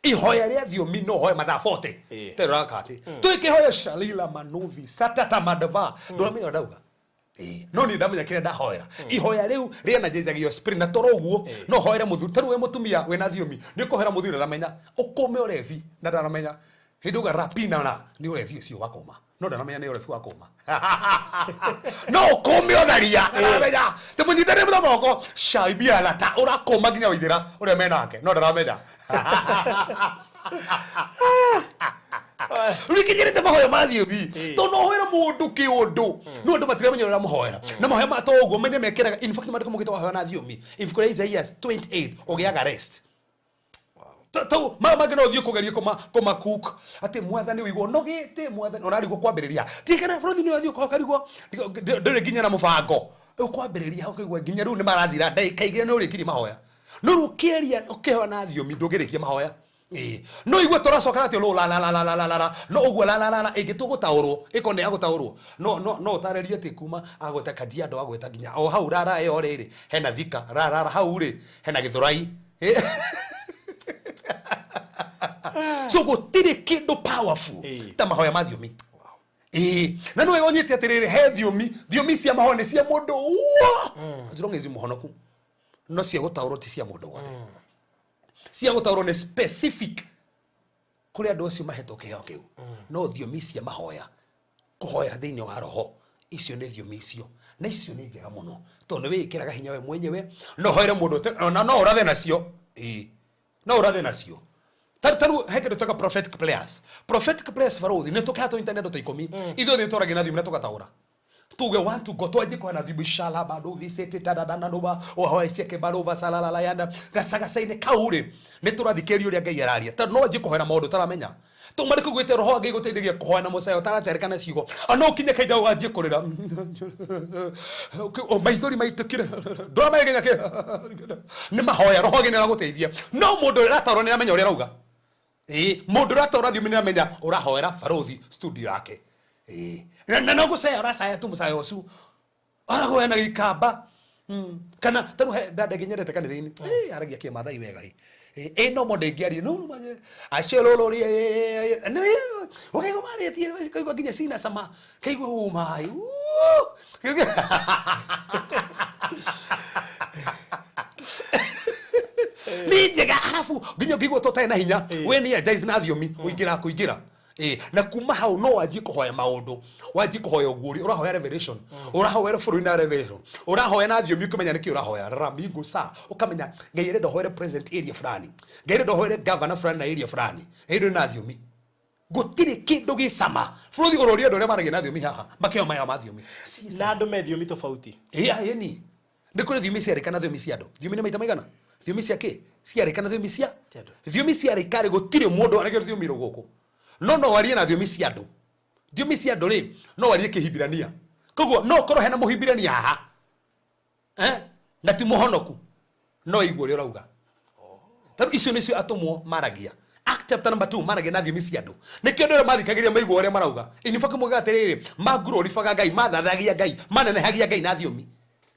Ihoya rĩa thiomi no hoe mathaa 40. Tero rakati twĩkĩhoya shalila manuvi satata madava, ndũramenya ũrĩa ndauga. No niĩ ndamenya kĩrĩa ndahoera. Ihoya rĩu rĩenergizagia your spirit. Na toro ũguo no hoere mũthuri, tarĩu wĩ mũtumia wĩna thiomi, nĩ ũkũhoera mũthuri na ndamenya ũkũme ũrebi, na ndaramenya hĩndĩ uga rapina na nĩ ũrebi ũcio wa kũma, no ndaramenya nĩ ũrebi wa kũma. No ũkũme ũtharia na ndaramenya tũmũnyitane mũno moko shaibiala ta ũrakũma nginya waithĩra ũrĩa menake, no ndaramenya. Rĩkinyĩrĩte mahoya ma thiomi, tondũ no ũhoere mũndũ kĩũndũ, no andũ matiramenya ũrĩa ũramũhoera. Na mahoya ma to ũguo menye mekĩraga. In fact, maandĩko maugĩte wahoya na thiomi, ibuku rĩa Isaiah 28, ũgĩaga rest. Tau maya mangĩ no ũthiĩ kũgeria kũma cook atĩ Mwathani ũigua ũnogĩte, Mwathani ũrarigwo kwambĩrĩria tigana. Bũrũri nĩ ũrathiĩ ũkarigwo, ndũrĩ nginya na mũbango ũkwambĩrĩria, ũkaigua nginya rĩu nĩ marathira ndagĩka 2 nĩ ũrĩkirie mahoya. No rĩu ũkĩaria ũkĩhoya na thiomi, ndũngĩrĩkia mahoya. No igue tũracoka atĩ lo la la la la la la la la, no ũguo la la la la ĩngĩ tũgũtaũrwo, ĩko nĩ ya gũtaũrwo. No ũtarĩrie atĩ kuma agweta Kajiado, agweta nginya o hau rara ĩyo rĩrĩ hena Thika, ra ra ra hau rĩ hena Gĩthũrai. So gũtirĩ kĩndũ powerful ta mahoya ma thiomi. Na nĩwe ũnyite atĩrĩrĩ, he thiomi cia mahoya nĩ cia mũndũ wo as long as mũhonoku, no cia gũtaũrwo ti cia mũndũ wothe. Cia gũtaũrwo nĩ specific kũrĩ andũ acio mahetwo kĩheo kĩu. No thiomi cia mahoya, kũhoya thĩinĩ wa roho, icio nĩ thiomi icio, na icio nĩ njega mũno tondũ nĩ wĩĩkĩraga hinya we mwenyewe. No hoere mũndũ ona no ũrathe nacio. No ũrathe nacio. Tarĩu he kĩndũ twĩtaga prophetic prayers. Prophetic prayers, barothi, nĩ tũkĩha tũnyitane andũ ta 10, ithuothe tũragia na thiomi na tũgataũra, tuge one to go, twanjie kuhana thiomi shala bado visete tadadana nuba ohoe ciake barova salalala yanda gacagaca-inĩ kau rĩ, nĩ tũrathikĩrĩria ũrĩa Ngai araria, tondũ no wanjie kũhoera maũndũ ũtaramenya. Tũma nĩ kũguĩte Roho wa Ngai gũteithagia kũhoya na mũcayo ũtaratereka na ciugo. Ona ũkinye kahinda wanjie kũrĩra, o maithori maitũkire, ndũramenya nginya kĩ nĩ mahoya. Roho wa Ngai nĩ aragũteithia, no mũndũ ũrĩa ũrataũra nĩ aramenya ũrĩa arauga. Mũndũ ũrataũra thiomi nĩ aramenya ũrahoera barothi studio yake. Na no gũcaya ũracaya tu mũcayo ũcio arahoya na gĩkamba. Kana tarĩu he dada ĩngĩ nyendete kanitha-inĩ. Aragia kĩmathai wega. Ĩ no mũndũ ĩngĩaria no no acelolorie ũkaigua marĩtie, ũkaigua nginya cina cama, kaigua ũmai. Nĩ njega, arabu nginya ũngĩigua to ũtarĩ na hinya, we nĩ energize na thiomi ũingĩra kũingĩra. Na kuma hau no wanjie kũhoya maũndũ, wanjie kũhoya ũguũrio, ũrahoya revelation, ũrahoera bũrũri na revelation, ũrahoya na thiomi ũkĩmenya nĩkĩ ũrahoya ramingo sa, ũkamenya Ngai arenda ũhoere president area fulani, Ngai arenda ũhoere governor fulani na area fulani ĩndĩ na thiomi. Gũtirĩ kĩndũ gĩcama bũrũri ũroria andũ arĩa maragia na thiomi haha makĩoya maya ma thiomi. Na andũ me thiomi tofauti. Ĩni nĩ kũrĩ thiomi ciarĩka na thiomi cia andũ. Thiomi nĩ maita maigana? Thiomi cia kĩ ciarĩka na thiomi cia Cia andũ. Thiomi cia rĩka rĩ, gũtirĩ mũndũ aragia thiomi rũgũkũ, no warie na thiomi cia andũ. Thiomi cia andũ rĩ, no warie kĩhibirania, koguo no ũkorwo hena mũhibirania haha, eh? Na ti mũhonoku, no igua ũrĩa ũrauga. Tarĩu icio nĩcio atũmwo maragia. Act chapter number 2, maragia na thiomi cia andũ, nĩkĩo andũ arĩa mathikagĩrĩria maigua ũrĩa marauga. In fact, mugaga atĩrĩrĩ, manguroribaga Ngai, mathathagia Ngai, manenehagia Ngai na thiomi.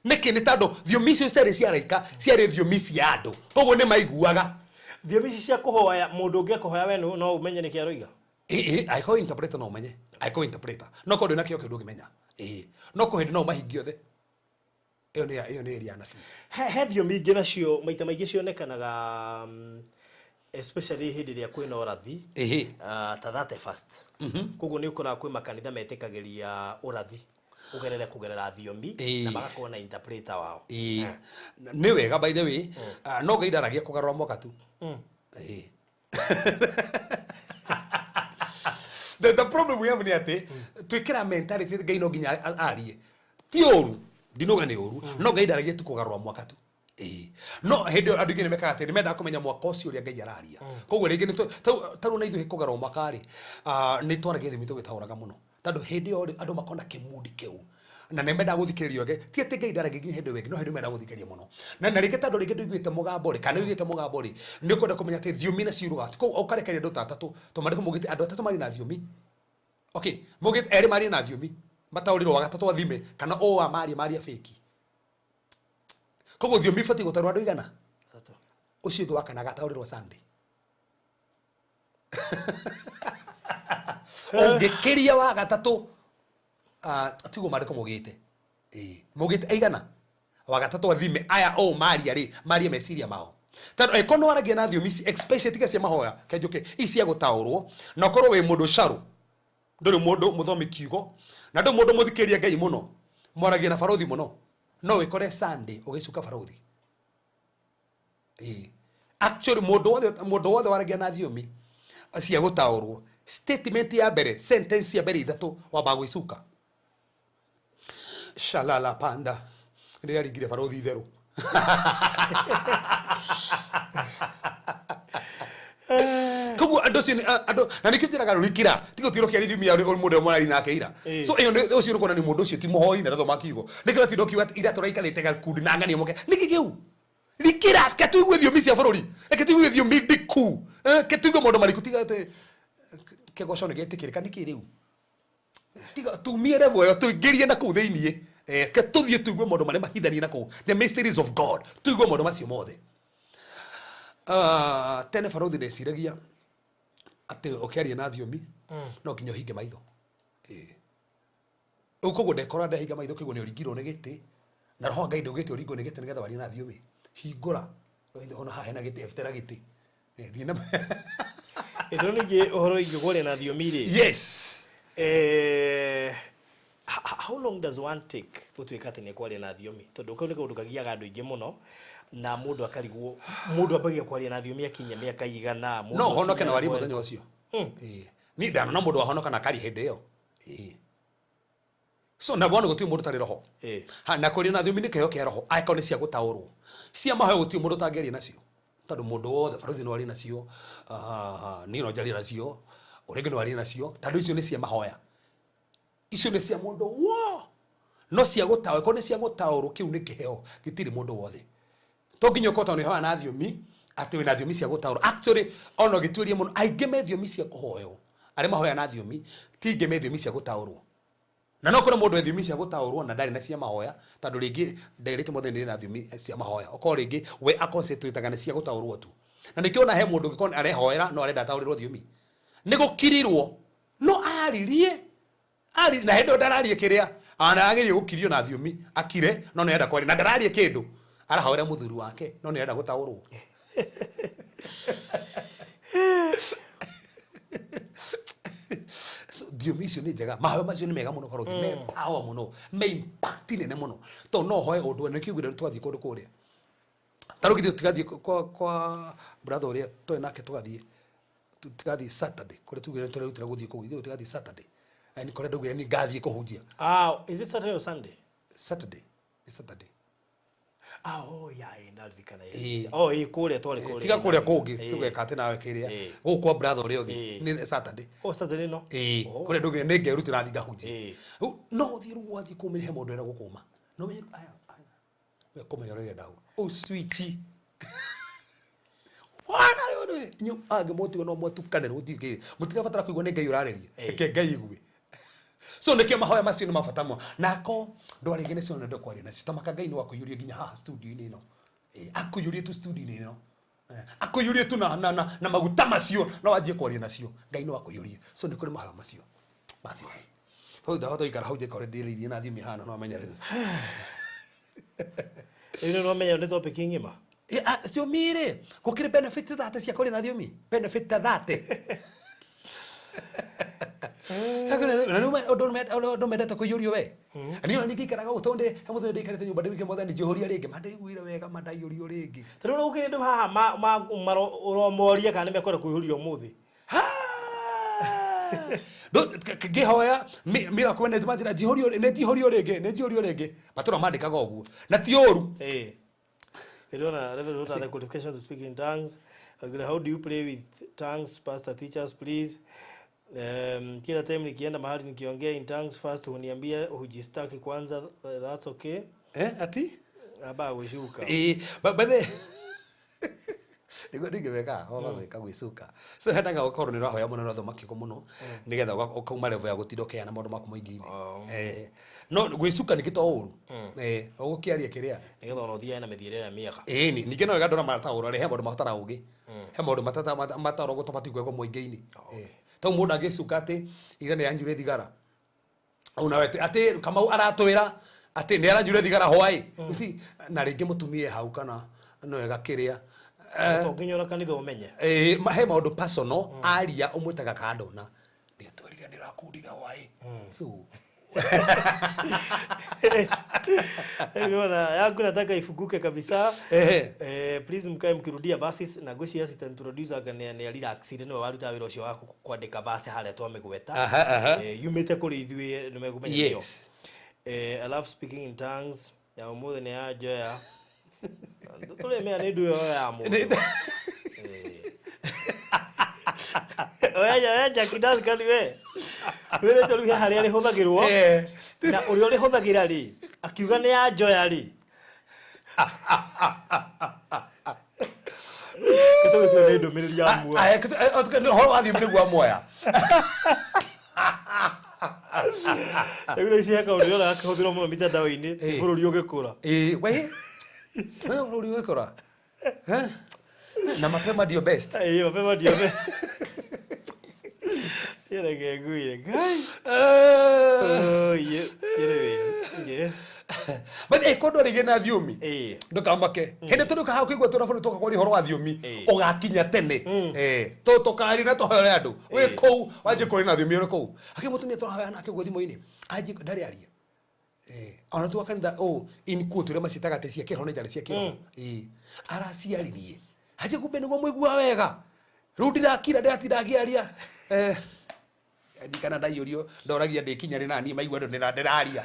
Nĩkĩ? Nĩ tondũ thiomi icio ciarĩ cia araika, ciarĩ thiomi cia andũ, koguo nĩ maiguaga. Thiomi ici cia kũhoya, mũndũ ũngĩ akũhoya we no ũmenye nĩkĩ aroiga? Ĩ angĩkorwo interpreter no ũmenye, angĩkorwo interpreter no korwo ndwĩna kĩo kĩu ndũngĩmenya. Ĩ no kũ hĩndĩ no ũmahingie othe. Ĩyo nĩ area ya nabii. He thiomi ingĩ nacio maita maingĩ cionekanaga, especially hĩndĩ ĩrĩa kwĩna ũrathi, ta that first. Koguo nĩ ũkoraga kwĩ makanitha metĩkagĩria ũrathi ũgerere kũgerera thiomi na magakorwo na interpreter wao. Ĩ, nĩ wega, by the way. Ah, no Ngai ndaragia kũgarũra mwaka tu. Ĩ. The problem we have nĩ atĩ twĩkĩra mentality Ngai no nginya arie. Ti ũru, ndinauga nĩ ũru, no Ngai ndaragia tu kũgarũra mwaka tu. Ĩ no hĩndĩ ĩyo andũ aingĩ nĩ mekaga atĩ nĩ mendaga kũmenya mwaka ũcio ũrĩa Ngai araria. Koguo rĩngĩ tarĩu na ithuĩ kũgarũra mwaka rĩ, nĩ twaragia thiomi tũgĩtaũraga mũno, tondũ hĩndĩ ĩyo rĩ, andũ makona kĩmundi kĩu na nĩ mendaga gũthikĩrĩria ũngĩ. Ti atĩ Ngai ndaragia nginya hĩndĩ ĩyo ĩngĩ, no hĩndĩ ĩyo mendaga gũthikĩrĩria mũno. Na rĩngĩ tondũ rĩngĩ ndũiguĩte mũgambo rĩ, kana ũiguĩte mũgambo rĩ, nĩ ũkwenda kũmenya atĩ thiomi nacio irugaga atĩ. Koguo ũkarekereria andũ ta atatũ, tondũ maandĩko maugĩte andũ atatũ marĩ na thiomi. Okay, maugĩte erĩ marĩ na thiomi mataũrĩrwo, wa gatatũ athime kana ũ wa maria maria fake. Koguo thiomi ibatiĩ gũtarwo andũ igana? Atatũ. Ũcio ũngĩ wa kana agataũrĩrwo Sunday. Ũngĩkĩria wa gatatũ, tiguo maandĩko maugĩte. Ĩĩ, maugĩte aigana wa gatatũ athime aya o maria rĩ, maria meciria mao, tondũ angĩkorwo nĩ waragia na thiomi ici, especially tiga cia mahoya kenjũke ici cia gũtaũrwo, na ũkorwo wĩ mũndũ carũ, ndũrĩ mũndũ mũthomi kiugo na ndũrĩ mũndũ mũthikĩrĩria Ngai mũno, mwaragia na barothi mũno, no wĩkore Sunday ũgĩcuka barothi. Ĩĩ. Actually, mũndũ wothe waragia na thiomi cia gũtaũrwo, statement ya mbere, sentence ya mbere ithatũ, wambaga gwĩcuka shalala panda rĩrĩa ringire barothi itherũ. Koguo andũ acio andũ na nĩkĩo njĩraga rũrikira tiga ũtigĩrwo kĩaria thiomi ya mũndũ ũrĩa mũrari nake ira. So ĩyo ũcio nĩ kuona nĩ mũndũ ũcio ti mũhoi na ndathoma kiugo. Nĩkĩo atinda ũkiuga atĩ ira tũraikarĩte gakundi na ng'ania mũke nĩkĩ kĩu. Rikira ke tuigue thiomi cia bũrũri, reke tuigue thiomi ndiku. Ke tuigue maũndũ mariku, tiga atĩ kĩgoco nĩ gĩetĩkĩrĩka nĩkĩ rĩu. Tiga tumie level ĩyo tũingĩrie na kũu thĩiniĩ. Ke tũthiĩ tuigue maũndũ marĩa mahithanie na kũu, the mysteries of God, tuigue maũndũ macio mothe. Ah, tene barothi ndeciragia atĩ ũkĩaria na thiomi no nginya ũhinge maitho. Ĩĩ. Rĩu koguo ndekora ndehinga maitho kĩguo nĩ ũringirwo nĩ gĩtĩ, na roho wa Ngai ndaugĩte ũringwo nĩ gĩtĩ nĩgetha warie na thiomi. Hingũra ona haha hena gĩtĩ, ebutera gĩtĩ. Thiĩ na Ĩno ningĩ ũhoro wĩgiĩ kwaria na thiomi rĩ, how long does one take gũtuĩka atĩ nĩ kwaria na thiomi? Tondũ kau nĩ kaũndũ kagiaga andũ aingĩ mũno na mũndũ akarigwo, mũndũ ambagia kwaria na thiomi akinyia mĩaka igana? Mũndũ No honoke akinyia na warie level- mũthenya ũcio. Ĩĩ. Niĩ ndanona mũndũ wahonoka na akaria hĩndĩ ĩyo. Ĩĩ. So na bwana gũtirĩ mũndũ ũtarĩ roho. Ha, na kwaria na thiomi nĩ kĩheo kĩa roho angĩkorwo nĩ cia gũtaũrwo. Cia mahoya gũtirĩ mũndũ ũtangĩaria nacio, tondũ mũndũ wothe, barothi no arie nacio, niĩ no njarie nacio, ũrĩa ũngĩ no arie nacio, tondũ icio nĩ cia mahoya, icio nĩ cia mũndũ wo. No cia gũtaũrwo, korwo nĩ cia gũtaũrwo, kĩu nĩ kĩheo gĩtirĩ mũndũ wothe. To nginya ũkorwo tondũ nĩ hoya na thiomi atĩ wĩna thiomi cia gũtaũrwo. Actually, ona ũgĩtuĩria mũno, aingĩ me thiomi cia kũhoywo arĩa mahoya na thiomi, ti aingĩ me thiomi cia gũtaũrwo. Na no kũrĩ mũndũ e thiomi cia gũtaũrwo na ndarĩ na cia mahoya, tondũ rĩngĩ nderĩte mothe nĩrĩ na thiomi cia mahoya, okorwo rĩngĩ we aconcentrateaga nĩ cia gũtaũrwo tu. Na nĩkĩo ona he mũndũ ũngĩkorwo arehoera no arenda ataũrĩrwo thiomi, nĩ gũkirirwo no aririe ari na hĩndĩ ĩyo ndararie kĩrĩa ana agerie gũkirio na thiomi akire, no nĩ arenda kwaria na ndararie kĩndũ, arahoera mũthuri wake no nĩ arenda gũtaũrwo. So, thiomi icio nĩ njega, mahoya macio nĩ mega mũno barothi, me power mũno, me impact nene mũno, tondũ no ũhoe ũndũ nĩkĩo ugire twathiĩ kũndũ kũrĩa. Ta rĩu githĩ tũtigathiĩ kwa brother ũrĩa twarĩ nake, tũgathiĩ tũtigathiĩ Saturday kũrĩa tugire tũrerutĩra gũthiĩ kũu? Ithuĩ tũtigathiĩ Saturday ni kũrĩa ndaugire ni ngathiĩ kũhunjia? Ah, is it Saturday or Sunday? Saturday, nĩ Saturday. Ah, oh, yeah, ndaririkana, yes, Ĩĩ. yes. Oh, ĩĩ, kũrĩa twarĩ kũrĩa. Tiga kũrĩa kũngĩ, tũgeka atĩ nawe kĩrĩa gũkũ kwa brother ũrĩa ũngĩ. Nĩ Saturday. Oh, Saturday no. Ĩĩ. Oh. Kũrĩa ndũgire nĩ ngerutĩra thiĩ ngahunjie. Rĩu no ũthiĩ, rĩu wathiĩ kũu ũmenye he mũndũ ũrenda gũkũma, no ũmenye aya aya we kũmenya ũrĩa ũrenda ũ switch wana nyu angĩ mũtigo no mwatukane rũthiĩ kĩ mũtirabatara kũigua nĩ Ngai ũrarĩria. Reke Ngai igue. So nĩkĩo mahoya macio nĩ mabata mũno, nako ndwara ingĩ nĩcio nenda kwaria nacio tamaka. Ngai nĩ wakũiyũria nginya haha studio-inĩ ĩno. Akũiyũrie tu studio-inĩ ĩno. Akũiyũrie tu na maguta macio na wanjie kwaria nacio. Ngai no akũiyũrie. So nĩ kũrĩ mahoya macio ma thiomi. Hau ndahota gũikara hau njĩka ũrĩa ndĩrĩirie na thiomi hana no amenye rĩu. Rĩu nĩ wamenya nĩ topic ng'ima. Thiomi rĩ, gũkĩrĩ benefit thate cia kwaria na thiomi. Benefit ta thate. Na rĩu ũndũ mendete kũiyũrio we. Niĩ ona ningĩikaraga ũũ tondũ he mũthenya ndĩikarĩte nyũmba ndĩwike mwathani njihũria rĩngĩ, ma ndĩiguire wega ma ndaiyũrio rĩngĩ. Ta rĩu gũkĩrĩ andũ haha ũromoria kana nĩmekwenda kũihũrio ũmũthĩ. Ngĩhoya miracle nĩ manjĩra njihũrio nĩ njihũrio rĩngĩ nĩ njihũrio rĩngĩ matũra mandĩkaga ũguo na ti ũru. Ndĩrona Reverend, what are the qualifications to speak in tongues? How do you pray with tongues, pastor, teachers, please? Kila time nikienda mahali nikiongea in tongues first huniambia hujistaki kwanza, that's okay. Ati? Aba gwicuka. But niguo ndingĩwĩka hoga gwĩka gwĩcuka. So hendaga gũkorwo nĩ ũrahoya mũno ũrathoma kiugo mũno nĩgetha ũkauma level ya gũtinda ũkĩheana maũndũ maku mũingĩ-inĩ. No gwĩcuka ningĩ to ũru. Ũgũkĩaria kĩrĩa nĩgetha ona ũthiage na mĩthiĩre ĩrĩa mĩega. Ĩni ningĩ no wega andũ arĩa marataũra rĩ, he maũndũ mabataraga ũgĩ, he maũndũ mataũragwo tũbatiĩ gwĩkwo mũingĩ-inĩ. Tau mũndũ angĩcuka atĩ ira nĩ anyuire thigara, au nawe atĩ Kamau aratwĩra atĩ nĩ aranyuire thigara hwaĩ. You see, na rĩngĩ mũtumia hau kana no wega kĩrĩa. To nginya ona kanitha ũmenye. He maũndũ personal aria ũmwĩtaga kando na nĩ atwĩrire nĩ ũrakundire hwaĩ. So Unaona yangu nataka ifunguke kabisa. Please mkae mkirudia verses na ngwĩciria assistant producer anga nĩ relax nĩwe waruta wĩra ũcio wa kwandĩka verse harĩa twamĩgweta. Yumĩte kũrĩ ithuĩ nĩ megũmenya nĩyo. I love speaking in tongues. Ya ũmũthĩ nĩ ya njoya. Tũrĩmea nĩ nduyo ya mũndũ. Weja weja kidal kali we. Wĩrĩte rĩu he harĩa rĩhũthagĩrwo. Na ũrĩa ũrĩhũthagĩra rĩ, akiuga nĩ ya njoya rĩ. Gĩtũgĩtue nĩ ndũmĩrĩri ya muoya. Ũhoro wa thiomi nĩguo muoya. Rĩu thaa ici he kaũndũ ndĩrona gakĩhũthĩrwo mũno mitandao-inĩ, bũrũri ũgĩkũra. We bũrũri ũgĩkũra. Na mapema ndio best. Mapema ndio best. Reke ngwire, Ngai. But kondo rĩngĩ na thiomi. Ndũkamake. Hĩndĩ tũrĩũka hau kũigua tũra bũrũri tũka kwaria ũhoro wa thiomi, ũgakinya tene. Tũkaria na tũhoere andũ. Wĩ kũu, wanjie kwaria na thiomi ũrĩ kũu. Akĩ mũtumia tũrahoya nake ũguo thimũ-inĩ. Anjie ndarĩ aria. Ona tuwa kanitha, in quote ũrĩa maciĩtaga atĩ cia kĩroho nĩ njarĩ cia kĩroho. Araciaririe. Anjie kumbe nĩguo mũiguaga wega. Rĩu ndirakira ndĩratinda ngĩaria. Ndikana ndaiyũrio ndoragia ndĩkinya rĩ naniĩ maigua andũ ndĩraria.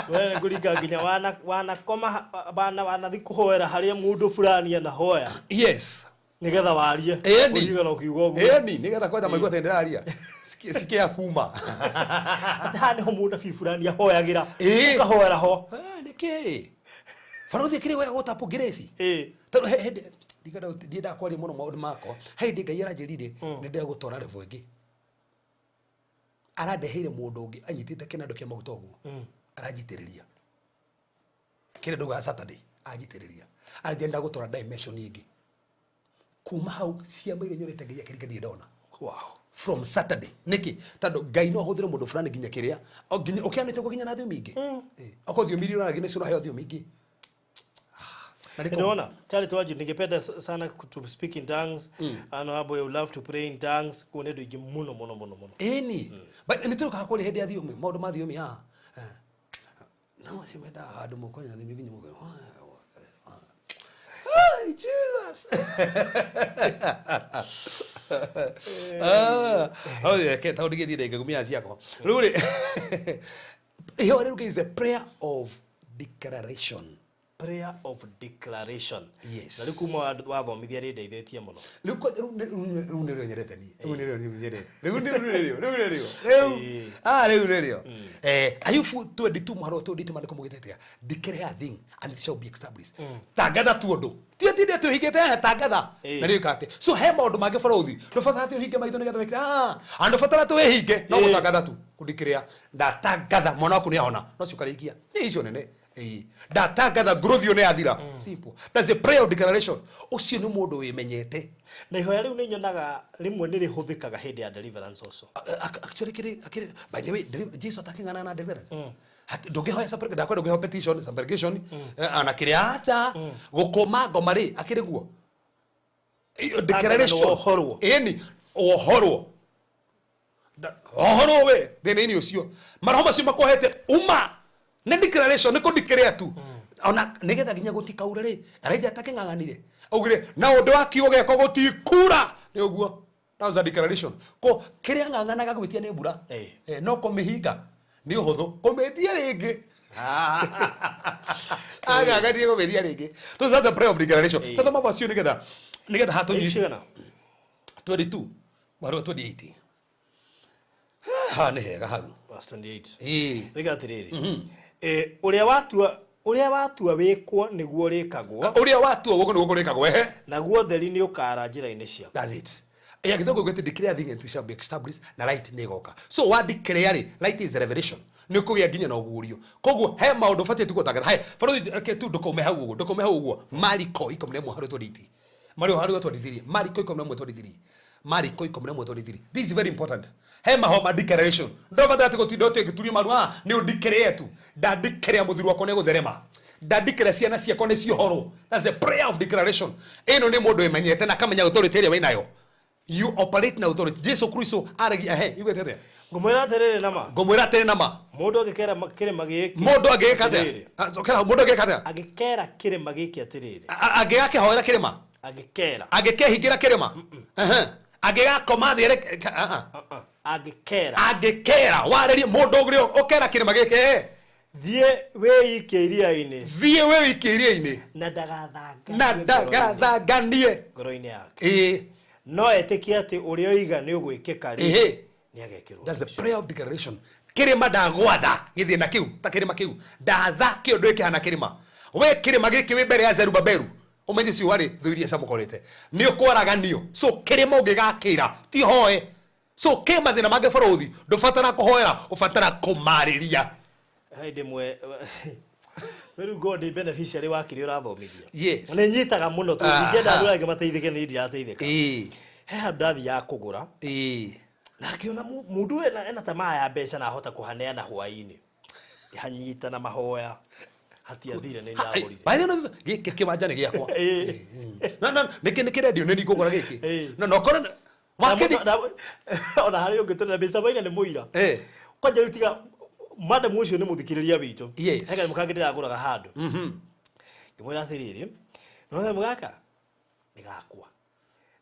We nĩngũringa nginya wanakoma wanathi kũhoera harĩa mũndũ fulani anahoya. Yes. Nĩgetha warie. Ũririkana ũkiuga ũguo. Ĩni, nĩgetha kwanja maigua atĩ ndĩraria. Sikia kuma. Atĩ haha nĩho mũnabii fulani ahoyagĩra. Ũkahoera ho. Nĩkĩ? Barothi akĩrĩ we gũtapũ Grace. Tondũ he hĩndĩ ndikenda ndiendaga kwaria mũno maũndũ makwa. He hĩndĩ Ngai aranjĩrire nĩ ndĩragũtwara level ĩngĩ. Arandeheire mũndũ ũngĩ anyitĩte kĩnandũ kĩa maguta ũguo. Aranjitĩrĩria. Kĩrĩa ndaugaga Saturday, anjitĩrĩria. Aranjĩra ndagũtwara dimension ĩngĩ. Kuma hau ciama iria nyonete Ngai akĩringa ndirĩ ndona. Wow. From Saturday. Nĩkĩ? Tondũ Ngai no ahũthĩre mũndũ fulani nginya kĩrĩa, nginya ũkĩanĩte ũguo nginya na thiomi ingĩ. Okorwo thiomi iria ũraragia nĩcio ũraheo thiomi ingĩ. Niliona Charlie Twaji, ningependa sana to speak in tongues. Ano abo you love to pray in tongues. Kuone ndu ingi muno muno muno muno. Eni. But nĩ tũrũkaga kũrĩ hĩndĩ ya thiomi, maũndũ ma thiomi haha. No cimenda handũ mũkwaria na thiomi nginya mũkauga, Ai, Jesus. Oh, yeah, ke tondũ ngĩthiĩ ndĩngĩ ngumia ciakwa. Rĩu rĩ, ĩyo rĩu is a prayer of declaration. Prayer of declaration. Yes. Na rĩu kuma wathomithia rĩ ndeithĩtie mũno. Rĩu rĩu nĩrĩo nyendete niĩ. Rĩu nĩrĩo nyendete. Rĩu nĩrĩo, rĩu nĩrĩo. Rĩu. Rĩu nĩrĩo. Ayubu 22 mũharo 22 maandĩko maugĩte atĩa? Declare a thing and it shall be established. Tangatha tu ũndũ. Ti atĩ ndĩ twĩhingĩte, tangatha. Na rĩu ĩka atĩ. So he maũndũ mangĩ bũrũri. Ndũbatara atĩ ũhinge maitho nĩgetha wĩke. Andũ batara atĩ wĩhinge, no gũtangatha tu. Kũndikĩrĩa. Ndatangatha mwana waku nĩahona. No cio ũkarĩkia. Nĩ icio nene. Ĩĩ. Ndatangatha growth ĩyo nĩ yathira. Simple. That's a prayer of declaration. Ũcio nĩ mũndũ wĩmenyete. Na ihoya rĩu nĩ nyonaga rĩmwe nĩ rĩhũthĩkaga hĩndĩ ya deliverance also. Actually kiri akiri, by the way, Jesu ataking'ana na deliverance. Ndũngĩhoya supplication, ndakwenda ndũngĩhoya petition, supplication, ana kĩrĩa acha gũkũma ngoma rĩ akĩrĩ guo. Iyo declaration. Wohorwo. Ĩni wohorwo. Wohorwo we thĩna-inĩ ũcio maroho macio makohete uma nĩ declaration nĩ kũ-declare tu ona nĩgetha nginya gũtikaure rĩ Elijah atakĩng'ang'anire augire na ũndũ wa kiugo gĩakwa gũtikura nĩ ũguo. That was a declaration. Ko kĩrĩa ng'ang'anaga gwĩtia nĩ mbura. No kũmĩhinga nĩ ũhũthũ kũmĩtia rĩngĩ agaganie kũmĩtia rĩngĩ. So that's a prayer of declaration. Tathoma verse ĩyo nĩgetha hatũnyite. Cigana? 22 marũa 28 ha nĩ hega hau. Verse 28. Ĩĩ. Rĩga atĩrĩrĩ, ũrĩa watua wĩkwo nĩguo rĩkagwo. Ũrĩa watua gũkũ nĩguo kũrĩkagwo ehe. Naguo ũtheri nĩ ũkaara njĩra-inĩ ciaku. That's it. Ya gĩthũngũ gĩte declare thing and it shall be established na light nĩ ĩgoka. So wa declare rĩ, light is revelation. Nĩ ũkũgĩa nginya na ũguũrio. Koguo he maũndũ ũbatiĩ tu gũtangatha. Hai, barũthi reke tu ndũkaume hau ũguo, ndũkaume hau ũguo. Mariko 11 harĩ 28. Mariko harĩ 23. Mariko 11 23. Mariko 11 23. This is very important. He maho ma declaration. Ndũbatara atĩ gũtinda ũtĩgĩturio maru, nĩ ũndeclare tu. Ndandeclare mũthuri wakwa nĩ gũtherema. Ndandeclare ciana ciakwa nĩ ciohorwo. That's a prayer of declaration. Ĩno nĩ mũndũ wĩmenyete na akamenya authority ĩrĩa wĩnayo. You operate na authority. Jesu Kristo aragia ehe, igwete atĩa? Ngũmwĩra atĩrĩrĩ nama. Ngũmwĩra atĩrĩ nama. Mũndũ angĩkera kĩrĩma gĩkĩ. Mũndũ angĩgĩka atĩa? Atĩrĩrĩ. Cokera hau, mũndũ angĩgĩka atĩa? Angĩkera kĩrĩma gĩkĩ atĩrĩrĩ. Angĩgakĩhoera kĩrĩma? Angĩkera. Angĩkehingĩra kĩrĩma? Ehe. Angĩgakoma thĩ ere Angĩkera. Angĩkera, warĩrie mũndũ ũrĩa ũkera kĩrĩma gĩkĩ. Thiĩ wĩikie iria-inĩ. Thiĩ wĩikie iria-inĩ. Na ndagathanganie. Na ndagathanganie. Ngoro-inĩ yake. Ĩĩ. No etĩkie atĩ ũrĩa oiga nĩ ũgwĩkĩka rĩ. Ĩhĩ. Nĩ agekĩrwo. That's the prayer of declaration. Kĩrĩma ndagwatha gĩthĩna kĩu ta kĩrĩma kĩu ndatha kĩũndũ gĩkĩhana kĩrĩma we kĩrĩma gĩkĩ wĩ mbere ya Zerubbabelu ũmenye cio warĩ thũ iria ciamũkorete nĩ ũkwaraganio. So kĩrĩma ũngĩgakĩra ti hoe. So kĩ mathĩna mangĩ bũrũthi ndũbatara kũhoera ũbatara kũmarĩria. Hĩndĩ ĩmwe rĩu ngorwo ndĩ beneficiary wa kĩrĩa ũrathomithia. Yes. Nĩ nyitaga mũno tondũ ingĩenda andũ arĩa angĩ mateithĩke nĩ ndirateithĩka. Ĩĩ. He handũ ndathiaga kũgũra. Ĩĩ. Na ngĩona mũndũ ena tamaa ya mbeca na ahota kũhaneana hwaĩ-inĩ. Ngĩhanyita na mahoya. Hatiathire nĩ ndagũrire. By the way, gĩkĩ kĩwanja nĩ gĩakwa. Ĩĩ. No, no, nĩkĩ nĩ kĩrendio nĩ ningũgũra gĩkĩ. Ĩĩ. No, no, korwo wakĩri Ona harĩ ũngĩ tũrĩ na Mr. Maina nĩ mũira. Ĩĩ. Kwanja rĩu tiga madam ũcio nĩ mũthikĩrĩria witũ. Yes. He kanyamũ kangĩ ndĩragũraga handũ. Ngĩmwĩra atĩrĩrĩ, no kanyamũ gaka nĩ gakwa.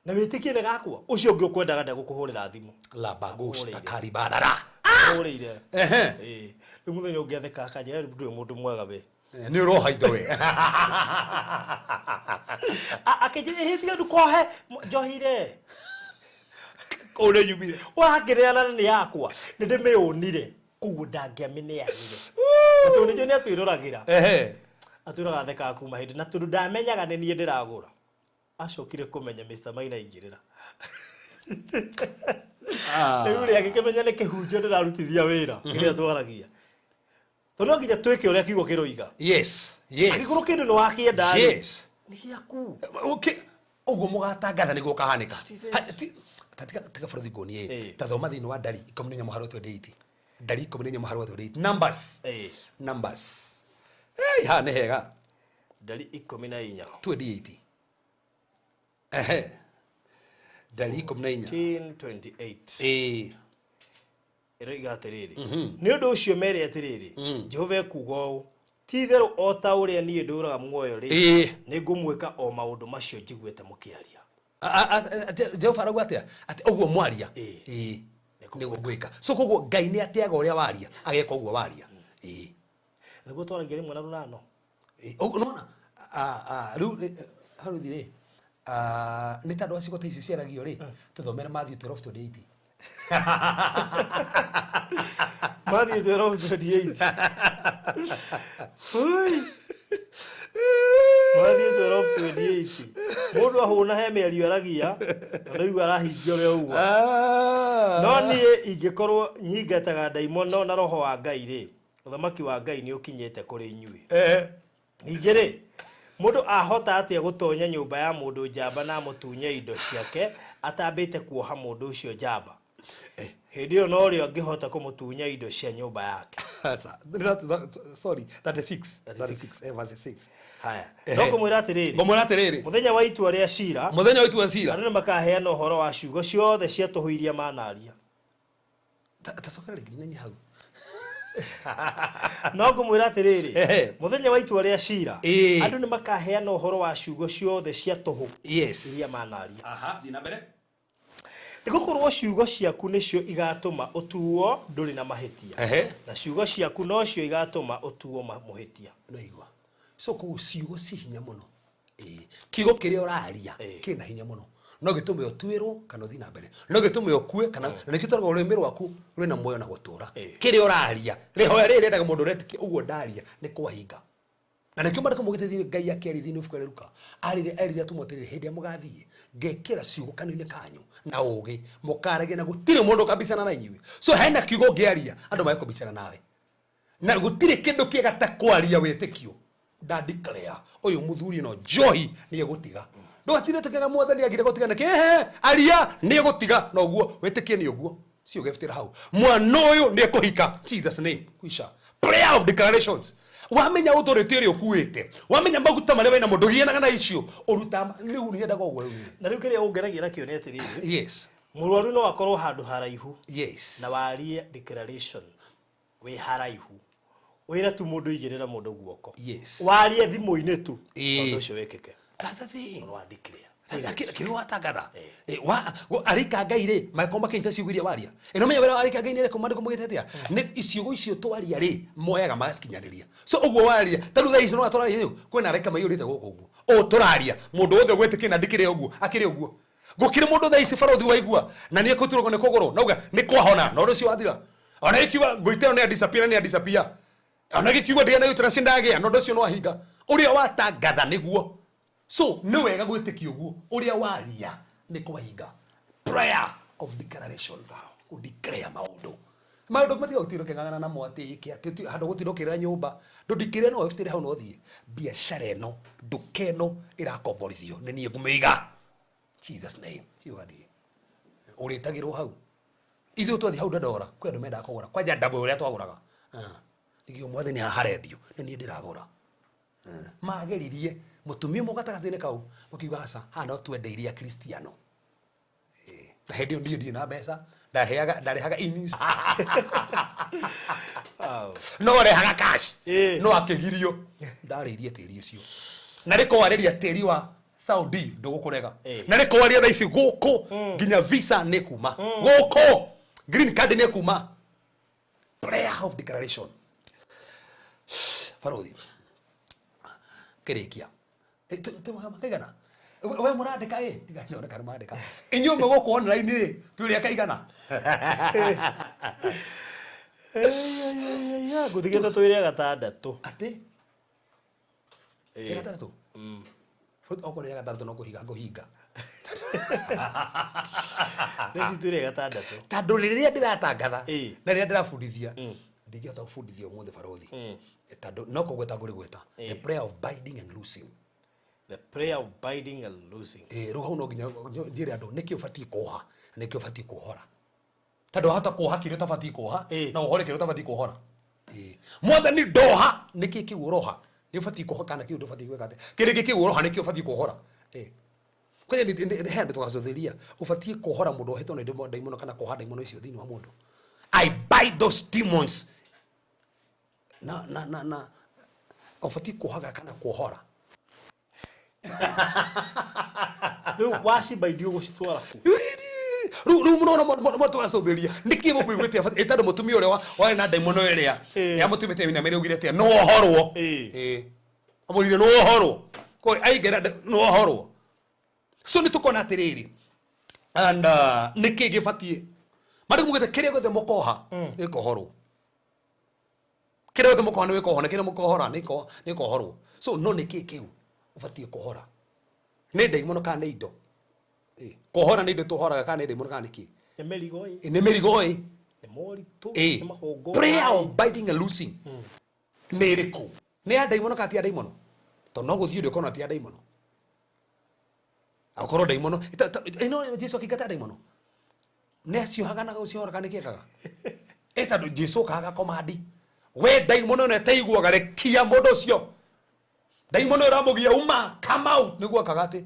Na wĩtĩkie nĩ gakwa. Ũcio ũngĩ ũkwendaga ndegũkũhũrĩra thimũ. La bagusta Ahũrĩire. karibarara. Ahũrĩire. Ehe. Ĩĩ. Rĩu mũthenya ũngĩ atheka akanjĩra, rĩu ndũrĩ mũndũ mwega we. Nĩ ũroha indo we. Akĩnjĩra, ĩhĩ tiga ndũkohe njohire. Kũrĩa yumire. Wakĩneana nĩ yakwa. Nĩ ndĩmĩũnire. Koguo ndangĩamĩneanire. Na tondũ nĩnjũĩ nĩ atwĩroragĩra. Ehe. Atwĩraga athekaga kuma hĩndĩ na tondũ ndamenyaga nĩ niĩ ndĩragũra. Acokire kũmenya Mr. Maina aingĩrĩra. Rĩu rĩ agĩkĩmenya nĩ kĩhunjio ndĩrarutithia wĩra kĩrĩa twaragia. Tondũ no nginya twĩke ũrĩa kiugo kĩroiga. Yes. Yes. Angĩkorwo kĩndũ nĩ wakĩenda rĩ, Yes. nĩ gĩaku. Okay. Ũguo mũgatangatha nĩguo ũkahanĩka. That is it. Tiga bũrũri nguonie. Ĩĩ. Ta thoma thĩinĩ wa ndari 14 mũhari wa 28. Ndari 14 mũhari wa 28. Numbers. Ĩĩ. Numbers. Hey, haha nĩ hega. Ndari 14. 28. Ehe. Ndari 14. 14:28. Ĩĩ. Ĩroiga atĩrĩrĩ. Nĩ ũndũ ũcio mere atĩrĩrĩ, Jehova ekuuga ũũ, ti-itherũ o ta ũrĩa niĩ ndũũraga muoyo rĩ, Ĩĩ. nĩ ngũmwĩka o maũndũ macio njiguĩte mũkĩaria. Jehova arauga atĩa? Atĩ ũguo mwaria. Ĩĩ. Ĩĩ. Nĩguo ngwĩka. So koguo Ngai nĩ ateaga ũrĩa waria, ageka ũguo waria. Ĩĩ. Nĩguo twaragia rĩmwe na rũnano. Ĩĩ, ũguo nĩwona? Rĩu hau rĩ, nĩ tondũ wa ciugo ta icio ciaragio rĩ, tũthomere Matthew 12:28. Matthew 12:28. Ui. Matthew 12:28. Mũndũ ahũna he mĩario aragia, na ndũigua arahingia ũrĩa auga. No niĩ ingĩkorwo nyingataga ndaimono na roho wa Ngai rĩ, Ũthamaki wa Ngai nĩ ũkinyĩte kũrĩ inyuĩ. Ningĩ rĩ, mũndũ ahota atĩa gũtonya nyũmba ya mũndũ njamba na amũtunye indo ciake atambĩte kuoha mũndũ ũcio njamba? Hĩndĩ ĩyo norĩo angĩhota kũmũtunya indo cia nyũmba yake. Sasa, sorry, 36. 36. 36, verse 6. Haya, no ngũmwĩra atĩrĩrĩ, Ngũmwĩra atĩrĩrĩ, mũthenya wa itua rĩa cira, mũthenya wa itua cira. andũ nĩmakaheana ũhoro wa ciugo ciothe cia tũhũ iria manaria. Tacokera rĩngĩ nenye hau. No ngũmwĩra atĩrĩrĩ, mũthenya wa itua rĩa cira, andũ nĩmakaheana ũhoro wa ciugo ciothe cia tũhũ iria manaria. Aha, thiĩ na mbere. Nĩgũkorwo ciugo ciaku nĩcio igatũma ũtuo ndũrĩ na mahĩtia, na ciugo ciaku nocio igatũma ũtuo mũhĩtia. Naigua. So koguo ciugo ci hinya mũno. Kiugo kĩrĩa ũraria kĩna hinya mũno. No gĩtũme ũtuĩrwo kana ũthiĩ na mbere. No gĩtũme ũkue kana na nĩkĩo tũrauga rũrĩmĩ rwaku rwĩna muoyo na gũtũra. Kĩrĩa ũraria, rĩhoya rĩrĩ rĩendaga mũndũ ũretĩkia ũguo ndaria nĩ kwahinga. Na nĩkĩo maandĩko maugĩte thĩinĩ Ngai akĩaria thĩinĩ wa ibuku rĩa Luka, erire atũmwo atĩrĩrĩ, hĩndĩ ĩrĩa mũgathiĩ ngekĩra ciugo kanua-inĩ kanyu na ũũgĩ, mũkaragia na gũtirĩ mũndũ ũkabicana na inyuĩ. So hena kiugo ũngĩaria andũ magekũbicana nawe. Na gũtirĩ kĩndũ kĩega ta kwaria wĩtĩkio. Nda declare ũyũ mũthuri no njohi nĩ egũtiga. Ndũgatinde tũkĩaga mwathani agire gũtiga nĩkĩ? Ehe, aria nĩ egũtiga na ũguo wĩtĩkie nĩ ũguo. Si ũgebutĩra hau. Mwana ũyũ nĩ ekũhika. Jesus name. Kwisha. Prayer of declarations. Wamenya authority ĩrĩa ũkuĩte, wamenya maguta marĩa wĩnamo, ndũgianaga na icio, ũruta rĩu nĩendaga ũguo rĩu. Na rĩu kĩrĩa ũngenagia nakĩo nĩ atĩrĩrĩ, Yes. mũrwaru no akorwo handũ haraihu Yes. na warie declaration wĩ haraihu, wĩre tu mũndũ igĩrĩra mũndũ guoko. Yes. Warie thimũ-inĩ tu, ũndũ ũcio wĩkĩke. That's the thing. Wa declare. Kĩrĩa watangatha. Arĩka Ngai rĩ, mangĩkorwo makĩnyita ciugo iria waria. Ĩno menya wĩra wa arĩka Ngai nĩ ũrĩkũ, maandĩko maugĩte atĩa? Nĩ ciugo icio twaria rĩ, moyaga magacikinyanĩria. So ũguo waria, ta rĩu thaa ici no tũraria rĩu, kwĩna araika maiyũrĩte gũkũ ũguo. Ũũ tũraria, mũndũ wothe ũgwĩtĩkia na ndikĩrĩ ũguo, akĩrĩ ũguo. Gũkĩrĩ mũndũ thaa ici barothi waigua, na nĩ ekũturwo nĩ kũgũrũ, nauga nĩ kwahona, na ũndũ ũcio wathira. Ona gĩkiuga ngũitĩro nĩ disappear, nĩ disappear. Ona gĩkiuga ndigana na gĩtara cindagĩa, na ũndũ ũcio nĩ wahinga. Ũrĩa watangatha nĩguo. So nĩ wega gwĩtĩkia ũguo, ũrĩa waria nĩ kwahinga. Prayer of declaration. Kũ declare maũndũ. Maũndũ matiga gũtinda ũkĩng'ang'ana namo atĩ ĩke atĩ handũ gũtinda ũkĩrĩra nyũmba. Ndũndikĩrĩra no wĩbutĩre hau no ũthiĩ. Biacara ĩno, nduka ĩno ĩrakomborithio nĩ niĩ ngũmĩiga. Jesus name. Ti ũgathiĩ. Ũrĩtagĩrwo hau. Ithuĩ twathiĩ hau Dandora, kwĩ andũ mendaga kũgũra. Kwanja ndabũ ũrĩa twagũraga. Nĩkĩo mwathani haha harendio, nĩ niĩ ndĩragũra. Mageririe mũtumia ũmwe gatagatĩ-inĩ kau makiuga aca, haha no twendeirie Akristiano. Na hĩndĩ ĩyo niĩ ndirĩ na mbeca, ndarĩhaga inis. No rehaga cash. No akĩgirio. Ndarĩirie tĩri ũcio. Na rĩ kwarĩria tĩri wa Saudi ndũgũkũrega. Na rĩ kwaria thaa ici gũkũ nginya visa nĩ kuma. Gũkũ green card nĩ kuma. Prayer of declaration. Barothi. Kĩrĩkia. Kaigana? We mũrandĩka ĩ? Tiga nyone kana mũrandĩka. Inyuĩ mwe gũkũ online rĩ, twĩrĩ akaigana? Ngũthigĩte twĩrĩ gatandatũ. Atĩ? Gatandatũ? Okorwo nĩ gatandatũ no kũhinga ngũhinga. Rĩu twĩrĩ gatandatũ. Tondũ rĩrĩa ndĩratangatha na rĩrĩa ndĩrabundithia, ndingĩhota gũbundithia ũmũthĩ barothi. Tondũ no kũgweta ngũrĩgweta. The prayer of binding and loosing. The prayer of binding and loosing. Rĩu hau no nginya njĩre andũ nĩkĩ ũbatiĩ kuoha, nĩkĩ ũbatiĩ kuohora. Tondũ wahota kuoha kĩrĩa ũtabatiĩ kuoha, na ũhore kĩrĩa ũtabatiĩ kuohora. Mwathani ndoha, nĩkĩ kĩu ũroha? Nĩ ũbatiĩ kuoha kana kĩu ndũbatiĩ gwĩka atĩa? Kĩrĩa kĩu ũroha nĩkĩo ũbatiĩ kuohora. Kwanja he andũ tũgacũthĩria, ũbatiĩ kuohora mũndũ ohetwo nĩ ndaimono kana kuoha ndaimono icio thĩinĩ wa mũndũ. I bind those demons. Na, na, na, na. Ũbatiĩ kuohaga kana kuohora. Rĩu wacimba irio ũgũcitwara kũ? Rĩu mũrona mũtũgacũthĩria. Nĩkĩ mũkũiguĩte bata? Tondũ mũtumia ũrĩa warĩ na ndaimono ĩrĩa yamũtumĩte na mĩrĩ augire atĩa? No ohorwo. Amũrire no ohorwo. Kwa aingĩra no ohorwo. So nĩ tũkona atĩrĩrĩ. And nĩkĩ gĩbatiĩ? Marĩ mugĩte kĩrĩa gĩothe mũkoha, gĩkohorwo. Kĩrĩa gĩothe mũkoha nĩ gĩkohorwo, na kĩrĩa mũkohora nĩ gĩkohorwo. So no nĩkĩ kĩu ũbatiĩ kũhora? Nĩ ndaimono kana nĩ indo? Kũhora nĩ indo tũhoraga kana nĩ ndaimono kana nĩ kĩ? Nĩ mĩrigo ĩ. Nĩ mĩrigo ĩ. Nĩ Moritũ Eh. nĩ magongona. Prayer of binding and loosing nĩ ĩrĩkũ? Nĩ ya ndaimono kana ti ya ndaimono? Tondũ no gũthiĩ ũrĩa ũkona ti ya ndaimono, akorwo ndaimono ĩno Jesu akĩingata ndaimono nĩ aciohaga na gũciohora nĩ kĩekaga ĩ tondũ Jesu okaga komandi we ndaimono ĩno ĩtaiguaga rekia mũndũ ũcio, ndaimono ĩramũgia uma, come out, nĩguo akaga atĩ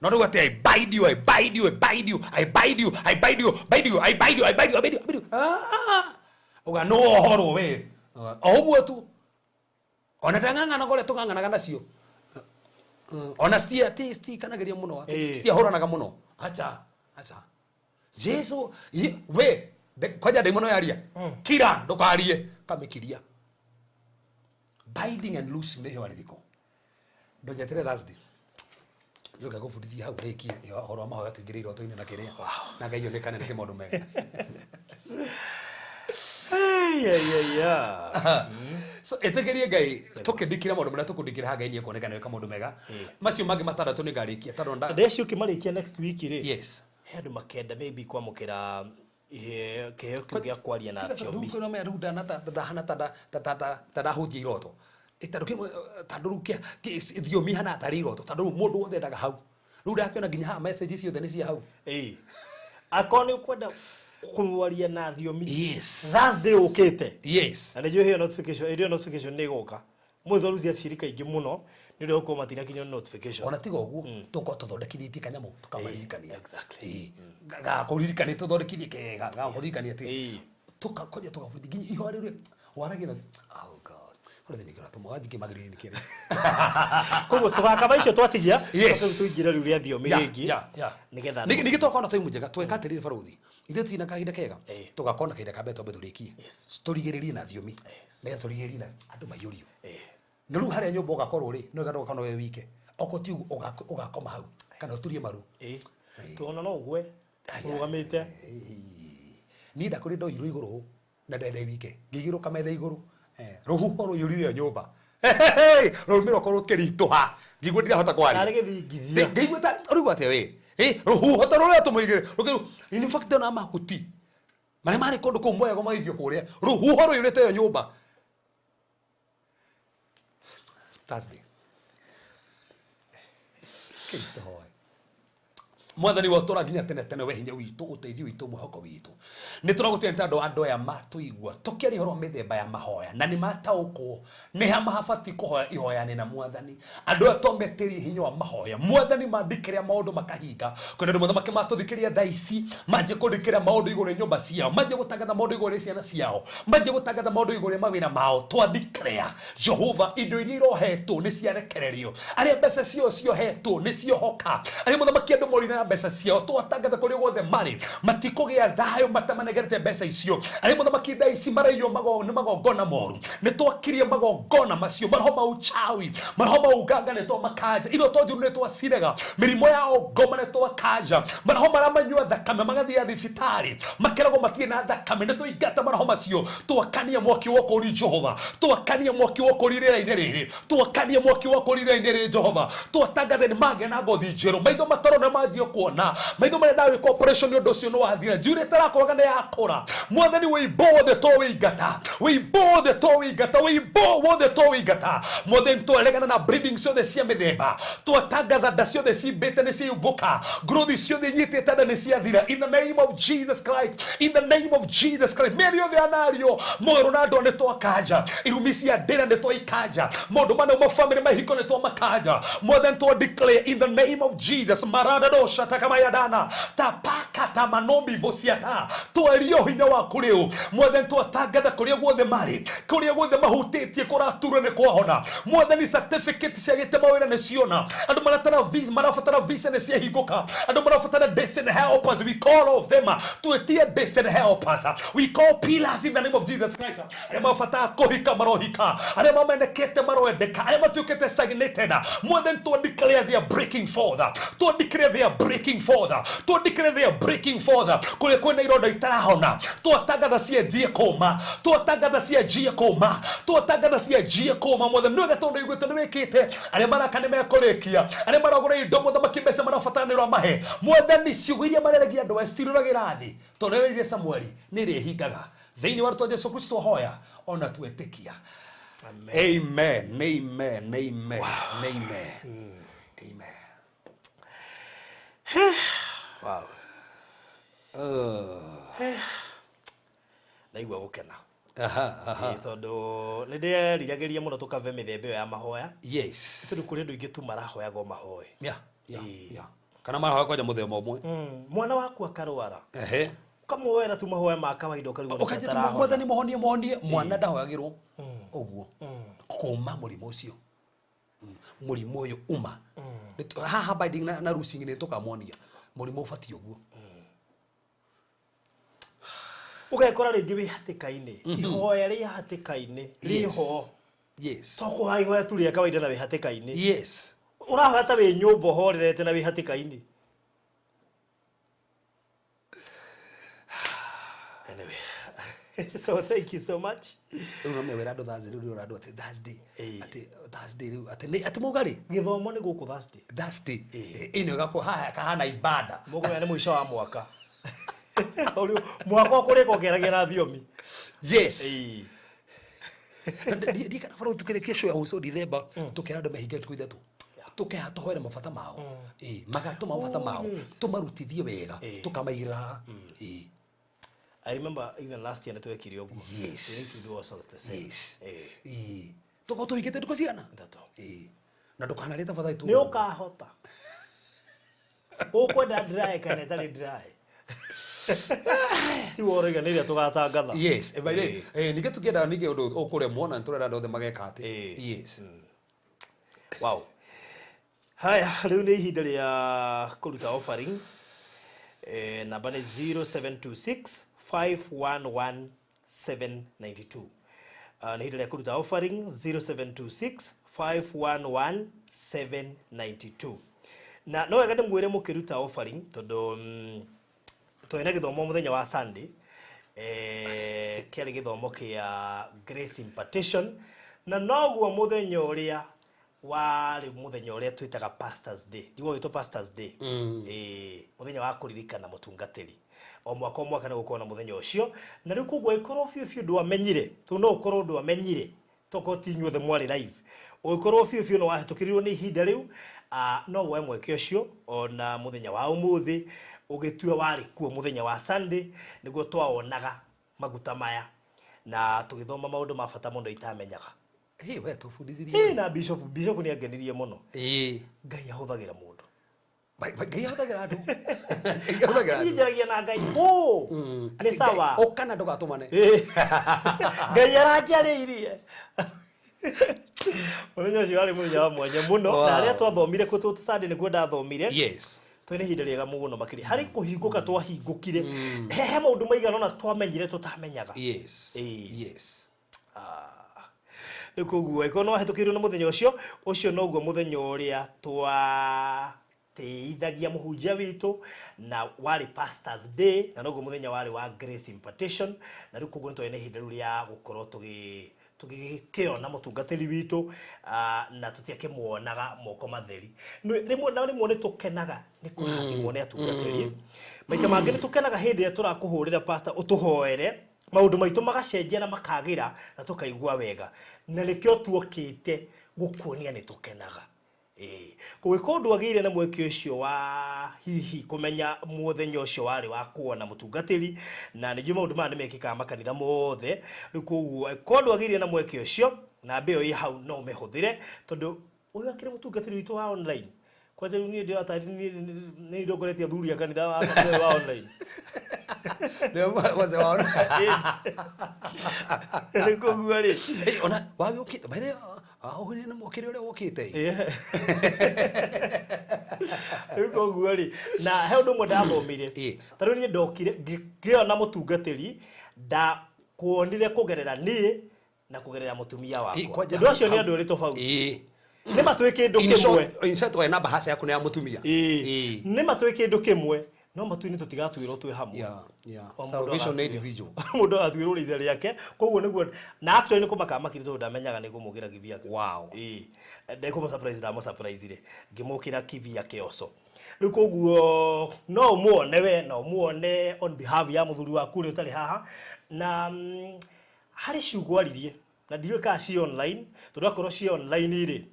no rĩu atĩ I bind you, I bind you, I bind you, I bind you, I bind you, bind you, I bind you, I bind you, I bind you, I bind you. Ah, uga no ũhoro we o ũguo tu ona ndang'ang'anaga ũrĩa tũng'ang'anaga nacio, ona cia ti citikanagĩria mũno atĩ citiahũranaga mũno, acha acha Jesu we kwanja ndaimono yaria kira ndũkarie kamĩkiria. Binding and loosing nĩ ihũa rĩrĩkũ? Ndonyetere Thursday njoke gũbundithia hau rĩkie ũhoro wa mahoya tũingĩre iroto-inĩ na kĩrĩa na Ngai onekane nĩ maũndũ mega. Hey, yeah. So ĩtĩkĩrie Ngai tũkĩndikĩra maũndũ marĩa tũkũndikĩra haha, Ngai nĩekuonekana wĩka maũndũ mega. Macio mangĩ matandatũ nĩ ngarĩkia tondũ nda Ndeci ũkĩmarĩkia next week rĩ, he andũ makenda maybe kwamũkĩra kĩheo kĩu gĩa kwaria na thiomi. Rĩu ndahana ta ndahunjia iroto. Tondũ kĩmwe, tondũ rĩu thiomi ihana tarĩ iroto, tondũ rĩu mũndũ wothe endaga hau rĩu ndakĩona nginya haha message ciothe nĩ cia hau. Ĩĩ. Akorwo nĩ ũkwenda kwaria na thiomi, Thursday ũkĩte, na nĩnjũĩ ĩyo notification, ĩyo notification nĩ ĩgoka mũthĩ tondũ cia cirika ingĩ mũno nĩ ũndũ wa gũkorwo matinakinywo nĩ notification. Ona tiga ũguo tũkorwo tũthondekithĩtie kanyamũ tũkamaririkania. Gakũririkania tũthondekithie kega gakũririkania atĩ tũkakoja tũgabuthi nginya ihoya rĩu waragia na oh God kũrĩ thĩinĩ kĩratũma wanjike magĩrĩire nĩ kĩrĩa. Koguo tũgakaba icio twatigia, Yes. tũingĩre rĩu rĩa thiomi rĩngĩ nĩgetha Ningĩ tũgakorwo na time njega tweka atĩrĩrĩ barothi ithuĩ tũtina kahinda kega, tũgakorwo na kahinda ka mbere twambe tũrĩkie tũrigĩrĩrie na thiomi nĩgetha tũrigĩrĩrie na andũ maiyũrio na rĩu harĩa nyũmba ũgakorwo rĩ no ĩgandũ ũgakorwo wĩ wike okorwo ti ũguo ũgakoma hau kana ũturie maru. Tuona no ũgwe ũrũgamĩte. Niĩ ndakũrĩ ndoirwo igũrũ na ndende wike ngĩigĩrwo kametha igũrũ, rũhuho rũiyũrire nyũmba rũrũmĩ rwakwa rũkĩritũha ngĩigua ndirahota kwaria. Narĩ gĩthingithia. Ngĩigua ta ũraigua atĩa we? Rũhuho ta rũrĩa tũmũigĩre rũkĩru in fact ona mahuti marĩa marĩ kũndũ kũu moyagwo magaikio kũrĩa rũhuho rũiyũrĩte ĩyo nyũmba. Thursday kĩtũhoe mwathani wa tũra nginya tene tene we hinya witũ ũteithio witũ mwĩhoko witũ nĩ tũragũtĩa nĩ tondũ andũ aya matũigua tũkĩaria ũhoro wa mĩthemba ya mahoya na nĩ mataũkwo nĩ ha mahabatiĩ kũhoya ihoya na mwathani andũ aya twametĩrie hinya wa mahoya mwathani mandikĩrĩa maũndũ makahinga kwĩna andũ mothamaki matũthikĩria thaa ici manjie kũndikĩra maũndũ igũrũ rĩa nyũmba ciao manjie gũtangatha maũndũ igũrũ rĩa ciana ciao manjie gũtangatha maũndũ igũrũ rĩa mawĩra mao twandikĩrĩa Jehova indo iria irohetwo nĩ ciarekererio arĩa mbeca ciao ciohetwo nĩ ciohoka arĩa mũthamaki andũ morire na mbeca ciao twatangatha kũrĩa guothe marĩ matikũgĩa thayũ matamanegerete mbeca icio arĩa mũthamaki thaa ici maraiywo nĩ magongona moru nĩ twakirie magongona macio maroho ma uchawi maroho ma uganga nĩ twamakanja iroto njũru nĩ twacirega mĩrimũ ya ngoma nĩ twakanja maroho marĩa manyua thakame magathiĩ thibitarĩ makeragwo matirĩ na thakame nĩ twaingata maroho macio twakania mwaki wa ũkũũri Jehova twakania mwaki wa ũkũũri rĩera-inĩ rĩrĩ twakania mwaki wa ũkũũri rĩera-inĩ rĩrĩ Jehova twatangathe nĩ magĩa na ngothi njerũ maitho matarona manjie kuona maitho marĩa ndawĩka operation nĩ ũndũ ũcio nĩ wathira njuĩrĩ ĩtarakũraga nĩ yakũra mwathani wĩimbo wothe to wĩingata wĩimbo wothe to wĩingata wĩimbo wothe to wĩingata mwathani twaregana na bleeding ciothe cia mĩthemba twatangatha nda ciothe cimbĩte nĩ ciaumbũka growth ciothe inyitĩte nda nĩ ciathira in the name of Jesus Christ, in the name of Jesus Christ. Mĩario yothe yanario mũgarũ na andũ nĩ twakanja irumi cia ndĩra nĩ twaikanja maũndũ mana ma family mahiko nĩ twamakanja mwathani twa declare in the name of Jesus maradadosha takamayadana tapaka tamanombi vosiata twario hinya waku rĩu mwathani twatangatha kũrĩa guothe marĩ kũrĩa guothe mahutĩtie kũratura nĩ kwahona mwathani certificate ciagĩte mawĩra nĩ ciona andũ marabatara visa marabatara visa nĩ ciahingũka andũ marabatara destiny helpers, we call of them twetie destiny helpers, we call pillars in the name of Jesus Christ arĩa mabatara kũhika marohika arĩa mamenekete maroendeka arĩa matuĩkĩte stagnated mwathani twa declare they are breaking forth twa declare they are breaking forth twa declare they are breaking forth kũrĩa kwĩna ironda itarahona twatangatha cianjie kũma twatangatha cianjie kũma twatangatha cianjie kũma mwathani nĩ wega tondũ iguĩte nĩ wĩkĩte arĩa maraka nĩ mekũrĩkia arĩa maragũra indo mũthamaki mbeca marabatara nĩ ũramahe mwathani ciugo iria mareragia andũ aya citirũragĩra thĩ tondũ rĩrĩa Samueli nĩ ĩrĩhingaga. Thĩinĩ wa rĩtwa Jesu Kristo hoya ona twetĩkia. Amen. Amen, amen, amen, amen, amen. Wow. Ndaigua gũkena. Aha, aha. Ĩĩ, tondũ nĩ ndĩreriragĩria mũno tũkave mĩthemba ĩyo ya mahoya. Yes. Tondũ kũrĩ andũ aingĩ tu marahoyaga o mahoe. Yeah, yeah, Ĩĩ. yeah. Kana marahoya kwanja mũthemba ũmwe. Mwana waku akarwara. Ehe. Ũkamwoera tu mahoya ma kawaida ũkarigwo nĩkĩ Ũkanjia tu atarahona. mwathani mũhonie mũhonie mwana ndahoyagĩrwo ũguo kuma mũrimũ ũcio. Mũrimũ ũyũ uma. Haha binding na loosing nĩ tũkamuonia mũrimũ ũbatiĩ ũguo. Ũgekora rĩngĩ wĩ hatĩka-inĩ. Ihoya rĩ hatĩka-inĩ. Rĩho. Yes. To kũhoya ihoya tu rĩa kawaida na wĩ hatĩka-inĩ. Yes. Ũrahoya ta wĩ nyũmba ũhorerete na wĩ hatĩka-inĩ. Anyway. So thank you so much. Rĩu no mewĩra andũ Thursday, rĩu ndĩrona andũ atĩ Thursday. Ĩĩ. Atĩ Thursday rĩu atĩ nĩ atĩ mauga rĩ? Gĩthomo nĩ gũkũ Thursday. Thursday. Ĩno ĩgakorwo haha kahana ibada. Mũkũmenya nĩ mũico wa mwaka. Ũrĩ mwaka ũkũrĩka ũkĩaragia na thiomi. Yes. Ĩĩ. Ndikana baro tukĩrĩkia show ya mũico December tũkera andũ mehinge thikũ ithatũ. Tũkeha tũhoere mabata mao. Ĩĩ, magatũma mabata mao. Yes. Tũmarutithie wega. Ĩĩ. Tũkamaigĩrĩra haha. Ĩĩ. I remember even last year nĩtwekire ũguo. Yes. We need to do also the same. Yes. Ĩĩ. Ĩĩ. Tũkorwo tũhingĩte ndukũ cigana? Ithatũ. Ĩĩ. Na ndũkanarĩe tafadhali tu. Nĩ ũkahota. Ũkwenda dry kana ĩtarĩ dry. Ti woroiga nĩ ĩrĩa tũgatangatha. Yes, by the way, ningĩ tũkĩenda ningĩ ũndũ ũkũremwo na nĩtũrenda andũ othe mageka atĩ. Ĩĩ. Yes. Wow. Haya, rĩu nĩ ihinda rĩa kũruta offering. Namba nĩ 0726 511 792. Nĩ ihinda rĩa kũruta offering 0726 511 792. Na no wega ndĩmwĩre mũkĩruta offering tondũ twarĩ na gĩthomo mũthenya wa Sunday. Kĩarĩ gĩthomo kĩa Grace Impartation na noguo mũthenya ũrĩa warĩ mũthenya ũrĩa twĩtaga Pastors Day. Niguo wĩtwo Pastors Day. Mũthenya wa kũririkana mũtungatĩri. O mwaka o mwaka nĩ gũkorwo na mũthenya ũcio. Na rĩu koguo ĩkorwo biũ biũ ndwamenyire, tondũ no ũkorwo ndwamenyire, tokorwo ti inyuothe mwarĩ live. Ũngĩkorwo biũ biũ nĩ wahĩtũkĩrirwo nĩ ihinda rĩu, no woe mweke ũcio ona mũthenya wa ũmũthĩ ũgĩtua warĩ kuo mũthenya wa Sunday nĩguo twaonaga maguta maya na tũgĩthoma maũndũ ma bata mũno itamenyaga. Hĩ, we tũbundithirie. Hĩ, na Bishop, Bishop nĩ angenirie mũno. Ĩĩ. Ngai ahũthagĩra mũndũ. Ngai ahũthagĩra andũ. Ngai ahũthagĩra Niĩ andũ. njaragia na Ngai. Ũ, nĩ sawa. Ũka na ndũgatũmane. Ĩĩ. Ngai aranjarĩirie. Mũthenya ũcio warĩ mũthenya wa mwanya mũno. Wow. Na arĩa twathomire kũ tũ Sunday nĩkuo ndathomire. Yes. Twĩna ihinda rĩega mũno makĩria harĩ kũhingũka twahingũkire. He maũndũ maigana ũna twamenyire tũtamenyaga. Yes. Ĩĩ. Yes. Rĩu koguo ĩkorwo nĩ wahĩtũkĩirwo nĩ mũthenya ũcio, ũcio noguo mũthenya ũrĩa twatĩithagia mũhunjia witũ na warĩ Pastors Day na noguo mũthenya warĩ wa Grace Impartation na rĩu koguo nĩ twarĩ na ihinda rĩu rĩa gũkorwo tũgĩkĩona mũtungatĩri witũ na tũtiakĩmuonaga moko matheri. Rĩmwe na rĩmwe nĩ tũkenaga nĩ kũrathimwo nĩ atungatĩri. Maita mangĩ nĩ tũkenaga hĩndĩ ĩrĩa tũrakũhũrĩra pastor ũtũhoere maũndũ maitũ magacenjia na makagĩra na tũkaigua wega na nĩkĩo tuokĩte gũkuonia nĩ tũkenaga. Ĩĩ. Kũngĩkorwo ndwagĩire na mweke ũcio wa hihi kũmenya mũthenya ũcio warĩ wa kuona mũtungatĩri na nĩnjũĩ maũndũ maya nĩ mekĩkaga makanitha mothe rĩu koguo korwo ndwagĩire na mweke ũcio namba ĩyo ĩ hau no ũmĩhũthĩre tondũ ũyũ akĩrĩ mũtungatĩri witũ wa online. Kwanja rĩu niĩ ndĩratari nĩ ndongoretie athuri a kanitha wa online. Nĩ wazee wa online. Rĩu koguo rĩ. Ĩ, ona wagĩũkĩte by the way, ũhũrire nĩ mũkĩrĩ ũrĩa wokĩte. Rĩu koguo rĩ, na he ũndũ ũmwe ndathomire. Yes. Ta rĩu niĩ ndokire ngĩona mũtungatĩri ndakuonire kũgerera niĩ na kũgerera mũtumia wakwa. Andũ acio nĩ andũ erĩ tofauti. Ĩĩ. Nĩ ma twĩ kĩndũ In kĩmwe. short, in short, we namba haca yaku nĩ ya mũtumia. Ĩĩ. Ĩĩ. Nĩ ma twĩ kĩndũ kĩmwe no matu-inĩ tũtigatuĩrwo twĩ hamwe. Yeah, yeah. O mũndũ Salvation nĩ agatuĩrwo. individual. Mũndũ agatuĩrwo rĩitha rĩake. Koguo nĩguo na actually nĩ kũmaka makiri tondũ ndamenyaga nĩ ngũmũkĩra kibia. Wow. Ĩĩ. Ndekũmũ surprise ndamũ-surprise-ire. Ngĩmũkĩra kibia kĩoco. Rĩu koguo no ũmuone we, no ũmuone on behalf ya mũthuri waku ũrĩa ũtarĩ haha. Na harĩ ciugo aririe na ndiũĩ kana ci online, tondũ akorwo ci online rĩ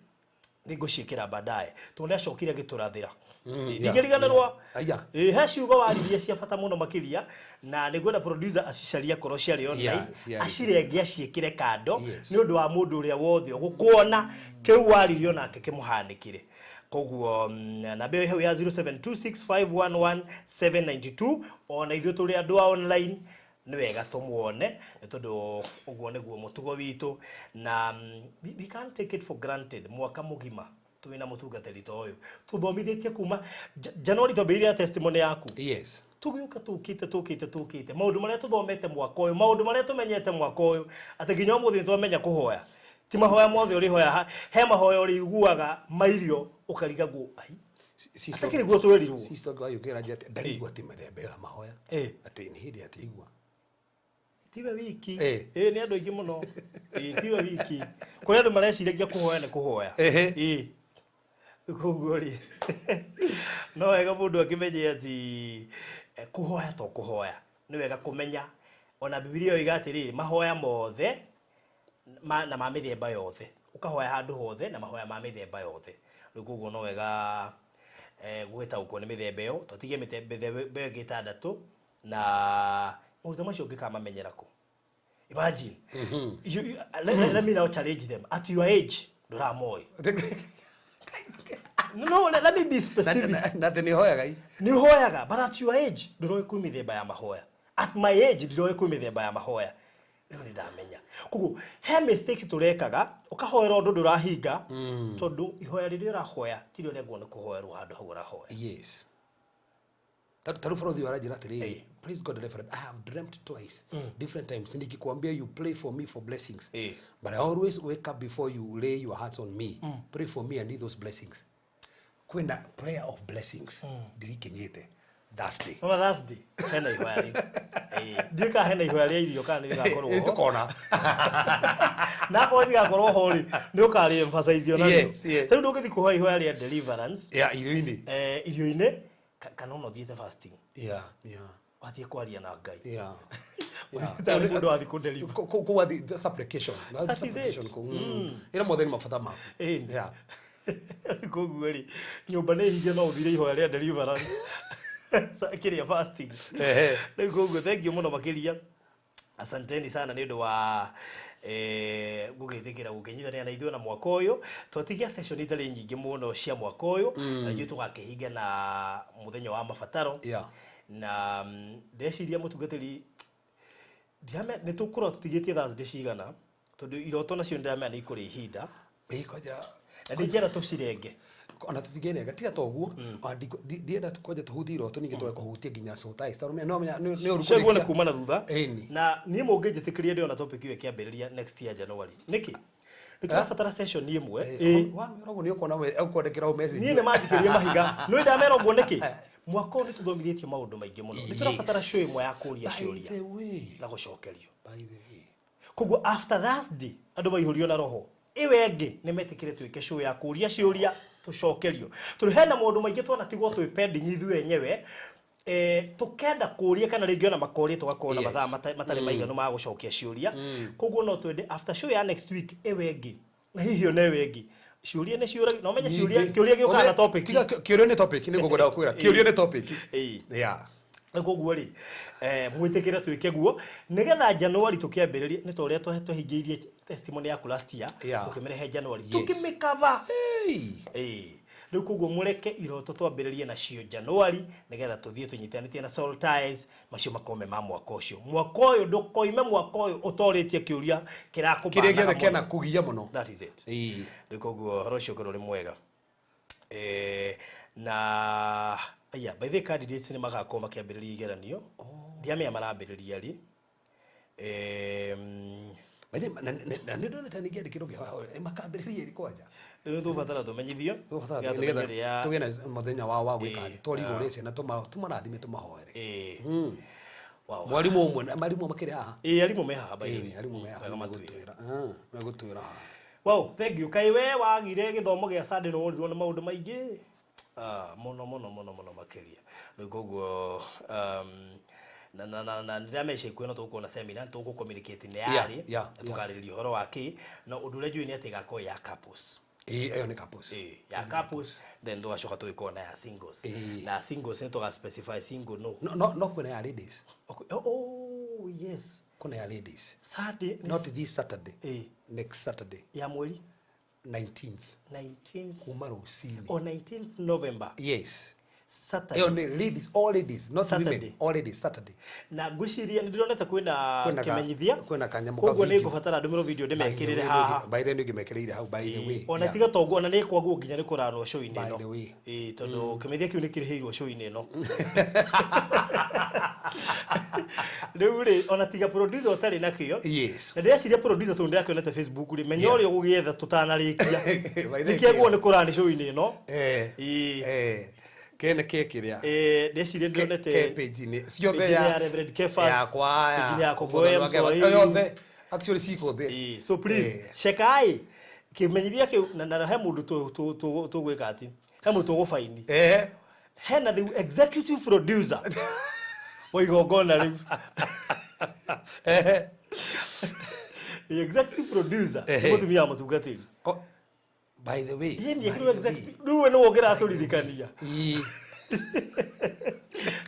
nĩ ngũciĩkĩra baadaye, tondũ nĩ acokire agĩtũrathĩra. Ndingĩriganĩrwo. Aya. Ĩ, he ciugo waririe cia bata mũno makĩria, na nĩ ngwenda producer acicarie akorwo ciarĩ online, Yeah, ciarĩ. acirenge aciĩkĩre kando Yes. nĩ ũndũ wa mũndũ ũrĩa wothe ũgũkuona kĩu waririo nake kĩmũhanĩkĩre. Koguo namba ĩyo hau ya 0726511792, ona ithuĩ tũrĩ andũ a online nĩ wega tũmuone, nĩ tondũ ũguo nĩguo mũtugo witũ, na we can't take it for granted. Mwaka mũgima twĩna mũtungatĩri ta ũyũ tũthomithĩtie kuma January twambĩrĩirie na testimony yaku. Yes. Tũgĩũka tũkĩte tũkĩte tũkĩte maũndũ marĩa tũthomete mwaka ũyũ, maũndũ marĩa tũmenyete mwaka ũyũ, atĩ nginya ũmũthĩ nĩtwamenya kũhoya. Ti mahoya mothe ũrĩhoya, he mahoya ũrĩiguaga mairio ũkarigagwo ai atakĩrĩ guo twerirwo. Sister ũngĩ wayũkĩra nje atĩ ndarigua atĩ mĩthemba ĩyo ya mahoya. Eh. Atĩ nĩ hĩndĩ atigua. Tiwe wiki. Eh. Ĩ, nĩ andũ aingĩ mũno. Ĩ, tiwe wiki, kũrĩ andũ mareciragia kũhoya nĩ kũhoya. Ehe. Ĩ, koguo rĩ no wega mũndũ akĩmenye atĩ kũhoya to kũhoya, nĩ wega kũmenya ona Bibilia yoiga atĩrĩrĩ, mahoya mothe na ma mĩthemba yothe, ũkahoya handũ hothe na mahoya ma mĩthemba yothe. Rĩu koguo no wega gũgĩtaũkwo nĩ mĩthemba ĩyo, tũtige mĩthemba ĩyo ĩngĩ ĩtandatũ, na maũndũ macio ũngĩkamamenyera kũ? Imagine let me now challenge them. At your age ndũramoĩ. No, let me be specific. Na atĩ nĩ hoyaga i. Nĩ ũhoyaga, but at your age ndũroĩ kwĩ mĩthemba ya mahoya. At my age ndiroĩ kwĩ mĩthemba ya mahoya, rĩu nĩ ndamenya. Koguo he mistake tũrekaga, ũkahoera ũndũ ndũrahinga, tondũ ihoya rĩrĩa ũrahoya ti rĩo rĩagwo nĩ kũhoerwo handũ hau ũrahoya. Yes. Taru balothi waranjĩra atĩrĩrĩ, Eh. "Praise God, Reverend, I have dreamt twice, different times. Nikikwambia you pray for me for blessings. Eh. But I always wake up before you lay your hands on me. Pray for me, I need those blessings." Kwĩna prayer of blessings. Ndirikinyĩte. Thursday. Mama, Thursday hena ihoya rĩu. Ĩĩ, ndiũĩ kana hena ihoya rĩa irio kana nĩ rĩgakorwo ho. Tũkona. Na akorwo rĩtigakorwo ho rĩ, nĩ ũkarĩ emphasize ona rĩo. Yes. Tarĩu ndũngĩthiĩ kũhoya ihoya rĩa deliverance Yeah, irio-inĩ. Irio-inĩ kana ona ũthiĩte fasting, wathiĩ kwaria na Ngai. Ũthiĩte mũndũ wathiĩ kũ-deliver. Kũu wathi supplication. That is it. Supplication kũu. Ĩra mothe nĩ mabata maku. Ĩni. Koguo rĩ, nyũmba nĩ hinge, no ũthire ihoya rĩa deliverance kĩrĩa fasting. Ehe. Rĩu koguo thank you mũno makĩria, asanteni sana nĩ ũndũ wa gũgĩtĩkĩra gũkĩnyitanĩra na ithuĩ na mwaka ũyũ. Twatigia session itarĩ nyingĩ mũno cia mwaka ũyũ, na ithuĩ tũgakĩhinga na mũthenya wa mabataro. Na ndeciria mũtungatĩri nĩ tũkũrwo tũtigĩtie Thursday cigana, tondũ iroto nacio nĩndĩramenya nĩ ikũrĩ ihinda. Ĩ, kwanja Na ndingĩenda tũcirenge. Ona tũtingĩrenga, tiga ta ũguo. Ona ndienda kwanja tũhutie iroto, ningĩ twage kũhutia nginya soul ties, tondũ no menya nĩ ũru Ciaguo nĩ kũrĩkia. kuma na thutha. Ĩni. Na niĩ mũngĩnjĩtĩkĩria, ndĩrona topic ĩyo ĩkĩambĩrĩria next year January. Nĩkĩ nĩ tũrabatara session ĩmwe? Ĩ. Wamera ũguo nĩ ũkuona ũkwandĩkĩra o message. Niĩ nĩ manjikĩrie mahiga, nĩ ndamera ũguo nĩkĩ mwaka ũyũ nĩ tũthomithĩtio maũndũ maingĩ mũno, nĩ tũrabatara show ĩmwe ya kũria By ciũria the way. na gũcokerio. By the way. Koguo after Thursday andũ maihũrio na roho ĩwe ĩngĩ nĩ metĩkĩre twĩke show ya kũria ciũria tũcokerio, tondũ hena maũndũ maingĩ twanatigwo twĩ pending ithuĩ enyewe, tũkenda kũria kana rĩngĩ ona makoria tũgakorwo na mathaa matarĩ maiganu ma gũcokia ciũria. Koguo no twende after show ya next week ĩwe ĩngĩ, na hihi ona ĩwe ĩngĩ, ciũria nĩ ciũragio na ũmenye ciũria, kĩũria gĩũkaga na topic. Tiga kĩũria nĩ topic, nĩ ngũkwenda gũkwĩra kĩũria nĩ topic. Ĩĩ. Yeah. Na koguo rĩ, mwĩtĩkĩre twĩke guo nĩgetha January tũkĩambĩrĩria nĩ ta ũrĩa twahingĩirie testimony yaku last year, tũkĩmĩrehe January, tũkĩmĩkava. Hey. Ĩĩ, rĩu koguo mũreke iroto twambĩrĩrie nacio January, nĩgetha tũthiĩ tũnyitanĩtie na soul ties macio makome ma mwaka ũcio. Mwaka ũyũ ndũkoime mwaka ũyũ ũtorĩtie kĩũria kĩrĩa kĩrakũbanaga gĩothe mũno. kĩana kũgia mũno. That is it. Ĩĩ. Rĩu koguo ũhoro ũcio ũkorwo ũrĩ mwega. Na aya, by the way, candidates nĩ magakorwo makĩambĩrĩria igeranio, ndiamenya marambĩrĩria rĩ. By the way, na nĩ ndonete ningĩ andĩkĩrwo ngĩhoya makambĩrĩria ĩrĩ kwanja. Rĩu tũbatara tũmenyithio Tũbatara nĩgetha nĩgetha tũmenye rĩrĩa tũgĩe na mũthenya wao wa gwĩka Ĩĩ, atĩ twarigwo ũrĩa ciana tũmarathime, tũmahoere. Ĩĩ. Wow. Mwarimũ ũmwe arimũ makĩrĩ haha. Ĩĩ, arimũ me haha, by the way. Ĩĩ, arimũ me haha. Wega matwĩre. Megũtwĩra. Megũtwĩra haha. Wow, thank you. Kaĩ we wagire gĩthomo gĩa Sunday nĩ worirwo nĩ maũndũ maingĩ? Ah, mũno mũno mũno mũno makĩria. Rĩu koguo Na ndĩramenya ikuĩ no tũgũkorwo na seminar, tũgũ communicate nĩ yarĩ na tũkarĩrĩria ũhoro wa kĩ, no ũndũ ũrĩa njũĩ nĩ atĩ ĩgakorwo ya couples. Ĩĩ, ĩyo nĩ couples. Ĩĩ, ya couples, then tũgacoka tũgĩkorwo na ya singles. Na singles nĩ tũga specify single no. No kwĩna ya ladies. Okay. Oh, yes. Kwĩna ya ladies. Saturday. Not this Saturday. Next Saturday. Ya mweri 19th. 19th. Kuma rũcinĩ. O 19th November. Yes. Saturday. Ĩyo nĩ ladies, all ladies, not Saturday. women, all ladies, Saturday. Na ngwĩciria nĩ ndĩronete kwĩna Kwĩna kĩmenyithia. Kwĩna kanyamũ ka Koguo nĩ video. ngũbatara ndũmĩrwo video By the ndĩmekĩrĩre way, haha. by the way, nĩ ũngĩmekĩrĩire hau, by the way. Ona Yeah. tiga toguo, ona nĩ kwaguo nginya nĩ kũranwo show-inĩ By ĩno. the way. Ĩĩ, tondũ kĩmenyithia kĩu nĩ kĩrĩhĩirwo show-inĩ ĩno. Rĩu rĩ, ona tiga producer ũtarĩ nakĩo. Yes. Na ndĩreciria producer tondũ ndĩrakĩonete Facebook rĩ, menya Yeah. ũrĩa ũgũgĩetha tũtanarĩkia. By the way, Nĩkĩaguo nĩ kũrani show-inĩ ĩno. Ĩĩ. Kene ke kĩrĩa. Ndĩreciria Ke ndĩronete page-inĩ ciothe page-inĩ ya Reverend Kefas, yakwa ya page-inĩ ya Kongoe Mũthoni wa Kefas. Mswahili. Yothe actually ciko thĩ. Ĩĩ, so please chekai kĩmenyithia kĩu, na he mũndũ tũgwĩka atĩ he mũndũ tũgũbaini. Hena the executive producer wa igongona rĩu. The executive producer nĩ mũtumia wa mũtungatĩri. By the way, Ĩĩ, by nĩ ekĩrwo the way. executive rĩu we nĩwe ũngĩratũririkania. Ĩĩ.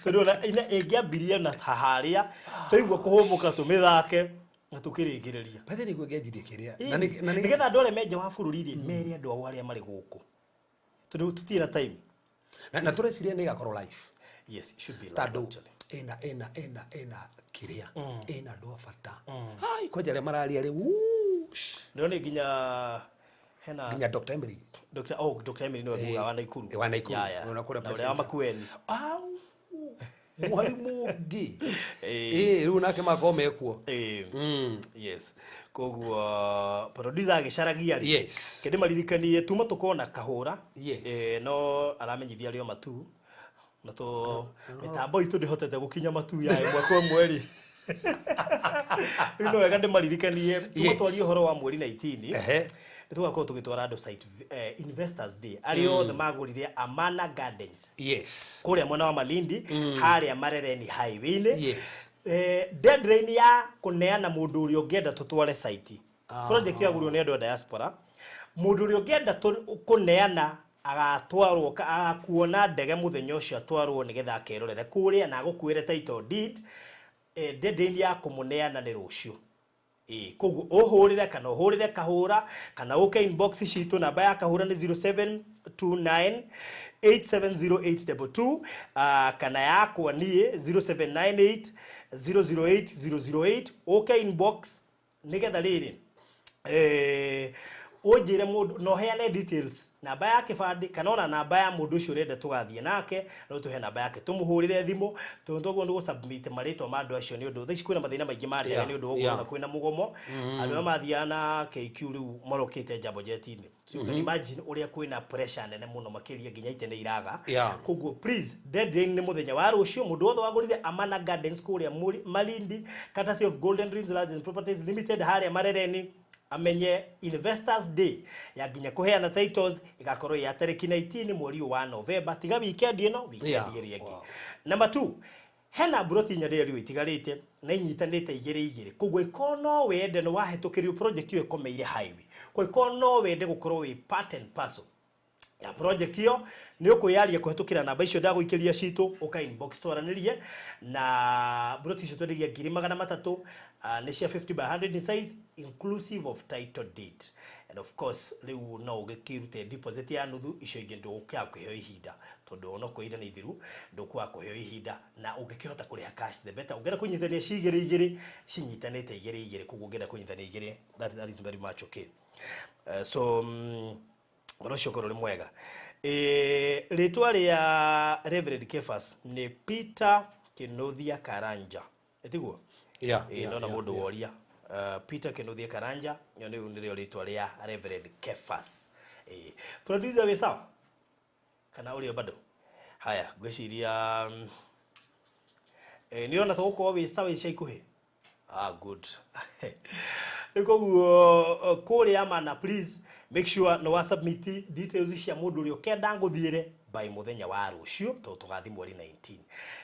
Tondũ ona ĩngĩambirie na harĩa twaigua kũhũmũka tũmĩthake na tũkĩrĩkĩrĩria. By the way, nĩguo ngĩanjirie kĩrĩa. Ĩĩ, Na nĩ nĩgetha andũ arĩa me nja wa bũrũri rĩ mere andũ ao arĩa marĩ gũkũ, tondũ tũtirĩ na time. Na tũreciria nĩ ĩgakorwo live. Yes, it should be live, Tondũ actually. ĩna kĩrĩa, ĩna andũ a bata. Ai, kwanja arĩa mararia rĩ, wuu, Ndĩrona nginya hena nginya Dr. Emily. Dr. Oh, Dr. Emily nĩwe nguga wa Naikuru. Wa Naikuru. Ya. Ona kũrĩa Na ũrĩa wa president. Makueni. Au, mwarimũ ũngĩ. Ĩĩ. Ĩĩ, rĩu nake makorwo mekuo. Ĩĩ. Yes, koguo producer agĩcaragia rĩ, kĩndĩ maririkanie tuma tũkorwo na kahũra. Yes. No aramenyithia arĩ o matu na to mĩtambo itũ ndĩhotete gũkinya matu ya ĩmwe kwa mweri. Rĩu no wega ndĩmaririkanie tuma twarie ũhoro wa mweri 19 nĩ tũgakorwo tũgĩtwara andũ site, Investors Day, arĩa othe magũrire Amana Gardens kũrĩa mwena wa Malindi, harĩa Marereni highway-inĩ. Deadline ya kũneana mũndũ ũrĩa ũngĩenda tũtware site, project yagũrirwo nĩ andũ a diaspora, mũndũ ũrĩa ũngĩenda kũneana agatwarwo agakuo na ndege mũthenya ũcio, atwarwo nĩgetha akerorere kũrĩa na agũkuĩre title deed. Deadline ya kũmũneana nĩ rũciũ. Ĩĩ, koguo ũhũrĩre kana ũhũrĩre kahũra kana ũke inbox citũ. Namba ya kahũra nĩ 0729 870822, kana yakwa niĩ 0798 008 008. Ũke inbox nĩgetha rĩrĩ ũnjĩre mũndũ na ũheane details, namba ya kĩbandĩ kana ona namba ya mũndũ ũcio ũrenda tũgathiĩ nake, no tũhe namba yake tũmũhũrĩre thimũ, tondũ toguo nĩ gũsubmit marĩtwa ma andũ acio, nĩ ũndũ thaa ici kwĩna mathĩna maingĩ ma ndege nĩ ũndũ wa ũguo ona kwĩna mũgomo, andũ arĩa mathiaga na KQ rĩu marokĩte Jambo Jet-inĩ. So you can imagine ũrĩa kwĩna pressure nene mũno makĩria, nginya ite nĩ iraga. Koguo please, deadline nĩ mũthenya wa rũciũ. Mũndũ wothe wagũrire Amana Gardens kũrĩa Malindi, courtesy of Golden Dreams Lands and Properties Limited harĩa Marereni, amenye Investors Day ya nginya kũheana titles ĩgakorwo ya tarĩki 19 mweri ũyũ wa November, tiga weekend ĩno, weekend ĩrĩa ĩngĩ. Number 2, hena mburoti inya rĩrĩa itigarĩte na inyitanĩte igĩrĩ igĩrĩ, koguo ĩkorwo no wende nĩ wahĩtũkĩrio project ĩyo ĩkomeire highway, koguo ĩkorwo no wende gũkorwo wĩ part and parcel ya project ĩyo, nĩ ũkwĩyaria kũhetũkĩra namba icio ndagũikĩria citũ, ũka inbox twaranĩrie. Na mburoti icio twendagia 300,000, nĩ cia 50 by 100 in size, inclusive of title deed, and of course rĩu no ũgĩkĩrute deposit ya nuthu, icio ingĩ ndũgũkĩaga kũheo ihinda, tondũ onokorwo ihinda nĩ ithiru ndũkwaga kũheo ihinda, na ũngĩkĩhota kũrĩha cash the better. Ũngĩenda kũnyitithania ci igĩrĩ igĩrĩ, cinyitanĩte igĩrĩ igĩrĩ, koguo ũngĩenda kũnyitithania igĩrĩ, that is very much okay. So ũhoro ũcio ũkorwo ũrĩ mwega. Rĩtwa rĩa Reverend Kefas nĩ Peter Kĩnuthia Karanja, ĩtiguo? Yeah. Ĩĩ, Yeah, nona mũndũ woria, Peter Kĩnuthia Karanja, ĩyo nĩrĩo nĩrĩo rĩtwa rĩa Reverend Kefas. Ĩĩ, producer wĩ sawa kana ũrĩo bado? Haya, ngwĩciria nĩ ũrona tũgũkorwo wĩ sawa ica ikuhĩ. Ah, good. Rĩu koguo kũrĩa Amana, please make sure nĩ wa submit details cia mũndũ ũrĩa ũkenda ngũthiĩre by mũthenya wa rũciũ, tondũ tũgathiĩ mweri 19.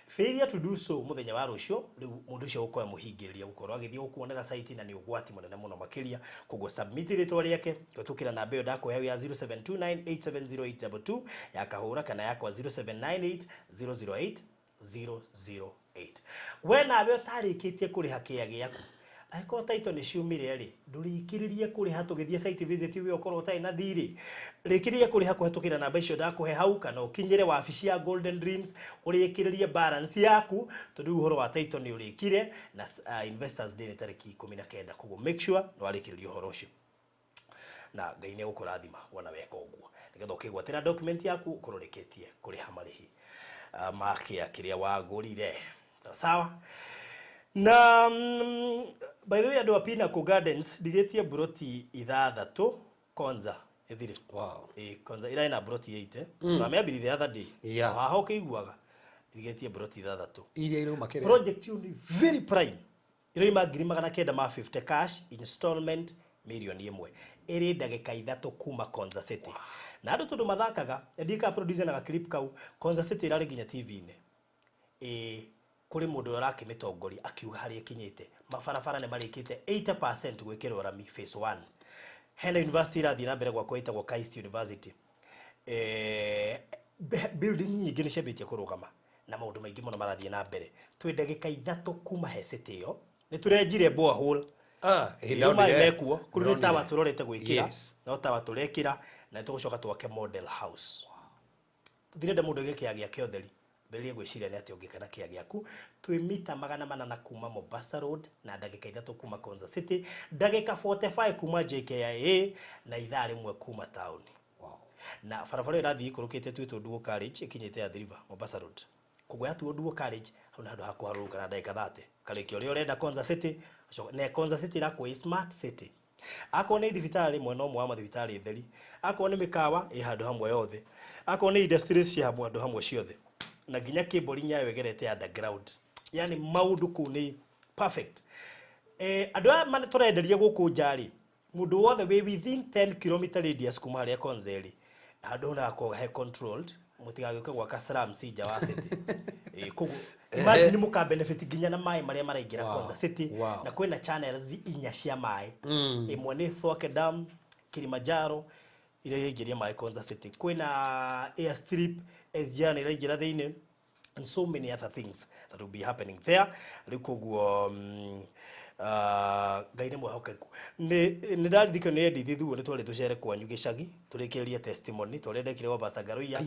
If Failure to do so muthenya wa rucio riu mundu ucio ukoya muhingiriria gukorwo agithie gukuonera site na ni ugwati munene muno makiria. Koguo submit ritwa riake gutukira namba iyo ndakuhe ya 0729870822 ya kahura kana yakwa 0798008008. We nawe utarikitie kuriha kia giaku, angĩkorwo title nĩ ciumire rĩ, ndũrĩkĩrĩrie kũrĩha tũgĩthiĩ site visit we ũkorwo ũtarĩ na thirĩ. Rĩkĩrĩrie kũrĩha kũhetũkĩra namba icio ndakũhe hau, kana ũkinyĩre wabici ya Golden Dreams ũrĩkĩrĩrie balance yaku, tondũ rĩu ũhoro wa title nĩ ũrĩkire na Investors Day nĩ tarĩki 19. Koguo make sure nĩ warĩkĩrĩria ũhoro ũcio na Ngai nĩ egũkũrathima wona weka ũguo, nĩgetha ũkĩgwatĩra document yaku ũkorwo ũrĩkĩtie kũrĩha marĩhi ma kĩa kĩrĩa wagũrire. Sawa. Na by the way, andũ a Pinnacle Gardens ndigĩtie buroti 6 Konza ĩthire. Wow. Konza ĩrarĩ na buroti 8. Tũramĩambirie the other day. Yeah. Haha ũkĩiguaga ndigĩtie buroti 6. Iria irauma kĩrĩa. Project ĩyo nĩ very prime. Ĩroima 950 cash installment mirioni 1. Ĩrĩ ndagĩka 3 kuma Konza City. Wow. Na andũ tondũ mathakaga, ndika producer na clip kau, Konza City ĩrarĩ nginya TV-inĩ. Kũrĩ mũndũ ũrakĩmĩtongoria akiuga harĩa ĩkinyĩte. Mabarabara nĩ marĩkĩte 80% gwĩkĩrwo rami phase 1. Hena university ĩrathiĩ na mbere gwakwa ĩtagwo KAIST University. Building nyingĩ nĩ ciambĩtie kũrũgama na maũndũ maingĩ mũno marathiĩ na mbere. Twĩ ndagĩka 3 kuma he city ĩyo. Nĩ tũrenjire borehole. Ĩyo maĩ mekuo, kũrĩ nĩ tawa tũrorete gwĩkĩra, no tawa tũrekĩra na nĩ tũgũcoka twake model house. Tũtirenda mũndũ aige kĩa gĩake ũtheri. Mbĩrĩria gwĩciria nĩ atĩ ũngĩka na kĩa gĩaku. Twĩ mita 800 kuma Mombasa Road na ndagĩka 3 kuma Konza City, ndagĩka 45 kuma JKIA na ithaa 1 kuma taũni. Wow. Na barabara ĩyo ĩrathiĩ ikũrũkĩte twĩtwo Duo College ĩkinyĩte Athi River, Mombasa Road. Koguo yatuo Duo College hau nĩ handũ ha kũharũrũka na ndagĩka 30. Karĩkia ũrĩa ũrenda Konza City, na Konza City ĩrakwo ĩ smart city. Akorwo nĩ thibitarĩ mwena ũmwe wa mathibitarĩ theri, akorwo nĩ mĩkawa ĩ handũ hamwe yothe, akorwo nĩ industries ci handũ hamwe ciothe, na nginya kĩmbori nyayo ĩgerete underground. Yani maũndũ kũu nĩ perfect. Andũ aya tũrenderia gũkũ nja rĩ, mũndũ wothe wĩ within 10 km radius kuma harĩa Konza ĩrĩ, handũ hau nĩhakoragwo he controlled, mũtigagĩũke gwaka slums nja wa city. Koguo imagine mũka benefit nginya na maĩ marĩa maraingĩra Konza City. Wow. Na kwĩna channels 4 cia maĩ. Ĩmwe nĩ Thwake Dam, Kilimanjaro iria iraingĩria maĩ Konza City. Kwĩna airstrip SGR iraingĩra thĩinĩ and so many other things that will be happening there. Rĩu koguo Ngai nĩ mwĩhokeku. Nĩ ndaririkana nĩ Edith Thuo nĩ twarĩ tũcere kwanyu gĩcagi tũrĩkĩrĩrie testimony tũrĩa ndekire gwa Pastor Ngaruiya.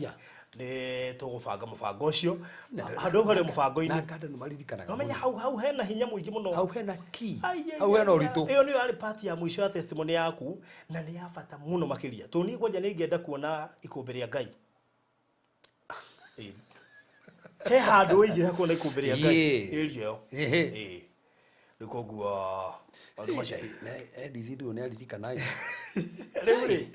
Nĩ tũgũbanga mũbango ũcio. Handũ hau harĩ mũbango-inĩ. Na nganda nĩ maririkanaga. No menya hau hena hinya mũingĩ mũno. Hau hena key. Hau hena ũritũ. Ĩyo nĩyo yarĩ part ya mũico ya testimony yaku na nĩ ya bata mũno makĩria. Tondũ niĩ kwanja nĩ ingĩenda kuona ikũmbĩ rĩa Ngai. He handũ ũigire kuona ikũmbĩ rĩa Ngai. Ĩrio ĩyo. Rĩu koguo maũndũ macio. Edith Thuo nĩ aririkana. Rĩu rĩ,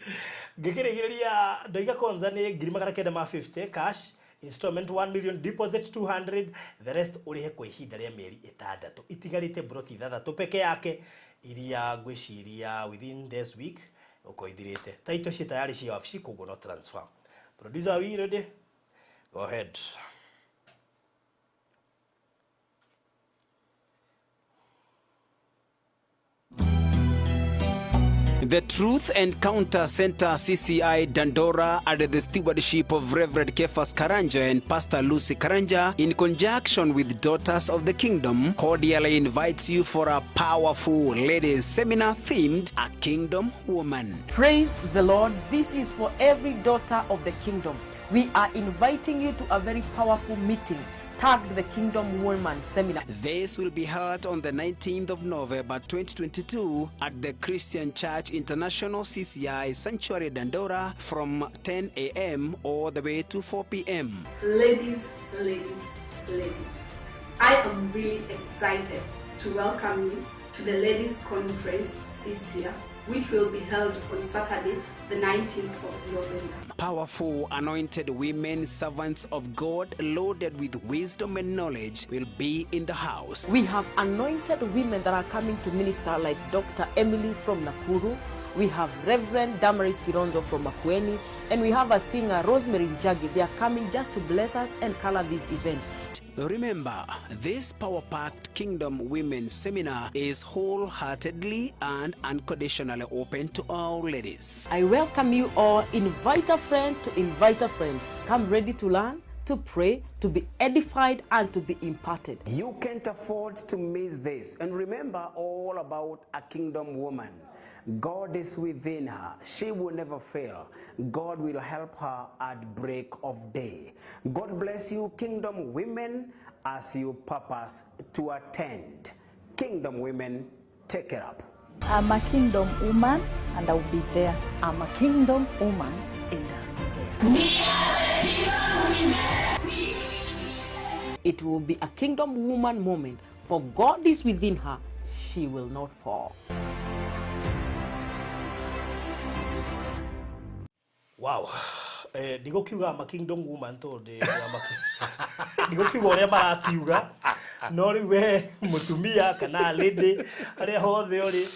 ngĩkĩrĩgĩrĩria ndaiga Konza nĩ 950 cash, installment 1 million, deposit 200, the rest ũrĩhe kwa ihinda rĩa mĩeri 6. Itigarĩte buroti 6 peke yake iria ngwĩciria within this week ũkorwo ithirĩte. Title ciĩ tayari cia wabici, koguo no transfer. Producer, are we ready? Go ahead. The Truth Encounter Center CCI Dandora, under the stewardship of Reverend Kefas Karanja and Pastor Lucy Karanja, in conjunction with Daughters of the Kingdom, cordially invites you for a powerful ladies seminar themed A Kingdom Woman. Praise the Lord. This is for every daughter of the kingdom. We are inviting you to a very powerful meeting tagged the Kingdom Woman Seminar. This will be held on the 19th of November 2022 at the Christian Church International CCI Sanctuary Dandora from 10 a.m. all the way to 4 p.m. Ladies, ladies, ladies, I am really excited to welcome you to the Ladies Conference this year, which will be held on Saturday, the 19th of November. Powerful, anointed women, servants of God, loaded with wisdom and knowledge, will be in the house. We have anointed women that are coming to minister, like Dr. Emily from Nakuru. We have Reverend Damaris Kironzo from Makueni, and we have a singer, Rosemary Njagi. They are coming just to bless us and color this event. Remember, this power-packed Kingdom Women Seminar is wholeheartedly and unconditionally open to all ladies. I welcome you all. Invite a friend to invite a friend. Come ready to learn, to pray, to be edified, and to be imparted. You can't afford to miss this. And remember all about a kingdom woman. God is within her. She will never fail. God will help her at break of day. God bless you, kingdom women, as you purpose to attend. Kingdom women, take it up. I'm a kingdom woman and I'll be there. I'm a kingdom woman and I'll be there. It will be a kingdom woman moment, for God is within her. She will not fall. Wow. Ndigũkiuga ma kingdom woman tondũ ndigũkiuga ũrĩa marakiuga no rĩu we mũtumia kana lady harĩa hothe ũrĩ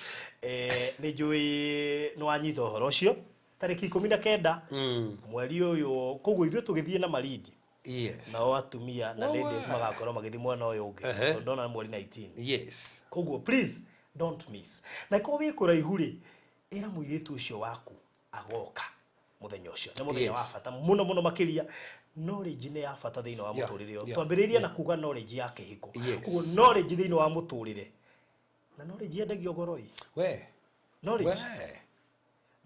nĩ njũĩ nĩ wanyita ũhoro ũcio tarĩki 19 mweri ũyũ koguo ithuĩ tũgĩthiĩ na Malindi. Yes. Nao atumia na ladies magakorwo magĩthiĩ mwena ũyũ ũngĩ tondũ ndona mweri 19. Yes. Koguo please don't miss. Na korwo wĩ kũraihu rĩ ĩra mũirĩtu ũcio waku agoka muthenya ũcio nĩ muthenya wa bata muno muno makiria knowledge nĩ ya bata thĩinĩ wa mũtũrĩre ũyũ twambĩrĩirie na kuga knowledge ya kĩhiko koguo knowledge thĩinĩ wa mũtũrĩre na knowledge yendagio goro ĩ we knowledge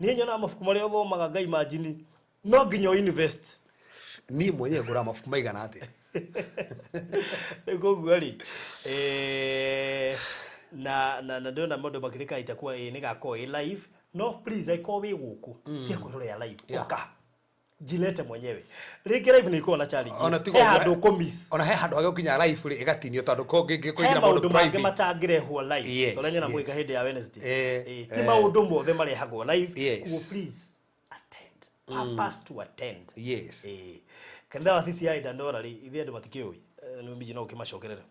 niĩ nyonaga mabuku marĩa ũthomaga ngai imagine no nginya invest niĩ mwenyewe ngũraga mabuku maigana atĩa rĩu koguo rĩ na na ndĩrona maũndũ makĩrĩka itakuwa ĩ nĩgakorwo ĩ live. No please aiko wĩ gũkũ tia kwĩrorera live ũka jilete mwenyewe rĩngĩ live nĩ ikoragwo na challenges he handũ ũkũmiss ona he handũ hagĩũkinya live rĩ ĩgatinio tondũ kũngĩkũingĩra maũndũ mangĩ matangĩrehwo live tondũ nyona mũgĩka hĩndĩ ya Wednesday ti maũndũ mothe marehagwo live koguo please attend purpose to attend. Yes. Kanitha wa CCI Dandora rĩ ithuĩ andũ matikĩũĩ nĩ minji no ũkĩmacokerera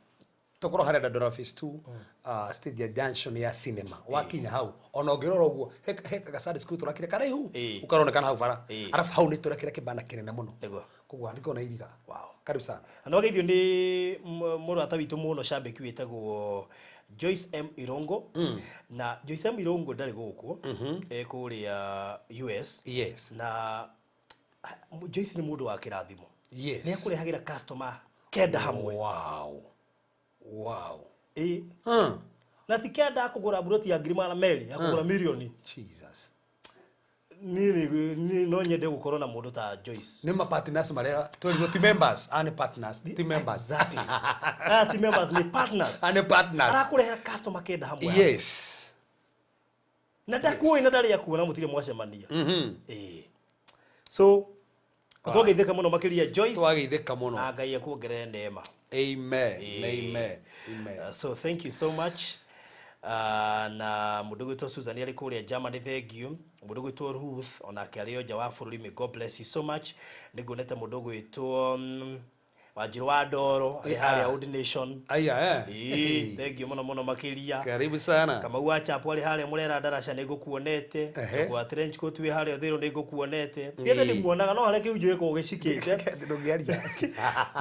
tokorwo harĩa Dandora Phase 2 stage ya junction ya cinema wakinya hau ona ũngĩrora ũguo he gaCunday school tũrakire karaihu ũkaronekana hau bara arabu hau nĩ tũrakire kĩbanda kĩnene mũno koguo andĩko na iriga. Wow. Karibu sana. Na wageithio nĩ mũrata witũ mũno shabiki wĩtagwo Joyce M Irongo. Na Joyce M Irongo ndarĩ gũkũ kũrĩa US. Yes. Na Joyce nĩ mũndũ wa kĩrathimo. Yes. Nĩ akũrehagĩra customer kenda hamwe. Wow. Wow. Na ti kenda akũgũra buroti ya 200,000 akũgũra milioni. Jesus. Ni no nyende gũkorwo na mũndũ ta Joyce. Nĩ ma partners marĩa twerirwo ti members, ani partners, ti members. Exactly. Ti members ni partners. Ani partners. Arakũrehera customer kenda hamwe. Yes. Na ndakuoĩ na ndarĩ akuona mũtirĩ mwacemania. So twageithĩka mũno makĩria Joyce. Twageithĩka mũno. Na Ngai akuongerere neema. Amen. Amen. Amen. So thank you so much. Na mũndũ gwĩtwo Susan arĩ kũrĩa Germany, thank you. Mũndũ gwĩtwo Ruth onake arĩ o nja wa bũrũri, may God bless you so much. Nĩ nguonete mũndũ gwĩtwo Wanjiru wa Ndoro arĩ harĩa Old Nation. Aya thank you mũno mũno makĩria. Karibu sana. Kamau wa Chapo arĩ harĩa Mũrera Ndaraca nĩ ngũkuonete. Kwa trench coat wĩ harĩa Ũthĩrũ nĩ ngũkuonete. Thiĩ ndĩmuonaga no harĩa kĩhunjio gĩkoragwo gĩcikĩte. Ndũngĩaria.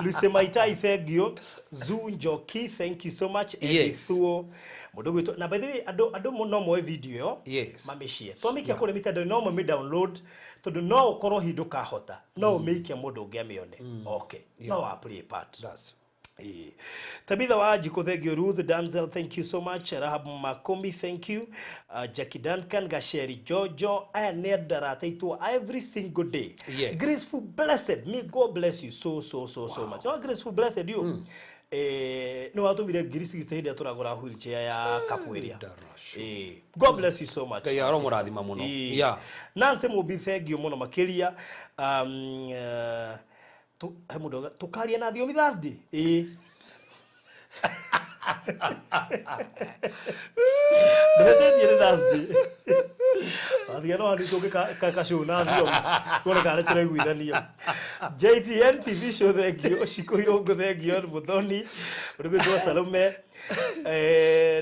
Lucy Maitai, thank you. Zu Njoki, thank you so much. Yes. Thuo mũndũ gwĩtwo na by the way andũ no moe video ĩyo mamĩshare. Twamĩikia kũrĩa mitandao no mamĩ download tondũ no ũkorwo hihi ndũkahota no ũmĩikie mũndũ ũngĩ amĩone. Okay. No a play part. That's Tabitha wa Jiko, thank you. Ruth Danzel, thank you so much. Rahab Makomi, thank you. Jackie Duncan, Gasheri Jojo, aya nĩ andũ ndarateitwo every single day. Yes. Graceful Blessed, may God bless you so so so so much. Oh, Graceful Blessed you. Nĩ watũmire 60,000 hĩndĩ ĩrĩa tũragũra wheelchair ya kapu ĩrĩa. God bless you so much. Ngai aromũrathima mũno. Yeah. Nancy Mũmbi, thank you mũno makĩria. He mũndũ tũkaria na thiomi Thursday. Ndĩretetie nĩ Thursday. Wathiga no handu tũngĩ kacũũ na thiomi tuone kana nĩtũraiguithania. JTN TV show, thank you. Shiko Irũngũ, thank you. Mũthoni ũndũ gwĩtwo Salome,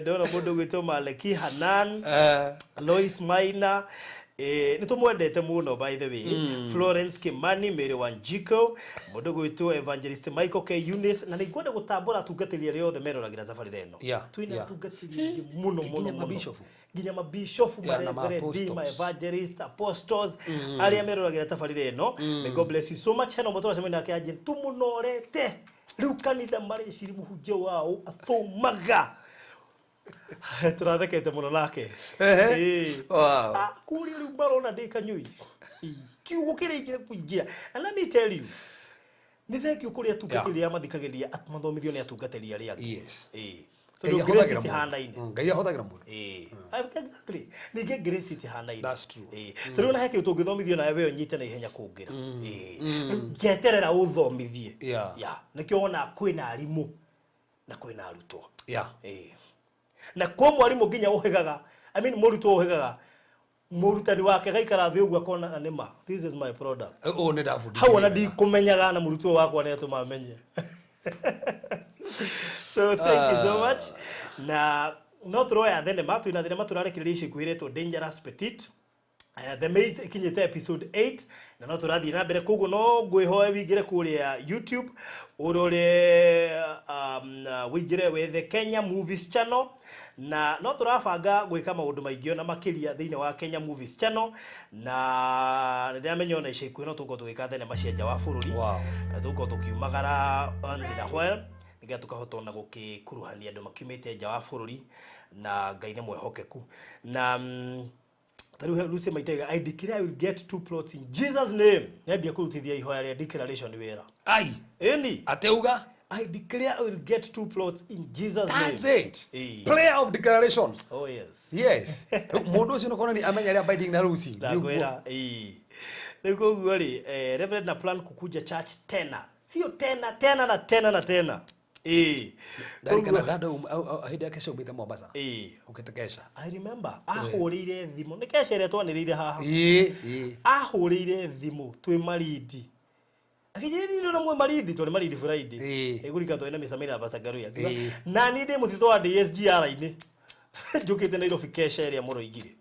ndona mũndũ gwĩtwo Maleki Hanan, Lois Maina, Nĩ tũmwendete mũno by the way. Florence Kimani, Mary Wanjiko, mũndũ gwĩtwo Evangelist Michael K Eunice, na nĩ ngwenda gũtambũra atungatĩri arĩa othe meroragĩra tabarĩra ĩno. Twĩna atungatĩri aingĩ mũno mũno Nginya mũno. mabishofu. Nginya mabishofu, Yeah, na mareverend, ma-apostles. ma evangelist, apostles arĩa meroragĩra tabarĩra ĩno. May God bless you so much. Hena ũmwe tũracemania nake anjĩ tũmũnorete rĩu kanitha marĩciri mũhunjia wao athomaga tũrathekete mũno nake. Ehe. Ĩĩ. Wow. Ah, kũrĩa rĩu marona ndĩ kanyui kiugo kĩrĩa ingĩra kũingĩra, and let me tell you, nĩ thengiũ kũrĩ atungatĩri arĩa mathikagĩrĩria mathomithio nĩ atungatĩri arĩa angĩ. Yes. Ĩĩ. Ngai Tondũ grace ahũthagĩra mũndũ. itihanaine. Ngai ahũthagĩra mũndũ. Ĩĩ. Exactly, ningĩ grace itihanaine. That's true. Ĩĩ. Tondũ ona he kĩndũ tũngĩthomithio nawe we ũnyite na ihenya kũngĩra. Ĩĩ. Rĩu ngĩeterera ũthomithie. Yeah. Nĩkĩo wonaga kwĩna arimũ na kwĩna arutwo. Ĩĩ. Na kwa mwarimũ nginya ũhĩgaga, I mean mũrutwo ũhĩgaga mũrutani wake gaikara thĩ ũguo akona na nĩma, this is my product. Ũũ nĩ ndabundithirie Hau ona wega. ndikũmenyaga na mũrutwo wakwa nĩ atũma menye. So thank you so much. Na no tũroya thenema, twĩna thenema tũrarekereria ica ikuhĩ ĩretwo Dangerous Petit. The Maids ikinyĩte episode 8 na no tũrathiĩ na mbere, koguo no ngwĩhoe wĩingĩre kũrĩa YouTube ũrore, wĩingĩre wethe Kenya Movies Channel, na no tũrabanga gwĩka maũndũ maingĩ ona makĩria thĩinĩ wa Kenya Movies Channel, na nĩ ndĩramenya ona ica ikuhĩ no tũgũkorwo tũgĩka thenema cia nja wa bũrũri. Na tũgũkorwo tũkiumagara once in a while nĩgetha tũkahota ona gũgĩkuruhania andũ makiumĩte nja wa bũrũri, na Ngai nĩ mwĩhokeku. Na tarĩu Lucy Maitaiga, "I declare I will get two plots in Jesus' name." Nĩambia kũrutithia ihoya rĩa declaration wĩra. Ai. Ĩni. Ateuga. "I declare I will get two plots in Jesus' That's name." it. Ĩĩ. Prayer of declaration. Oh yes. Yes. Mũndũ ũcio nĩkuona ni amenya rĩa abiding na Lucy. Ndakwĩra. Ĩĩ. Rĩu koguo rĩ, Reverend na plan kukuja church tena, sio tena tena na tena na tena. Ĩĩ. Ndarikana dada hĩndĩ ya kesha umĩte Mombasa. Ĩĩ. Ũkĩte kesha. I remember ahũrĩire thimũ, nĩ kesha ĩrĩa twanĩrĩire haha. Ĩĩ, ĩĩ. Ahũrĩire thimũ twĩ Marindi, akĩnjĩra niĩ na mwĩ Marindi, twarĩ Marindi Friday. Ĩgũrika twarĩ na mĩcemanio na Pastor Ngaruiya. Akiuga, na niĩ ndĩ mũtitũ wa DSGR-inĩ njũkĩte Nairobi kesha ĩrĩa mũroigire.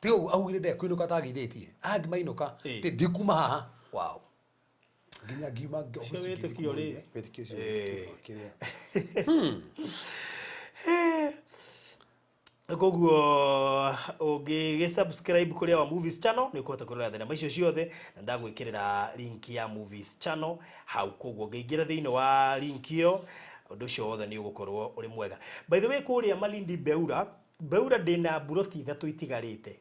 Ti ũguo augire ndekwinũka atagĩithĩtie. Angĩ mainũka. Ti ndikuma haha. Wow. Nginya ngiuma Ũcio wĩtĩkio rĩ. Wĩtĩkio ũcio wĩtĩkio kĩrĩa. Koguo ũngĩgĩ subscribe kũrĩa wa Movies Channel nĩ ũkũhota kũrora thenema icio ciothe, na ndagwĩkĩrĩra link ya Movies Channel hau, koguo ũngĩingĩra thĩinĩ wa link ĩyo ũndũ ũcio wothe nĩ ũgũkorwo ũrĩ mwega. By the way, kũrĩa Malindi Beura, Beura ndĩna mburoti ithatũ itigarĩte,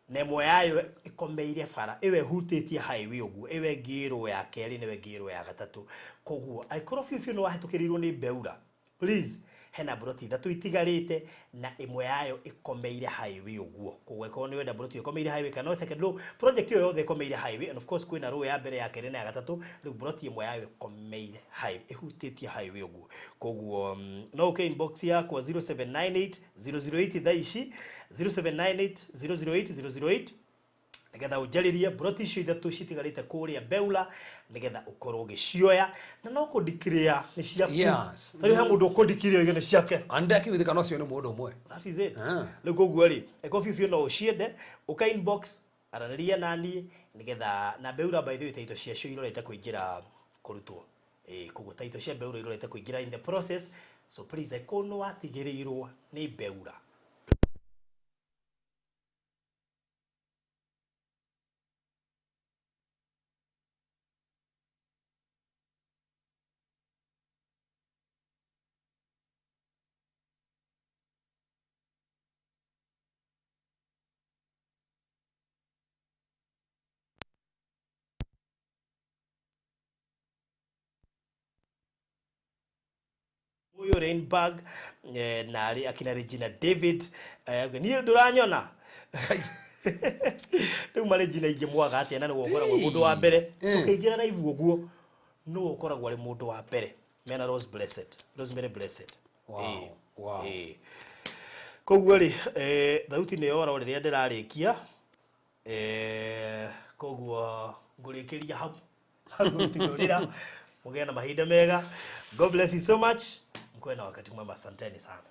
na ĩmwe yayo ĩkomeire bara ĩyo ĩhutĩtie highway ũguo, ĩyo ĩngĩ ĩrwo ya kerĩ na ĩyo ĩngĩ ĩrwo ya gatatũ. Koguo angĩkorwo biũ biũ nĩ wahĩtũkĩrĩirwo nĩ Beura, please, hena mburoti ithatũ itigarĩte na ĩmwe yayo ĩkomeire highway ũguo. Koguo angĩkorwo nĩ wenda mburoti ĩyo ĩkomeire highway kana second row, project ĩyo yothe ĩkomeire highway, and of course kwĩna row ya mbere, ya kerĩ na ya gatatũ. Rĩu mburoti ĩmwe yayo ĩkomeire highway, ĩhutĩtie highway ũguo. Koguo no ũke inbox yakwa 0798 008 thaa ici, 0798 008 008, nigetha ũnjarĩrie mburoti icio ithatũ citigarĩte kũrĩa Beula, nigetha ũkorwo ũgĩcioya na no kũndikĩrĩa nĩ ciaku. Tarĩu he mũndũ ũkũndikĩrĩa oige nĩ ciake. Ande akiwithika no cio nĩ mũndũ ũmwe. That is it. Rĩu koguo rĩ, eko biũ biũ no ũciende, ũka inbox aranĩria naniĩ nigetha. Na Beura, by the way, taito ciacio irorete kũingĩra kũrutwo. Ĩĩ, koguo taito cia Beura irorete kũingĩra in the process, so please, angĩkorwo nĩ watigĩrĩirwo nĩ Beura. Ũyũ Rainbag, na arĩ akina Regina David, niĩ ndũranyona rĩu marĩ njina ingĩ mwaga atĩa, na nĩwe ũkoragwo mũndũ wa mbere tũkĩingĩra live ũguo, nĩwe ũkoragwo arĩ mũndũ wa mbere mena Rose Blessed, Rosemary Blessed. Wow. Wow. Ĩĩ. Koguo rĩ, thauti nĩ yora rĩrĩa ndĩrarĩkia, koguo ngũrĩkĩria hau hau. Mũgĩe na mahinda mega. God bless you so much. Mkuwe na wakati mwema. Asanteni sana.